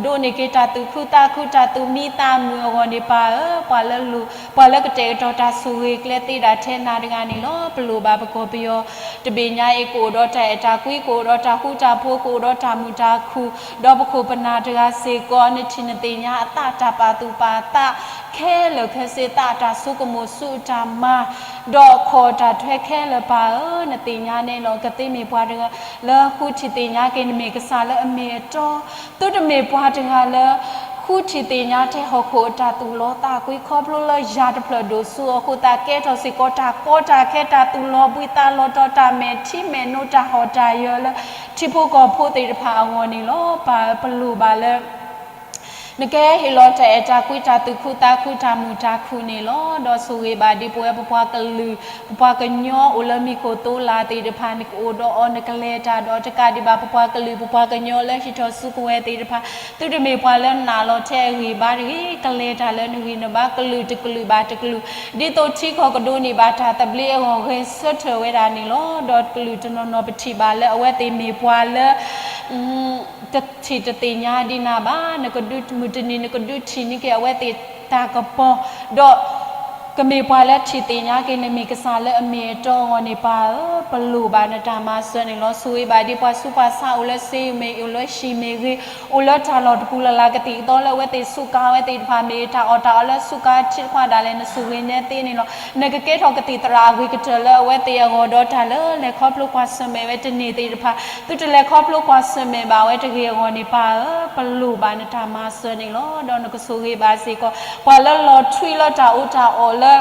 ဒိးန့ၢ်က့ၤတၢ်သူၣ်ခုသးခု တၢ်သူၣ်မံသးမုာ်အဂီၢ်န့ၣ် ပၢ်ဧၢ ပှၤလၢလိၤ ပှၤလၢကတဲာ်ကတီၤတၢ်ဆိၣ်ဂ့ၤကျဲသ့ဒၣ်ထဲနၤတဂၤန့ၣ်လီၤ. ပလိၣ်ဘၣ်ပကီၢ်ပယီၤတဘ့ၣ်ညါအံၤ ကအိၣ်ဒီးတၢ်အဲၣ်တၢ်ကွံ ကအိၣ်ဒီးတၢ်ဃူတၢ်ဖိး ကအိၣ်ဒီးတၢ်မုာ်တၢ်ခုၣ် ဒီးပခိၣ်ပနၢ်တဂၤစ့ၢ်ကီး နထံၣ်နသ့ၣ်ညါအသးတၢ်ပာ်သူၣ်ပာ်သး ခဲလၢာ်ခဲဆ့သးတၢ်ဆိကမိၣ်ဆူအတၢ်မၤ ဒီးခီၣ်တၢ်ထွဲခဲလၢာ် ပၢ်ဧၢ နသ့ၣ်ညါန့ၣ်လီၤ. ကသ့မ့ၢ်ပှၤတဂၤလၢဃုထံၣ်သ့ၣ်ညါက့ၤ နမ့ၢ်ကစၢ်လၢအမ့ၢ်အတီ သုတမ့ၢ်ပှၤတဂၤလၢ ဃုထံၣ်သ့ၣ်ညါထဲဟီၣ်ခိၣ်အတၢ်သူၣ်လီသးကွံ ခီဖျိလၢယၤတဖျၢၣ်ဒိၣ်စိအဃိသတး ကဲထီၣ်စ့ၢ်ကီးတၢ်ကီတၢ်ခဲ တၢ်သူၣ်လီၤဘှံးသးလီၤတီၤ တၢ်မဲာ်ထံမဲာ်နိ တၢ်ဟီၣ်တၢ်ယၢၤလၢ ထံဖိကီၢ်ဖိသ့ၣ်တဖၣ်အဂီၢ်န့ၣ်လီၤ. ပၢ်ဧၢ ပလိၣ်ဘၣ်လၢ နကဟဲဟ့ၣ်လီၤတၢ်အဲၣ်တၢ်ကွံ တၢ်သူၣ်ခုသးခု တၢ်မုာ်တၢ်ခုၣ်န့ၣ်လီၤ. ဒီးဆိၣ်ဂ့ၤဘၣ်ဒ်ပဝဲပပှၤကလုာ် ပပှၤကညီအိၣ်လၢမံခိၣ်သိလၢ်သ့ၣ်တဖၣ် နကအိၣ်ဒီးအီၤ နကလဲၤတၢ်ဒီးတကးဒံးဘၣ် ပပှၤကလုာ် ပပှၤကညီလၢဟံးထီၣ်စုကဝဲၤသ့ၣ်တဖၣ် သုတမ့ၢ်ပှၤလၢနာ်လီၤထဲအဂံၢ်ဘါတဂ့ၤ ကလဲၤတၢ်လၢနဂံၢ်နဘါ ကလုာ်တကလုာ်ဘၣ်တကလုာ် ဒ်သိးထံကီၢ်ကဒိးန့ၢ်ဘၣ်တၢ်သဘျ့အဂီၢ် ဂဲၤဆၢထၢၣ်ဝဲဒၣ်န့ၣ်လီၤ. ဒီးကလုာ်တနီၤနီၤပထံၣ်ဘၣ်လၢအဝဲသ့ၣ်မ့ၢ်ပှၤလၢ တထံၣ်တသ့ၣ်ညါဒံးနၤဘၣ်. နကဒုးမုၢ်တနံၤ နကဒုးထံၣ်န့ၢ်က့ၤအဝဲသ့ၣ်တၢ်ကပီၤ ဒီးကမ့ၢ်ပှၤလၢထံၣ်သ့ၣ်ညါက့ၤ နမ့ၢ်ကစၢ်လၢအမ့ၢ်အတီအဂီၢ်န့ၣ် ပၢ်ဧၢ ပလိၣ်ဘၣ်နတၢ်မၤစၢၤန့ၣ်လီၤ. ဆိၣ်ဂ့ၤဘၣ်ဒ်ပှၤဆူးပှၤဆါအိၣ်လၢစ့မ့ၢ်ဂ့ၤ အိၣ်လၢဟံၣ်မ့ၢ်ဂ့ၤ အိၣ်လၢတၢ်လီၢ်တပူၤလၢ်လၢ် ကသံၣ်ကသီလၢအဝဲသ့ၣ်ဆူးကါဝဲသ့ၣ်တဖၣ်မ့ၢ်ဂ့ၤ တၢ်အီၣ်တၢ်အီလၢဆူးကါထံတဖၣ်ဒၣ်လဲာ် နဆိၣ်ဂ့ၤနဲသ့န့ၣ်လီၤ. နကကဲထီၣ်ကသံၣ်သရၣ်အဂ့ၤကတၢၢ်လၢအဝဲသ့ၣ်အဂီၢ်ဒီးတၢ်လၢလဲၤခီဖျိကွၢ်ဆၢၣ်မဲာ်ဝဲတန့ၢ်သ့ၣ်တဖၣ် သုတလဲၤခီဖျိကွၢ်ဆၢၣ်မဲာ်ဘၣ်ဝဲတဂ့ၤအဂီၢ်န့ၣ် ပၢ်ဧၢ ပလိၣ်ဘၣ်နတၢ်မၤစၢၤန့ၣ်လီၤ. ဒီးနကဆိၣ်ဂ့ၤဘၣ်စ့ၢ်ကီး ပှၤလၢလီၤထွံလၢတၢ်အူတၢ်အီၣ်လၢ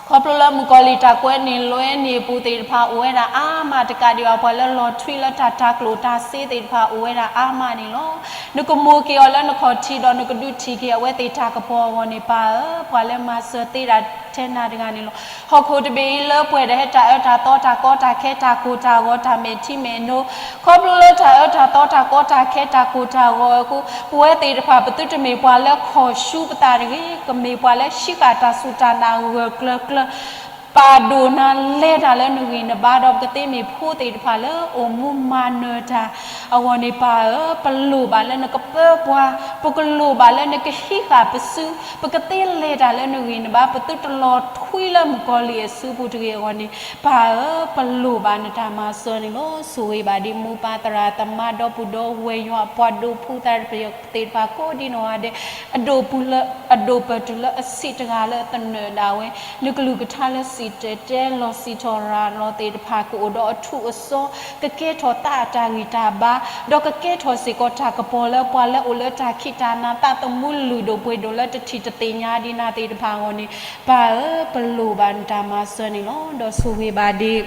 ခီဖျိလၢမုၣ်ကီၤလံၢ်တၢ်ကွဲန့ၢ်လွဲန့ၢ်အပူၤသ့ၣ်တဖၣ် အိၣ်ဝဲဒၣ်အါမးတကးဒံးဘၣ် ပှၤလၢလီၤထွံလၢတၢ်တၤကျိၣ်တၤစ့သ့ၣ်တဖၣ် အိၣ်ဝဲဒၣ်အါမးန့ၣ်လီၤ. နကမိၣ်က့ၤအီၤလၢနခီၣ်ထံး ဒီးနကဒုးထံၣ်က့ၤအဝဲသ့ၣ်တၢ်ကပီၤအဂီၢ်န့ၣ် ပၢ်ဧၢ ပှၤလၢမၤစၢၤသ့ဒၣ်ထဲနၤတဂၤန့ၣ်လီၤ. ဟီၣ်ခိၣ်တဘ့ၣ်အံၤလၢပှဲၤဒီးဟဲတၢ်အၢတၢ်သီ တၢ်ကီတၢ်ခဲ တၢ်ကိၢ်တၢ်ဂီၤ တၢ်မဲာ်ထံမဲာ်နိ ခီဖျိလၢတၢ်အၢတၢ်သီ တၢ်ကီတၢ်ခဲ တၢ်ကိၢ်တၢ်ဂီၤအဃိ ပဝဲသ့ၣ်တဖၣ် ပသုတမ့ၢ်ပှၤလၢခီၣ်ဆူပသးတဂ့ၤ, ကမ့ၢ်ပှၤလၢဟံးဃာ်တၢ်စူၢ်တၢ်နာ်ဂၢၢ်ကျၢၤကျၢၤ ပာ်ဒိၣ်နၤလဲၤတၢ်လၢနဂံၢ်နဘါ ဒီးပကသ့မ့ၢ်ဖိသ့ၣ်တဖၣ်လၢအိၣ်မူမၤနၢၤတၢ်အဂီၢ်န့ၣ် ပၢ်ဧၢ, ပလိၣ်ဘၣ်လၢနကပၢပှၤ, ပကလိၣ်ဘၣ်လၢနကဟံးဃာ်ပစု, ပကသ့လဲၤတၢ်လၢနဂံၢ်နဘါ, ပသုတလီၤထွံလၢမုၣ်ကီၤလံၢ်အစုပူၤတဂ့ၤအဂီၢ်န့ၣ် ပၢ်ဧၢ, ပလိၣ်ဘၣ်နတၢ်မၤစၢၤန့ၣ်လီၤ. ဆိၣ်ဂ့ၤဘၣ်ဒ်မိၢ်ပၢ်သရၣ်သမါ ဒီပုၢ်ဒီဝဲၢ်ယွၤအပှၤဒိးဖှူသးတဖၣ်သ့ၣ်တဖၣ်ကိးဒ်နီၢ်ဂၤဒဲး အဒိၣ်ပူၤလၢ အဒိၣ်ပၢၢ်တုၤလၢအဆံးတဂၤလၢအသနၢၣ်ဒၣ်ဝဲ, နကလုၢ်ကထါလၢစံၣ်တဲၤတဲလီၤ စံၣ်ထီၣ်ရၤလီၤသ့ၣ်တဖၣ် ကအိၣ်ဒီးအထူးအစီ, ကကဲထီၣ်သးအတၢ်ဂံၢ်တၢ်ဘါ, ဒီးကကဲထီၣ်စ့ၢ်ကီးတၢ်ကပီၤလၢပှၤလၢအိၣ်လၢတၢ်ခံးတၢ်နၤ သးသမူလုၢ်ဒိၣ်ပှ့ၤဒိၣ်လၢတထံၣ်တသ့ၣ်ညါဒံးနၤသ့ၣ်တဖၣ်အဂီၢ်န့ၣ် ပၢ်ဧၢ, ပလိၣ်ဘၣ်နတၢ်မၤစၢၤန့ၣ်လီၤ. ဒီးဆိၣ်ဂ့ၤဘၣ်ဒ်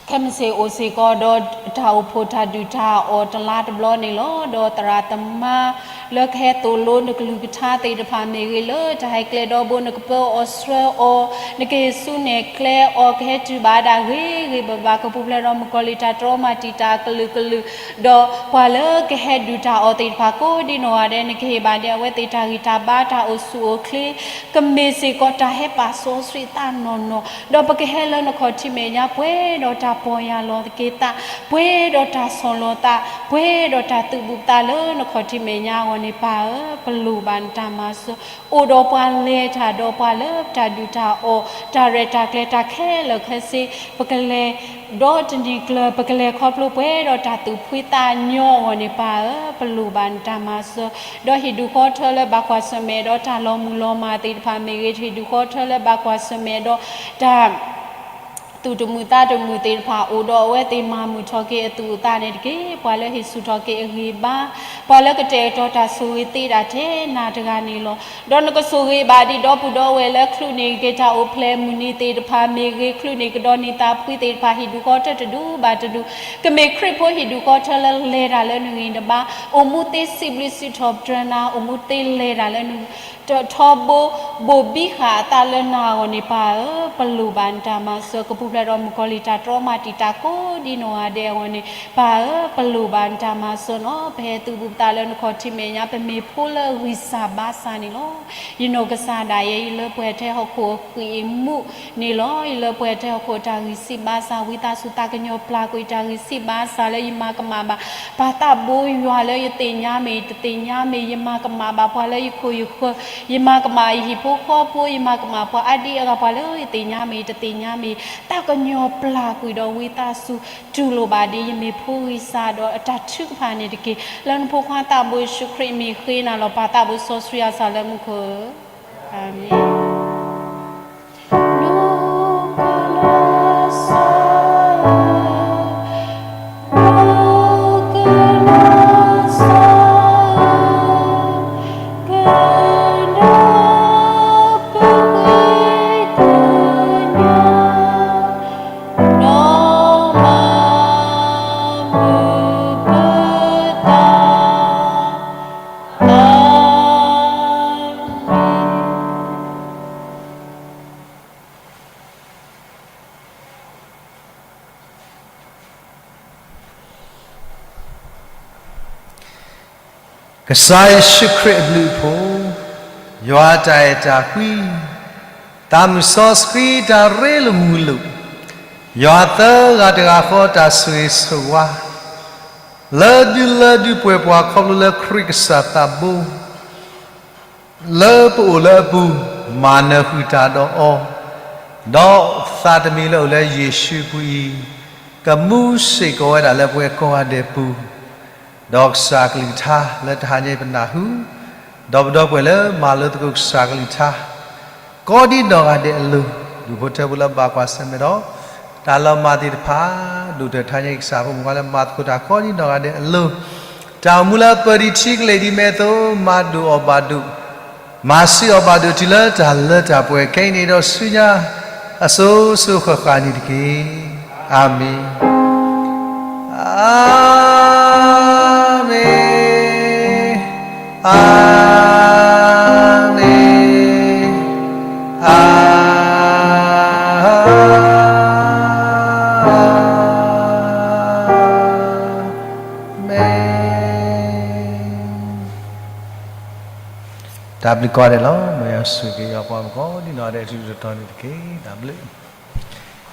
ခဲမုၢ်ဆ့ၣ်အိၣ်စ့ၢ်ကီးဒီးတၢ်အိၣ်ဖှိၣ်တၢ်ဒုၣ်တၢ်အီၣ်တလါတဘျီန့ၣ်လီၤ. ဒီးသရၣ်သမါလၢကဟဲသိၣ်လိနကလုၢ်ကထါသ့ၣ်တဖၣ်မ့ၢ်ဂ့ၤ လၢတၢ်ဟဲကျဲဒီဘိ နကပၢအီၤဆှၢအီၤ, နကဟ့ၣ်ဆူၣ်နဲၣ်ကျဲအီၤ ကဟဲတုၤဘၣ်ဒၣ်ဂ့ၤဂ့ၤဘၣ်ဘၣ် ကပူၤဖျဲးဒီးမုၣ်ကီၤလံၢ်တၢ်တြီမၤတံာ်တာ်အကလုာ်ကလုာ်, ဒီးပှၤလၢကဟဲဒုၣ်တၢ်အီၣ်သ့ၣ်တဖၣ်ကိးဒ်နီၢ်ဂၤဒဲး နကဟ့ၣ်ဘၣ်ဒ်အဝဲသ့ၣ်တၢ်ဂံၢ်တၢ်ဘါ တၢ်အိၣ်ဆူၣ်အိၣ်ချ့ ကမ့ၢ်စ့ၢ်ကီးတၢ်ဟဲပာ်စီဆှံသးနီၢ်နီၢ်, ဒီးပကဟဲလၢနခီၣ်ထံးမဲာ်ညါ ပှဲၤဒီးတၢ်ပီၢ်ယၢ်လီၤသက့ၤသး, ပှဲၤဒီးတၢ်ဆီၣ်လီၤသး, ပှဲၤဒီးတၢ်သုးဘူးသးလၢနခီၣ်ထံးမဲာ်ညါအဂီၢ်န့ၣ် ပၢ်ဧၢ, ပလိၣ်ဘၣ်နတၢ်မၤစၢၤ, အိၣ်ဒီးပှၤလဲၤတၢ်ဒီးပှၤလၢတၢ်ဒုၣ်တၢ်အီၣ် တၢ်ရဲၣ်တၢ်ကျဲၤတၢ်ခဲလၢာ်ခဲဆ့ ပကလဲၤ ဒီးတနံၤကျၢၤ ပကလဲၤခီဖျိပှဲၤဒီးတၢ်သူၣ်ဖှံသးညီအဂီၢ်န့ၣ် ပၢ်ဧၢ, ပလိၣ်ဘၣ်နတၢ်မၤစၢၤ, ဒီးဟ့ၣ်ဒုးဃီထၢလၢဘၣ်ကွၢ်ဆၢၣ်မဲာ်ဒီးတၢ်လီၤမုၢ်လီၤမၢ်သ့ၣ်တဖၣ်မ့ၢ်ဂ့ၤ, ဟ့ၣ်ဒုးဃီထၢလၢဘၣ်ကွၢ်ဆၢၣ်မဲာ်ဒီးတၢ် သူၣ်တမုာ်သးတမုာ်သ့ၣ်တဖၣ် အိၣ်ဒီးအဝဲသ့ၣ်မၤမုာ်ထီၣ်က့ၤအသူၣ်အသးန့ၣ်တက့ၢ်. ပှၤလၢဟ့ၣ်ဆူၣ်ထီၣ်က့ၤအဂံၢ်ဘါ, ပှၤလၢကတဲာ်ကတီၤတၢ်ဆိၣ်ဂ့ၤသ့ဒၣ်ထဲနၤတဂၤန့ၣ်လီၤ. ဒီးနကဆိၣ်ဂ့ၤဘၣ်ဒ်ဒီပုၢ်ဒီဝဲၢ်လၢချုးန့ၢ်က့ၤတၢ်အိၣ်ဖျဲၣ်မုၢ်နံၤသ့ၣ်တဖၣ်မ့ၢ်ဂ့ၤ, ချုးန့ၢ်ကဒီးနံၣ်သးဖှံသ့ၣ်တဖၣ် ဟ့ၣ်ဒုးဃီထၢတဒူၣ်ဘၣ်တဒူၣ်, ကမ့ၢ်ခရံာ်ဖိဟ့ၣ်ဒုးဃီထၢလၢလဲၤတၢ်လၢနဂံၢ်နဘါ, အိၣ်မူသ့စံးဘျုးစံးထီၣ်ပတြၢၤနၤ, အိၣ်မူသ့လဲၤတၢ်လၢန ထီဘိ ဘိၣ်ဘံဃာ်အသးလၢနၤအဂီၢ်န့ၣ် ပၢ်ဧၢ, ပလိၣ်ဘၣ်နတၢ်မၤစၢၤ ကပူၤဖျဲးဒီးမုၣ်ကီၤလံၢ်တၢ်တြီမၤတံာ်တာ်ကိးဒ်နီၢ်ဂၤဒဲးအဂီၢ်န့ၣ် ပၢ်ဧၢ, ပလိၣ်ဘၣ်နတၢ်မၤစၢၤနီၤ. ပဟဲသုးဘူးသးလၢနခီၣ်ထံးမဲာ်ညါ ပမ့ၢ်ဖိလၢအဂံၢ်စၢ်ဘါစၢ်န့ၣ်လီၤ. ယနီၢ်ကစၢ်ဒၣ်ယဲ ယလၢပှဲၤထဲဟီၣ်ခိၣ်အဃံၢ်အမူးန့ၣ်လီၤ. ယလၢပှဲၤထဲဟီၣ်ခိၣ်တၢ်ဂံၢ်စၢ်ဘါစၢ် ဝံသးစူၤသးကညီၤပျၢ်ကွံာ်တၢ်ဂံၢ်စၢ်ဘါစၢ်လၢယမၤကမၣ်ဘၣ် ပၢ်သးဘိယွၤလၢယသ့ၣ်ညါမ့ၢ်တသ့ၣ်ညါမ့ၢ် ယမၤကမၣ်ဘၣ်ပှၤလၢယခိၣ်ယဃၢၤ ယမၤကမၣ်ယဟံၣ်ဖိဃီဖိ ယမၤကမၣ်ပှၤအါဒံအါဂၤ ပှၤလၢယသ့ၣ်ညါမ့ၢ်တသ့ၣ်ညါမ့ၢ် သးကညီၤပျၢ်ကွံာ်ဒီးဝံသးစူၤတူၢ်လိာ်ဘၣ်ဒ်ယမ့ၢ်ဖိဂံၢ်စၢ်ဒီးအတၢ်ထုကဖၣ်န့ၣ်တက့ၢ်. လၢနဖိခွါသးဘိယ့ၣ်ၡူးခရံာ်အမံၤဃ့နၤလီၤ. ပၢ်သးဘိစီဆှံအသးလၢမူခိၣ်ဧၢ, အၤမ့ၣ်. ကစၢ်ယ့ၣ်ၡူးခရံာ်အဘျုးအဖှိၣ်, ယွၤတၢ်အဲၣ်တၢ်ကွံ, သးမုၢ်စီဆှံတၢ်ရ့လိာ်မုာ်လိာ်, ယွၤသၢဂၤတဂၤဃီတၢ်ဆိၣ်ဂ့ၤဆိၣ်ဝါ လၢဒုးလၢဒုးပှဲၤပှၤခီဖျိလၢခရံာ်ကစၢ်သးဘိ လၢပအိၣ်လၢအပူၤ မၤနၢၤဃုာ်တၢ်ဒီးအီၤ, ဒီးသးတမံၤလၢအိၣ်လၢယ့ၣ်ၡူးအပူၤအံၤ ကမူစ့ၢ်ကီးဝဲဒၣ်လၢပဝဲကိးဂၤဒဲးအပူၤ, ဒီးကစၢ်ကလုၢ်ကထါလၢတဟါညါအံၤပနၢ်ဟူ, ဒီးပဒီပုၢ်ဝဲၢ်လၢမၤလိသကိးကစၢ်ကလုၢ်ကထါ ကိးဒ်နီၢ်ဂၤဒဲးအလိၤ, ဒူၣ်ဖိထၢဖိလၢဘၣ်ကွၢ်ဆၢၣ်မဲာ်ဒီး တၢ်လီၤမၢ်သ့ၣ်တဖၣ်, ဒိၣ်တၢၢ်တဟါညါအံၤကစၢ်ဖိမုၣ်ခွါလၢမၤသကိးတၢ်ကိးဒ်နီၢ်ဂၤဒဲးအလိၤ, တၢ်အိၣ်မူလၢအပၢၤဒံးထံကလဲာ်ဒ်မဲာ်သိး မၤဒိၣ်အီၣ်ဘၣ်ဒိၣ်, မၤဆံးအီၣ်ဘၣ်ဒိၣ်တုၤလၢတၢ်လၢတၢ်ပှဲၤ ခဲအံၤန့ၣ်ဒီးဆူညါ အစိၤစိၤဃၣ်ဃၣ်န့ၣ်တက့ၢ်. အၤမ့ၣ်, အၤမ့ၣ်, အၤမ့ၣ်, အၤမ့ၣ်. တၢ်ဘျုးကိးဂၤဒဲးလီၤ. ဆိၣ်ဂ့ၤယွၤပှၤမုၣ်ကိးဒံနီၢ်ဒဲး တစုတတီၤန့ၣ်တက့ၢ်. တၢ်ဘျုး